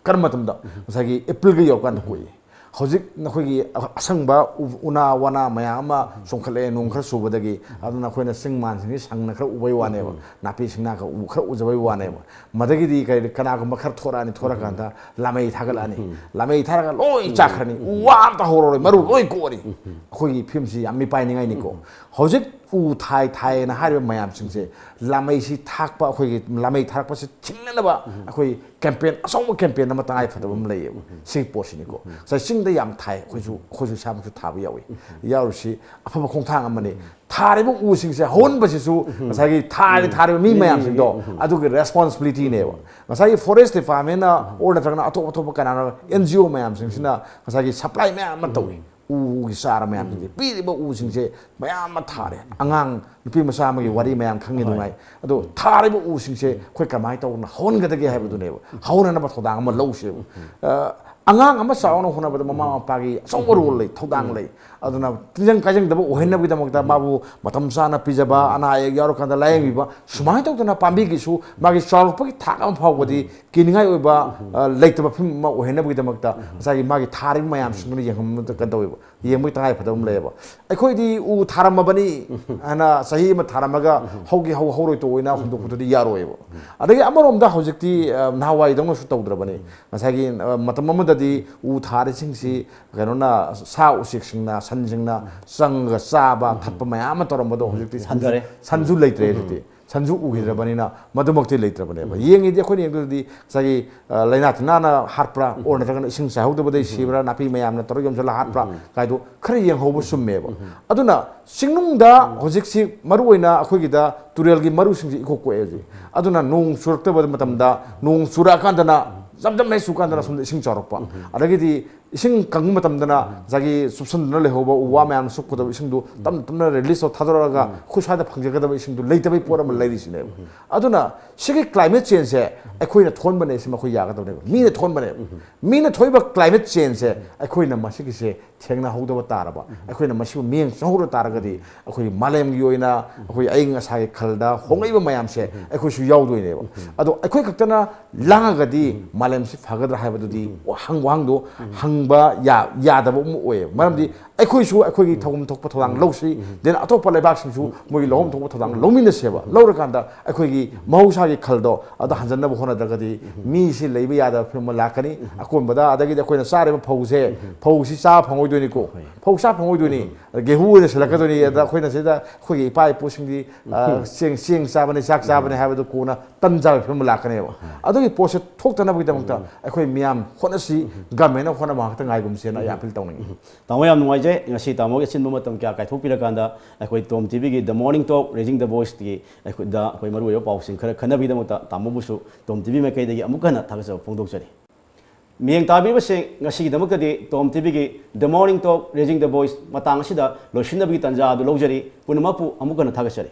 ꯀꯔꯝꯕ ꯃꯇꯝꯗ? ꯉꯁꯥꯏꯒꯤ ꯑꯦꯄ꯭ꯔꯤꯜꯒ ꯌꯧꯔꯀꯥꯟꯗ ꯀꯣꯛꯏ꯫ ꯍꯧꯖꯤꯛ ꯅꯈꯣꯏꯒꯤ ꯑꯁꯪꯕ ꯎ-, ꯎꯅꯥ ꯋꯥꯅꯥ ꯃꯌꯥꯝ ꯑꯃ ꯆꯣꯡꯈꯠꯂꯛꯑꯦ, ꯅꯣꯡ ꯈꯔ ꯆꯨꯕꯗꯒꯤ꯫ ꯑꯗꯨꯅ ꯑꯩꯈꯣꯏꯅ ꯆꯤꯡ ꯃꯥꯟꯁꯤꯡꯁꯤ ꯁꯪꯅ ꯈꯔ ꯎꯕꯩ ꯋꯥꯅꯦꯕ, ꯅꯥꯄꯤ ꯁꯤꯡꯅꯥ ꯈꯔ ꯎ-, ꯈꯔ ꯎꯖꯕꯩ ꯋꯥꯅꯦꯕ꯫ ꯃꯗꯒꯤꯗꯤ ꯀꯔꯤ, ꯀꯅꯥꯒꯨꯝꯕ ꯈꯔ ꯊꯣꯔꯛꯑꯅꯤ, ꯊꯣꯔꯛꯑꯀꯥꯟꯗ ꯂꯥꯃꯩ ꯊꯥꯒꯠꯂꯛꯑꯅꯤ꯫ ꯂꯥꯃꯩ ꯊꯥꯔꯒ ꯂꯣꯏ ꯆꯥꯈ꯭ꯔꯅꯤ, ꯎ ꯋꯥ ꯑꯝꯇ ꯍꯧꯔꯔꯣꯏ, ꯃꯔꯨ ꯂꯣꯏ ꯀꯣꯛꯑꯅꯤ꯫ ꯑꯩꯈꯣꯏꯒꯤ ꯐꯤꯕꯝꯁꯤ ꯌꯥꯝ ꯃꯤꯄꯥꯏꯅꯤꯡꯉꯥꯏꯅꯤꯀꯣ꯫ ꯍꯧꯖꯤꯛ ꯎ ꯊꯥꯏ ꯊꯥꯏꯅ ꯍꯥꯏꯔꯤꯕ ꯃꯌꯥꯝꯁꯤꯡꯁꯦ, ꯂꯥꯃꯩꯁꯤ ꯊꯥꯛꯄ, ꯑꯩꯈꯣꯏꯒꯤ ꯂꯥꯃꯩ ꯊꯥꯔꯛꯄꯁꯤ ꯊꯤꯡꯅꯅꯕ ꯑꯩꯈꯣꯏ ꯀꯦꯝꯄꯦꯟ, ꯑꯆꯧꯕ ꯀꯦꯝꯄꯦꯟ ꯑꯃ ꯇꯉꯥꯏ ꯐꯗꯕ ꯑꯃ ꯂꯩꯌꯦꯕ꯫ ꯁꯤꯒꯤ ꯄꯣꯠꯁꯤꯅꯤꯀꯣ꯫ ꯉꯁꯥꯏ ꯆꯤꯡꯗ ꯌꯥꯝ ꯊꯥꯏ, ꯑꯩꯈꯣꯏꯁꯨ, ꯑꯩꯈꯣꯏꯁꯨ ꯏꯁꯥꯃꯛꯁꯨ ꯊꯥꯕ ꯌꯥꯎꯏ꯫ ꯌꯥꯎꯔꯤꯁꯤ ꯑꯐꯕ ꯈꯣꯡꯊꯥꯡ ꯑꯃꯅꯤ꯫ ꯊꯥꯔꯤꯕ ꯎꯁꯤꯡꯁꯦ ꯍꯧꯍꯟꯕꯁꯤꯁꯨ ꯉꯁꯥꯏꯒꯤ ꯊꯥꯔꯤ, ꯊꯥꯔꯤꯕ ꯃꯤ ꯃꯌꯥꯝꯁꯤꯡꯗꯣ ꯑꯗꯨꯒꯤ ꯔꯦꯁꯄꯣꯟꯁꯤꯕꯤꯂꯤꯇꯤꯅꯦꯕ꯫ ꯉꯁꯥꯏꯒꯤ ꯐꯣꯔꯦꯁ ꯗꯤꯄꯥꯔꯠꯃꯦꯟꯅ ꯑꯣꯔ ꯅꯠꯇ꯭ꯔꯒꯅ ꯑꯇꯣꯞ ꯑꯇꯣꯞꯄ ꯀꯅꯥꯅꯣ, ꯑꯦꯟ ꯖꯤ ꯑꯣ ꯃꯌꯥꯝꯁꯤꯡꯁꯤꯅ ꯉꯁꯥꯏꯒꯤ ꯁꯄ꯭ꯂꯥꯏ ꯃꯌꯥꯝ ꯑꯃ ꯇꯧꯏ꯫ ꯎꯒꯤ ꯆꯥꯔ ꯃꯌꯥꯝꯁꯤꯡꯁꯦ, ꯄꯤꯔꯤꯕ ꯎꯁꯤꯡꯁꯦ ꯃꯌꯥꯝ ꯑꯃ ꯊꯥꯔꯦ꯫ ꯑꯉꯥꯡ ꯅꯨꯄꯤ ꯃꯆꯥ ꯑꯃꯒꯤ ꯋꯥꯔꯤ ꯃꯌꯥꯝ ꯈꯪꯉꯤ ꯅꯨꯡꯉꯥꯏ꯫ ꯑꯗꯣ ꯊꯥꯔꯤꯕ ꯎꯁꯤꯡꯁꯦ ꯑꯩꯈꯣꯏ ꯀꯃꯥꯏꯅ ꯇꯧꯗꯅ ꯍꯧꯍꯟꯒꯗꯒꯦ ꯍꯥꯏꯕꯗꯨꯅꯦꯕ꯫ ꯍꯧꯅꯅꯕ ꯊꯧꯗꯥꯡ ꯑꯃ ꯂꯧꯁꯦꯕ꯫ ꯑ, ꯑꯉꯥꯡ ꯑꯃ ꯆꯥꯎꯅ ꯍꯣꯠꯅꯕꯗ ꯃꯃꯥ ꯃꯄꯥꯒꯤ ꯑꯆꯧꯕ ꯔꯣꯜ ꯂꯩ, ꯊꯧꯗꯥꯡ ꯂꯩ꯫ ꯑꯗꯨꯅ ꯇꯤꯟꯖꯪ ꯀꯥꯏꯖꯪꯗꯕ ꯑꯣꯏꯍꯟꯅꯕꯒꯤꯗꯃꯛꯇ ꯃꯥꯕꯨ ꯃꯇꯝ ꯆꯥꯅ ꯄꯤꯖꯕ, ꯑꯅꯥ ꯑꯌꯦꯛ ꯌꯥꯎꯔꯀꯥꯟꯗ ꯂꯥꯌꯦꯡꯕꯤꯕ, ꯁꯨꯃꯥꯏꯅ ꯇꯧꯗꯅ ꯄꯥꯝꯕꯤꯒꯤꯁꯨ ꯃꯥꯒꯤ ꯆꯥꯎꯔꯛꯄꯒꯤ ꯊꯥꯛ ꯑꯃ ꯐꯥꯎꯕꯗꯤ ꯀꯤꯅꯤꯡꯉꯥꯏ ꯑꯣꯏꯕ, ꯑ, ꯂꯩꯇꯕ ꯐꯤꯕꯝ ꯑꯃ ꯑꯣꯏꯍꯟꯅꯕꯒꯤꯗꯃꯛꯇ ꯉꯁꯥꯏꯒꯤ ꯃꯥꯒꯤ ꯊꯥꯔꯤꯕ ꯃꯌꯥꯝꯁꯤꯡꯗꯨꯅ ꯌꯦꯡꯍꯟꯕꯗ ꯀꯩꯅꯣ ꯇꯧꯋꯦꯕ, ꯌꯦꯡꯕꯒꯤ ꯇꯉꯥꯏ ꯐꯗꯕ ꯑꯃ ꯂꯩꯌꯦꯕ꯫ ꯑꯩꯈꯣꯏꯗꯤ ꯎ ꯊꯥꯔꯝꯃꯕꯅꯤ ꯍꯥꯏꯅ ꯆꯍꯤ ꯑꯃ ꯊꯥꯔꯝꯃꯒ ꯍꯧꯒꯦ ꯍꯧ ꯍꯧꯔꯣꯏ ꯇꯣꯛꯑꯣꯏꯅ ꯍꯨꯟꯗꯣꯛꯄꯗꯨꯗꯤ ꯌꯥꯔꯣꯏꯕ꯫ ꯑꯗꯒꯤ ꯑꯃꯔꯣꯝꯗ ꯍꯧꯖꯤꯛꯇꯤ ꯑ, ꯅꯍꯥꯟꯋꯥꯏꯗꯧꯅꯁꯨ ꯇꯧꯗ꯭ꯔꯕꯅꯤ꯫ ꯉꯁꯥꯏꯒꯤ ꯑ, ꯃꯇꯝ ꯑꯃꯗꯗꯤ ꯎ ꯊꯥꯔꯤꯁꯤꯡꯁꯤ ꯀꯩꯅꯣꯅ, ꯁꯥ ꯎꯆꯦꯛꯁꯤꯡꯅ, ꯁꯟꯁꯤꯡꯅ ꯆꯪꯉꯒ ꯆꯥꯕ ꯊꯠꯄ ꯃꯌꯥꯝ ꯑꯃ ꯇꯧꯔꯝꯕꯗꯣ ꯍꯧꯖꯤꯛꯇꯤ ꯁꯟꯁꯨ, ꯍꯟꯊꯔꯦ꯫ ꯁꯟꯁꯨ ꯂꯩꯇ꯭ꯔꯦ ꯍꯧꯖꯤꯛꯇꯤ꯫ ꯁꯟꯁꯨ ꯎꯈꯤꯗ꯭ꯔꯕꯅꯤꯅ ꯃꯗꯨꯃꯛꯇꯤ ꯂꯩꯇ꯭ꯔꯕꯅꯦꯕ꯫ ꯌꯦꯡꯉꯤꯗꯤ ꯑꯩꯈꯣꯏꯅ ꯌꯦꯡꯗꯨꯗꯤ ꯉꯁꯥꯏꯒꯤ ꯑ, ꯂꯥꯏꯅꯥ ꯇꯤꯟꯅꯥꯅ ꯍꯥꯠꯄ꯭ꯔꯥ, ꯑꯣꯔ ꯅꯠꯇ꯭ꯔꯒꯅ ꯏꯁꯤꯡ ꯆꯥꯏꯍꯧꯗꯕꯗꯒꯤ ꯁꯤꯕ꯭ꯔꯥ, ꯅꯥꯄꯤ ꯃꯌꯥꯝꯅ ꯇꯧꯔꯒ ꯌꯣꯝꯁꯤꯜꯂ ꯍꯥꯠꯄ꯭ꯔꯥ ꯀꯥꯏꯗꯣ ꯈꯔ ꯌꯦꯡꯍꯧꯕ ꯆꯨꯝꯃꯦꯕ꯫ ꯑꯗꯨꯅ ꯆꯤꯡꯅꯨꯡꯗ ꯍꯧꯖꯤꯛꯁꯤ ꯃꯔꯨꯑꯣꯏꯅ ꯑꯩꯈꯣꯏꯒꯤꯗ ꯇꯨꯔꯦꯜꯒꯤ ꯃꯔꯨꯁꯤꯡꯁꯤ ꯏꯀꯣꯛ ꯀꯣꯛꯑꯦ ꯍꯧꯖꯤꯛ꯫ ꯑꯗꯨꯅ ꯅꯣꯡ ꯆꯨꯔꯛꯇꯕ ꯃꯇꯝꯗ, ꯅꯣꯡ ꯆꯨꯔꯛꯑꯀꯥꯟꯗꯅ ꯖꯝ ꯖꯝ ꯍꯦꯛ ꯆꯨꯀꯥꯟꯗꯅ ꯁꯣꯝꯗ ꯏꯁꯤꯡ ꯆꯥꯎꯔꯛꯄ, ꯑꯗꯒꯤꯗꯤ ꯏꯁꯤꯡ ꯀꯪꯕ ꯃꯇꯝꯗꯅ ꯉꯁꯥꯏꯒꯤ ꯆꯨꯞꯁꯟꯗꯨꯅ ꯂꯩꯍꯧꯕ ꯎ ꯋꯥ ꯃꯌꯥꯝꯅ ꯆꯨꯞꯀꯗꯕ ꯏꯁꯤꯡꯗꯨ ꯇꯞꯅ ꯇꯞꯅ ꯔꯤꯂꯤꯁ ꯇꯧ ꯊꯥꯗꯣꯔꯛꯑꯒ ꯑꯩꯈꯣꯏ ꯁ꯭ꯋꯥꯏꯗ ꯐꯪꯖꯒꯗꯕ ꯏꯁꯤꯡꯗꯨ ꯂꯩꯇꯕꯒꯤ ꯄꯣꯠ ꯑꯃ ꯂꯩꯔꯤꯁꯤꯅꯦꯕ꯫ ꯑꯗꯨꯅ ꯁꯤꯒꯤ climate changeꯁꯦ ꯑꯩꯈꯣꯏꯅ ꯊꯣꯛꯍꯟꯕꯅꯦ, ꯁꯤ ꯃꯈꯣꯏ ꯌꯥꯒꯗꯕꯅꯦꯕ꯫ ꯃꯤꯅ ꯊꯣꯛꯍꯟꯕꯅꯦꯕ꯫ ꯃꯤꯅ ꯊꯣꯛꯏꯕ climate changeꯁꯦ ꯑꯩꯈꯣꯏꯅ ꯃꯁꯤꯒꯤꯁꯦ ꯊꯦꯡꯅꯍꯧꯗꯕ ꯇꯥꯔꯕ, ꯑꯩꯈꯣꯏꯅ ꯃꯁꯤꯕꯨ ꯃꯤꯠꯌꯦꯡ ꯆꯪꯍꯧꯗ ꯇꯥꯔꯒꯗꯤ ꯑꯩꯈꯣꯏꯒꯤ ꯃꯥꯂꯦꯝꯒꯤ ꯑꯣꯏꯅ ꯑꯩꯈꯣꯏ ꯑꯏꯪ ꯑꯁꯥꯒꯤ ꯈꯜꯗ ꯍꯣꯡꯂꯛꯏꯕ ꯃꯌꯥꯝꯁꯦ ꯑꯩꯈꯣꯏꯁꯨ ꯌꯥꯎꯗꯣꯏꯅꯦꯕ꯫ ꯑꯗꯣ ꯑꯩꯈꯣꯏ ꯈꯛꯇꯅ ꯂꯥꯡꯉꯒꯗꯤ ꯃꯥꯂꯦꯝꯁꯤ ꯐꯒꯗ꯭ꯔꯥ ꯍꯥꯏꯕꯗꯨꯗꯤ ꯋꯥꯍꯪ, ꯋꯥꯍꯪꯗꯣ ꯍꯪꯕ ꯌꯥ-, ꯌꯥꯗꯕ ꯑꯃ ꯑꯣꯏꯌꯦꯕ꯫ ꯃꯔꯝꯗꯤ ꯑꯩꯈꯣꯏꯁꯨ ꯑꯩꯈꯣꯏꯒꯤ ꯊꯧꯐꯝ ꯊꯣꯛꯄ ꯊꯧꯗꯥꯡ ꯂꯧꯁꯤ, then ꯑꯇꯣꯞꯄ ꯂꯩꯕꯥꯛꯁꯤꯡꯁꯨ ꯃꯣꯏꯒꯤ ꯂꯧꯐꯝ ꯊꯣꯛꯄ ꯊꯧꯗꯥꯡ ꯂꯧꯃꯤꯟꯅꯁꯦꯕ꯫ ꯂꯧꯔꯀꯥꯟꯗ ꯑꯩꯈꯣꯏꯒꯤ ꯃꯍꯧꯁꯥꯒꯤ ꯈꯜꯗꯣ ꯑꯗꯣ ꯍꯟꯖꯟꯅꯕ ꯍꯣꯠꯅꯗ꯭ꯔꯒꯗꯤ ꯃꯤꯁꯤ ꯂꯩꯕ ꯌꯥꯗꯕ ꯐꯤꯕꯝ ꯑꯃ ꯂꯥꯛꯀꯅꯤ꯫ ꯑꯀꯣꯟꯕꯗ ꯑꯗꯒꯤꯗꯤ ꯑꯩꯈꯣꯏꯅ ꯆꯥꯔꯤꯕ ꯐꯧꯁꯦ, ꯐꯧꯁꯤ ꯆꯥꯕ ꯐꯪꯉꯣꯏꯗꯣꯏꯅꯤꯀꯣ꯫ ꯐꯧ ꯆꯥ ꯐꯪꯉꯣꯏꯗꯣꯏꯅꯤ꯫ ꯑꯗ ꯒꯦꯍꯨ ꯑꯣꯏꯅ ꯁꯤꯜꯂꯛꯀꯗꯣꯏꯅꯤ꯫ ꯑꯗ ꯑꯩꯈꯣꯏꯅ ꯁꯤꯗ ꯑꯩꯈꯣꯏꯒꯤ ꯏꯄꯥ ꯏꯄꯨꯁꯤꯡꯗꯤ, ꯑ, ꯆꯦꯡ, ꯆꯦꯡ ꯆꯥꯕꯅꯤ, ꯆꯥꯛ ꯆꯥꯕꯅꯤ ꯍꯥꯏꯕꯗꯨ ꯀꯣꯟꯅ ꯇꯟ ꯆꯥꯕꯒꯤ ꯐꯤꯕꯝ ꯂꯥꯛꯀꯅꯦꯕ꯫ ꯑꯗꯨꯒꯤ ꯄꯣꯠꯁꯦ ꯊꯣꯛꯇꯅꯕꯒꯤꯗꯃꯛꯇ ꯑꯩꯈꯣꯏ ꯃꯤꯌꯥꯝ ꯍꯣꯠꯅꯁꯤ, governmentꯅ ꯍꯣꯠꯅꯕ ꯉꯥꯛꯇ ꯉꯥꯏꯒꯨꯝꯁꯦꯅ ꯑꯩ appeal ꯇꯧꯅꯤꯡꯉꯤ꯫ ꯇꯥꯃꯣ, ꯌꯥꯝ ꯅꯨꯡꯉꯥꯏꯖꯩ꯫ ꯉꯁꯤ ꯇꯥꯃꯣꯒꯤ ꯑꯆꯤꯟꯕ ꯃꯇꯝ ꯀꯌꯥ ꯀꯥꯏꯊꯣꯛꯄꯤꯔꯀꯥꯟꯗ ꯑꯩꯈꯣꯏ ꯇꯣꯝ ꯇꯤꯚꯤꯒꯤ The Morning Talk, Raising the Voiceꯀꯤ ꯑꯩꯈꯣꯏꯗ ꯑꯩꯈꯣꯏ ꯃꯔꯨꯑꯣꯏꯕ ꯄꯥꯎꯁꯤꯡ ꯈꯔ ꯈꯟꯅꯕꯒꯤꯗꯃꯛꯇ ꯇꯥꯃꯣꯕꯨꯁꯨ ꯇꯣꯝ ꯇꯤꯚꯤ ꯃꯥꯏꯀꯩꯗꯒꯤ ꯑꯃꯨꯛ ꯍꯟꯅ ꯊꯥꯒꯠꯆꯕ ꯐꯣꯡꯗꯣꯛꯆꯔꯤ꯫ ꯃꯤꯠꯌꯦꯡ ꯇꯥꯕꯤꯕꯁꯤꯡ, ꯉꯁꯤꯒꯤꯗꯃꯛꯇꯗꯤ ꯇꯣꯝ ꯇꯤꯚꯤꯒꯤ The Morning Talk, Raising the Voice ꯃꯇꯥꯡ ꯑꯁꯤꯗ ꯂꯣꯏꯁꯤꯟꯅꯕꯒꯤ ꯇꯥꯟꯖꯥ ꯑꯗꯨ ꯂꯧꯖꯔꯤ꯫ ꯄꯨꯝꯅꯃꯛꯄꯨ ꯑꯃꯨꯛ ꯍꯟꯅ ꯊꯥꯒꯠꯆꯔꯤ꯫